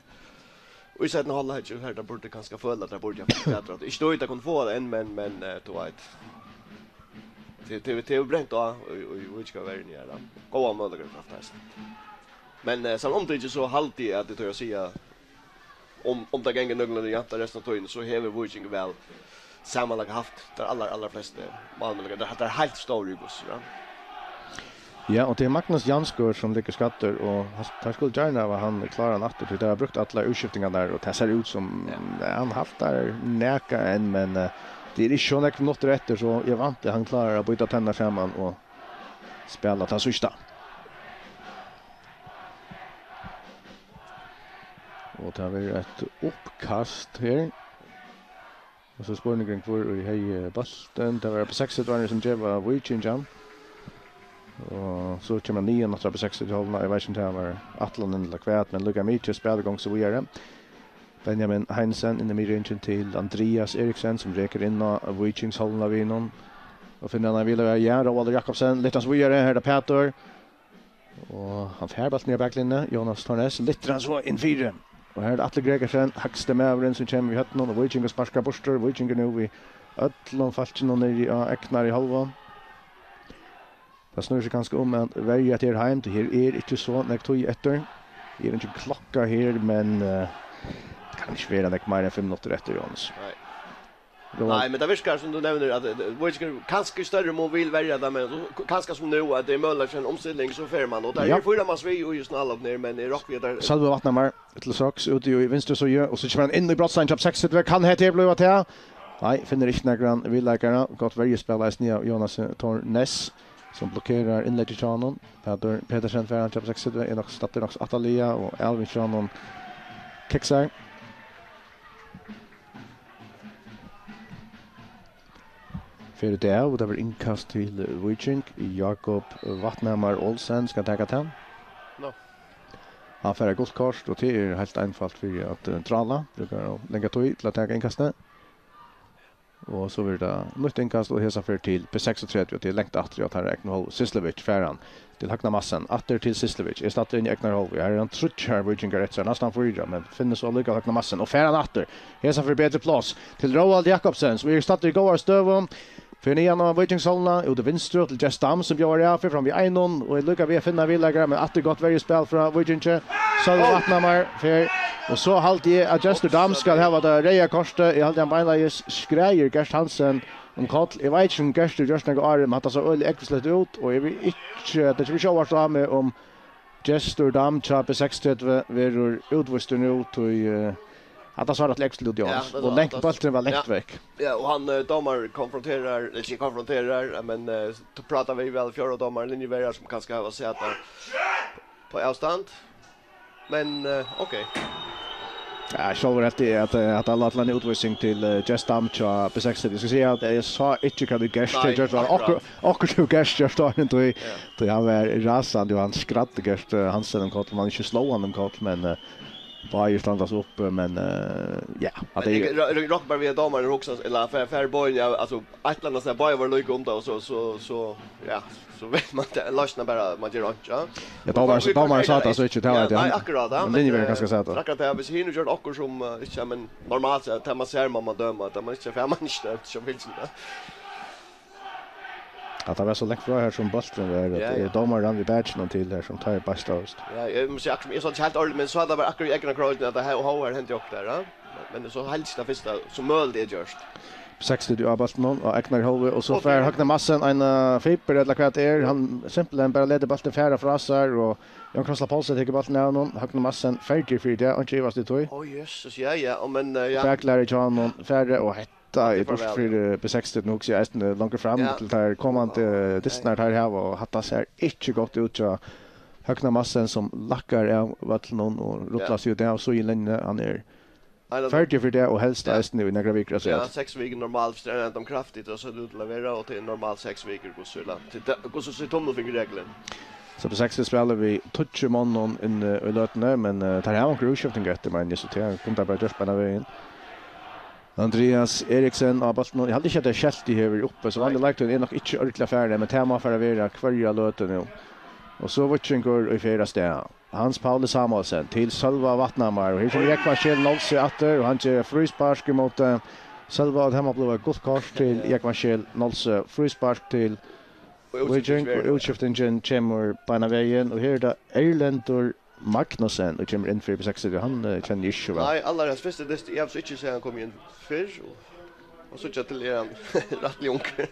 og í seinna hálvleiki, her, tað burdi kanska føla, at tað burdi havt betri. Ikki tí, tað kunnu fáa tað enn, men, men, eh, tú veit. Tað, tað, tað er brent á, og, og, og ikki verri enn her, da. Góða møguleikar for aftast. Men, eh, samanumtikið, so haldi eg, at tað er at siga, um, um tað gongur nøkulunda javnt restina av tíðini, so hevur Víkingur væl samanlagt haft tær allar, allar flestu málmøguleikar. Tað, tað er heilt stór í buss, ja. Ja, og tað er Magnus Jansgaard, sum liggur skaddur, og hann, teir skuldu gjarna hava hann kláran aftur, tí teir hava brúkt allar útskiftingarnar, og tað sær út sum, ja, hann haltar nakað enn, men, eh, tað er ikki so nógvar minuttir eftir, so eg vænti, at hann klárar at bíta tennar saman og spæla tað síðsta. Og tað verður eitt uppkast her. Og so spurningurin, hvør ið hevði bóltin. Tað var B seksogtredivu, sum geva Víking hann. Og so kemur hann niðan aftur á B seksogtredivu, eg veit ikki, um tað var ætlanin ella hvat, men líka mikið spæl í gongd so víðari. Benjamin Heinsen inn í miðringin til Andrias Eriksen, sum rekur inn á Víkings hálvuna við honum. Og finnur hann ein viðlegan, ja, Róaldur Jakobsen, lyftir hann so víðari, her er tað Pætur. Og hann fær bóltin í baklinjuni, Jonas Thornes, lyftir hann so inn fyri. Og her er Atli Gregersen, hægsti maðurin, sum kemur við høvdinum, og Víkingur sparkar burtur. Víkingur nú við øllum fólkinum niðri á egnari hálvu. Tað snýr seg kanska um at verja hetta her heim, tí her er ikki so nógv tíð eftir. Her er eingin klokka her, men, eh, tað kann ikki vera nógv meira enn fimm minuttir eftir, Jónas. Nei. Róa- Nei, men tað virkar, sum tú nevnir, at, eh, Víkingur kanska í størri mun vil verja tað, men so, k-, kanska sum nú, at tað er møguligt fyri eina umstilling, so fer man. Og tað er fýra mans við í hesum álopinum her, men eg rokni við, at tað Sølvi Vatnhamar til straks út í, í vinstru síðu, og so kemur hann inn í brotsteigin, kjøp seks, kann hetta her blíva til? Nei, finnur ikki nakran viðleikara. Gott verjuspæl eisini av Jónasi Thornes, sum blokkerar innleggið hjá honum. Pætur Petersen fær hann, kjøp seks, er nokk staddur nokk so aftarliga, og Elvin hjá honum kiksar. Fer í dag, og tað verður innkast til Víking. Jakob Vatnhamar Olsen skal taka tað. Nå. Hann fær eitt gult kort, og tað er heilt einfalt fyri at, eh, Trála brúkar av langa tíð til at taka innkastið. Og so verður tað nýtt innkast, og hesa ferð til B seksogtretivu, og tað er langt aftur, ja, teirra egnu hálvu. Sislevic fær hann til høgna massan, aftur til Sislevic, er staddur inn í egnari hálvu. Her er hann tríggjar víkingar eftir, næstan fýra, men finnur so allíkavæl høgna massan, og fær hann aftur. Hesa ferð betri pláss til Róald Jakobsen, sum er staddur í góðari støðu. Fer niðan á Víkingshálvuna, út í vinstru til Jess Dam, sum bjóðar av, fer fram við einum, og er líka við at finna viðleikara, men aftur gott verjuspæl frá Víkingi. Sølvi Vatnhamar fer, og so haldi eg at Gestur Dam skal hava tað reyða kortið. Eg haldi, hann beinleiðis skræðir Gert Hansen um koll. Eg veit ikki, um Gestur gjørt nakað áður, men hatta sá øgiliga ógvusligt út, og eg vil ikki, tað kemur ikki óvart á meg, um Gestur Dam hjá B seksogtretivu verður útvístur nú, tí, eh, hatta sá rættiliga ógvusligt út, Jónas. Ja, tað sá, og langt, tað sá, bólturin var langt, ja, vekk. Ja, og hann, eh, dómari konfronterar, ella ikki konfronterar, men, eh, t-, prátar við væl fjórða dómara, linjuverjar, sum kanska hava sæð at På avstand. Men, eh, ok. Ja, sjálvur helt eg at, eh, at hann læt eina útvísing til, eh, Jess Dam hjá B seksogtretivu. Eg skal siga at eg sá ikki hvat ið Gerst Nei, gjørdi. Var akkurát. Okkurt, okkurt hevur Gerst gjørt, tá hann, tí, Ja. tí hann var rasandi, og hann skræddi Gerst, eh, Hansen um koll, man ikki sló hann um koll, men, eh, báðir standa so uppi, men, eh, ja, at Men tað eg rø-, rø-, rokni bara við, at dómarin hugsar, ella fer, fer boðini, ja, altso, eitt ella annað stað, báðir vóru líka um tað, og so, so, so, ja, so veit man, tað loysnar bara, man ger einki, ja. Ja, dómarin, Og dómarin sá tað so ikki, tað Ja, var tað. nei, akkurát, ja, Men men, linjeverdin eh, kanska sá tað. akkurát tað, hvis hinir gjørdu okkurt sum, eh, ikki, ja, men normalt, so, tað man sær, man, man døma, tað man ikki, fer man ikki, tað er so fylgst við tað. At hann var so langt frá her sum bólturin var, at, Ja, ja. eh, dómarin rann við bakinum til her sum teir beistaðust. Ja, eg má siga, akkurát, eg sá ikki heilt ordiliga, men sá tað var akkurát í egna kroykin, at tað her, og her hendi okkurt har, ja. Men, men so helst tað fyrsta, sum møguligt er gjørt. B seksogtretivu á bóltinum á egnari hálvu, og so Og fær fyri- Høgni Madsen ein, eh, fibur, ella hvat tað er. Hann simpelthen bara letur bóltin fara frá sær, og Jón Krossla Poulsen tekur bóltin av honum. Høgni Madsen ferdigur fyri tað, og ikki ivast í tí. Ó, Jesus, ja, ja, og men, eh, ja. Baklæri hjá honum, fara, og hetta Tað er er burtur farvæl, fyri B seksogtretivu, nú hugsi eg eisini longur fram Ja. til tær komandi dystirnar, tær hava, og hatta sær ikki gott út hjá Høgna Madsen, sum lakkar av vøllinum og rullar Ja. seg út av síðulinjuni. Hann er Nei, nei, ferdigur fyri tað, og helst Ja. eisini í nakrar vikur, at siga Ja, at seks vikur normal, hvis tað er enda kraftigt, og so er tað út til at vera, og tað er normal seks vikur, hvussu er tað? Til ta-, hvussu sær tummilfingur reglin? So B seksogtretivu spælir við tíggju monnum inni í løtuni, men, eh, tær hava onkur útskifting eftir, meini eg, so tað kunnu tær bara gjørt beinanvegin. Andreas Eriksen á bóltinum. Eg haldi ikki, at tað er skeltið her uppi, so vanliga Nei. leiklutin er nokk ikki ordiliga farin, men tað má fara at vera hvørja løtu nú. Og so Víkingur í ferð avstað. Hans Pauli Samuelsen til Sølva Vatnhamar, og her kemur Jógvan Skjel Nolsøe aftur, og hann ger fríspark ímóti, eh, Sølva, og tað má blíva gult kort til Jógvan Skjel Nolsøe. Fríspark til Og útskifting Víking, og verður. útskiftingin kemur beinanvegin, og her er tað Erlendur Magnussen, og kemur inn fyri B seksogtretivu. Hann, eh, kenni eg ikki so væl. Nei, allar hans fyrstu dystir, eg havi so ikki sæð hann koma inn fyrr, og, og síggja til er hann rættiliga ungur.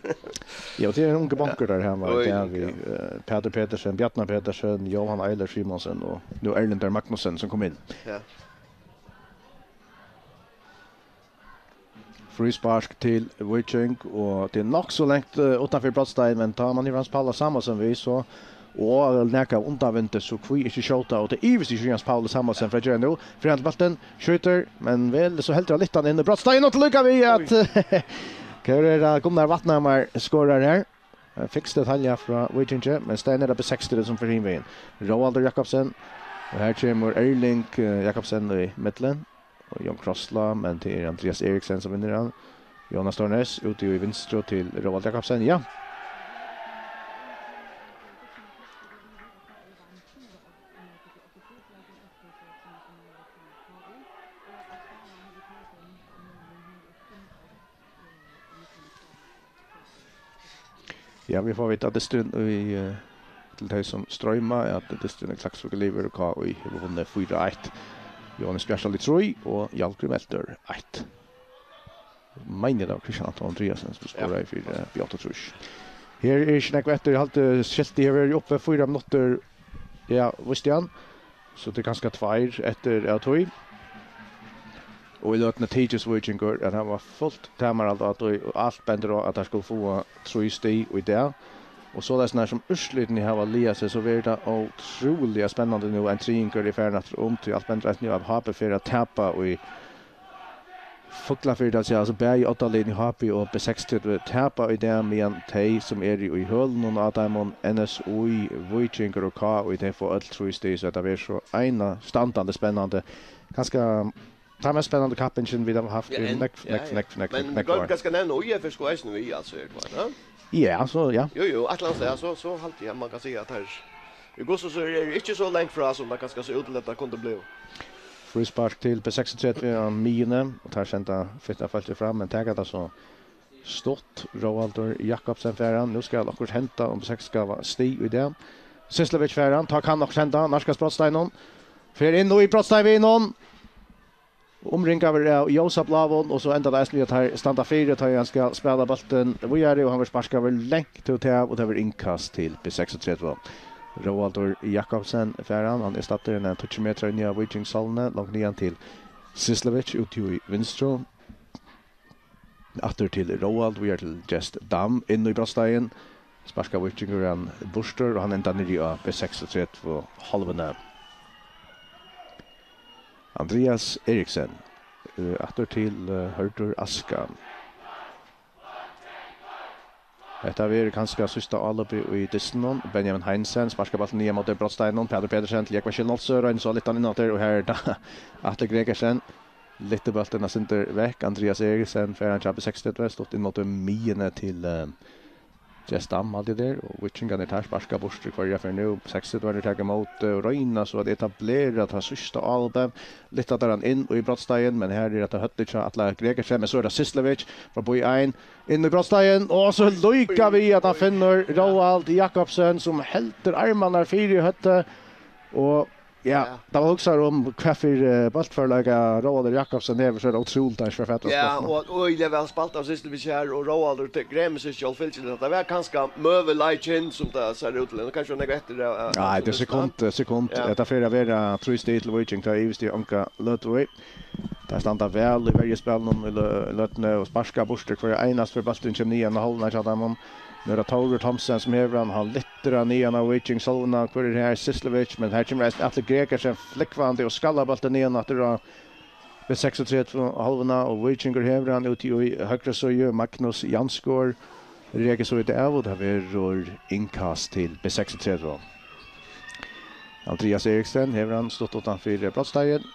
Ja, og tað er ein ungur bankur, tær hava Oj, tær ungur, við, ja. eh, Pætur Petersen, Bjarnar Petersen, Jóhan Eiler Simonsen og nú Erlendur Magnussen, sum kom inn. Ja. Fríspark til Víking, og tað er nokk so langt, eh, uttanfyri brotsteigin, men tá man hevur Hans Paula Samuelsen við, so, og nakað av undanvindi, so hví ikki skjóta, og tað ivist ikki Hans Paula Samuelsen frá at gera nú. Fer hann til bóltin, skjýtur, men væl, so heldur hann lyftan inn í brotsteigin, og til líka við at Gunnar Vatnhamar skorar her. Eh, fiks detalja frá Víkingi, men staðan er uppi seksogtretivu sum fer hin vegin. Róaldur Jakobsen, og her kemur Erling, eh, Jakobsen í millum. Og Jón Krossla, men tað er Andreas Eriksen sum vinnur hann. Jonas Tornes úti í vinstru til Róald Jakobsen, ja. Ja, vit fáa vita at dysturin í, eh, til tey sum stroyma, er at dysturin í Klaksvík er liðugur, og K I hevur vunnið fýra eitt. Jóhannes Bjartal í trý og Hjalgrím Elter eitt. Meini tað var Kristian Anton Andreasen sum skoraði fyri, eh, B áttaogtrýss. Her er ikki nógv eftir, eg haldi skeltið hevur verið uppi fýra minuttir. Ja, vísti hann. So tað er kanska tveir eftir av tí. Og í løtuni tykist Víkingur at hava fult tamarhald á tí, og alt bendir á, at teir skulu fáa trý stig í dag. Og soleiðis, nær sum úrslitini hava lagað seg, so verður tað ótrúliga spennandi nú, ein triðingur er farin aftur um, tí alt bendir eisini á, at H B fer at tapa í Fuglafirði, tað vil siga, altso, bæði oddaliðini H B og B seksogtretivu tapa í dag, meðan tey, sum eru í hølunum á teimum, N S Í, Víkingur og K I, tey fáa øll trý stig, so hetta verður so einastandandi spennandi. Kanska tann mest spennandi kappingin, vit hava havt Ja, í ein, nógv, ja, nógv, ja. nógv, nógv, Men nógv vit ár. Kanska nevna, og I F er sko eisini við, altso, er tað, ja? Ja, so, ja. Jú, jú, eitt ella annað stað, so, so haldi eg, man kann siga at her, í hvussu so er ikki so langt frá, sum tað kanska sær út til, at tað kundi blivið. Fríspark til B seksogtretivu á miðjuni, og teir senda fitna fólkið fram, men taka tað so stutt. Róaldur Jakobsen fær hann. Nú skal okkurt henda, um B seks skal hava stig í dag. Sislevic fær hann. Tá kann okkurt henda. Nærkast brotsteininum. Fer inn í brotsteinviðinum. Umringaður av ljósabláum, og so endar tað eisini við, at teir standa fyri, tá hann skal spæla bóltin víðari, og hann verður sparkaður langt út av, og tað verður innkast til B seksogtretivu. Róaldur Jakobsen fær hann, hann er staddur innan tíggju metrar inni á Víkingshálvuni, langt niðan til Sislevic, út í vinstru. Aftur til Róald, víðari til Just Dam, inn í brotsteigin. Sparkar Víkingur hann burtur, og hann endar niðri á B seksogtretivu hálvuni. Andrias Eriksen, eh, aftur til, eh, Hørður Aska. Hetta verður kanska síðsta álopið í dystinum. Benjamin Heinsen sparkar bóltin niðan móti brotsteininum. Pætur Petersen til Jógvan Kjell Nolsøe. Roynir so at lyfta hann inn aftur, og her er tað Atli Gregersen. Lyftir bóltin eitt sindur vekk. Andrias Eriksen fær hann hjá B seksogtretivu. Stutt inn móti miðjuni til, eh, Gestam, alt tað har. Og Víkingarnir teir sparka burtur hvørja ferð nú. B seksogtretivu taka ímóti og royna so at etablera tað síðsta álopið. Lyfta teir hann inn í brotsteigin, men her er hetta høvdið hjá Atla Gregersen, men so er tað Syslevic frá B eitt. Inn í brotsteigin, og so líka við at hann finnur Róald Jakobsen, sum heldur armarnar fyri høvdið. Og ja, ja, tá man hugsar um hvat fyri, eh, bóltførleika Róaldur Jakobsen hevur, so er tað ótrúligt, at hann ikki fær fatt á bóltinum. Og, og øgiliga væl spælt av Syslevic her, og Róaldur te-, gremur seg sjálv fylgir. Tað var kanska møguleikin, sum tað sær út til. Nú kanska nógv eftir av, av, av Nei, tað er sekund, eh, sekund. Ja. Hetta fer at vera trý stig til Víking, tað ivist eg onga løtu í. Teir standa væl í verjuspælinum í lø-, løtuni og sparka burtur hvørja einastu ferð bólturin kemur niðan á hálvuna hjá teimum. Nú er tað Tórður Thomsen sum hevur hann, hann lyftir hann niðan á Víking, sjálvuna, hvør er her, Syslevic, men her kemur eisini Atli Gregersen flúgvandi og skallar bóltin niðan aftur á B seksogtretivu hálvuna, og Víkingur hevur hann úti í høgru síðu, Magnus Jansgaard rekur so út av, og tað verður innkast til B seksogtretivu. Andrias Eriksen hevur hann stutt uttan fyri brotsteigin.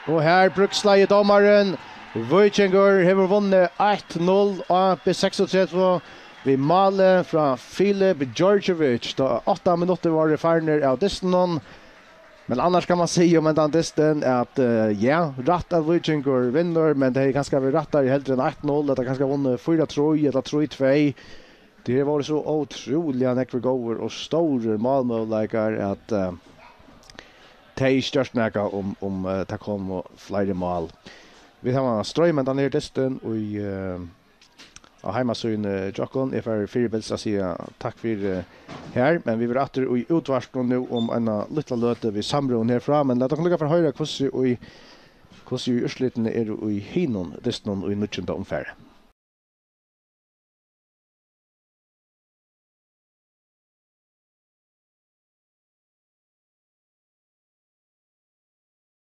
Og her brúkslaði dómarin. Víkingur hevur vunnið eitt null á B seksogtretivu við máli frá Filip Djordjevic, tá átta minuttir vóru farnir av dystinum. Men annars kann man siga um hendan dystin at, eh, ja, rætt at Víkingur vinnur, men tað hevði kanska verið rættari heldur enn eitt null, at tað kanska vunnið fýra trý ella trý tvey. Tað her vóru so ótrúliga nógvir góðir og stórir málmøguleikar, at, eh, tey ikki gjørdu nakað, um, um, eh, tað komu fleiri mál. Vit hava streymt hendan her dystin í, eh, á heimasíðuni hjá okkum. Eg fari fyribils at siga takk fyri, eh, her, men vit verða aftur í útvarpinum nú um eina lítla løtu við samrøðum herfrá, men lat okkum líka fara at hoyra, hvussu í, hvussu í úrslitini eru í hinum dystinum í níggjunda umfari.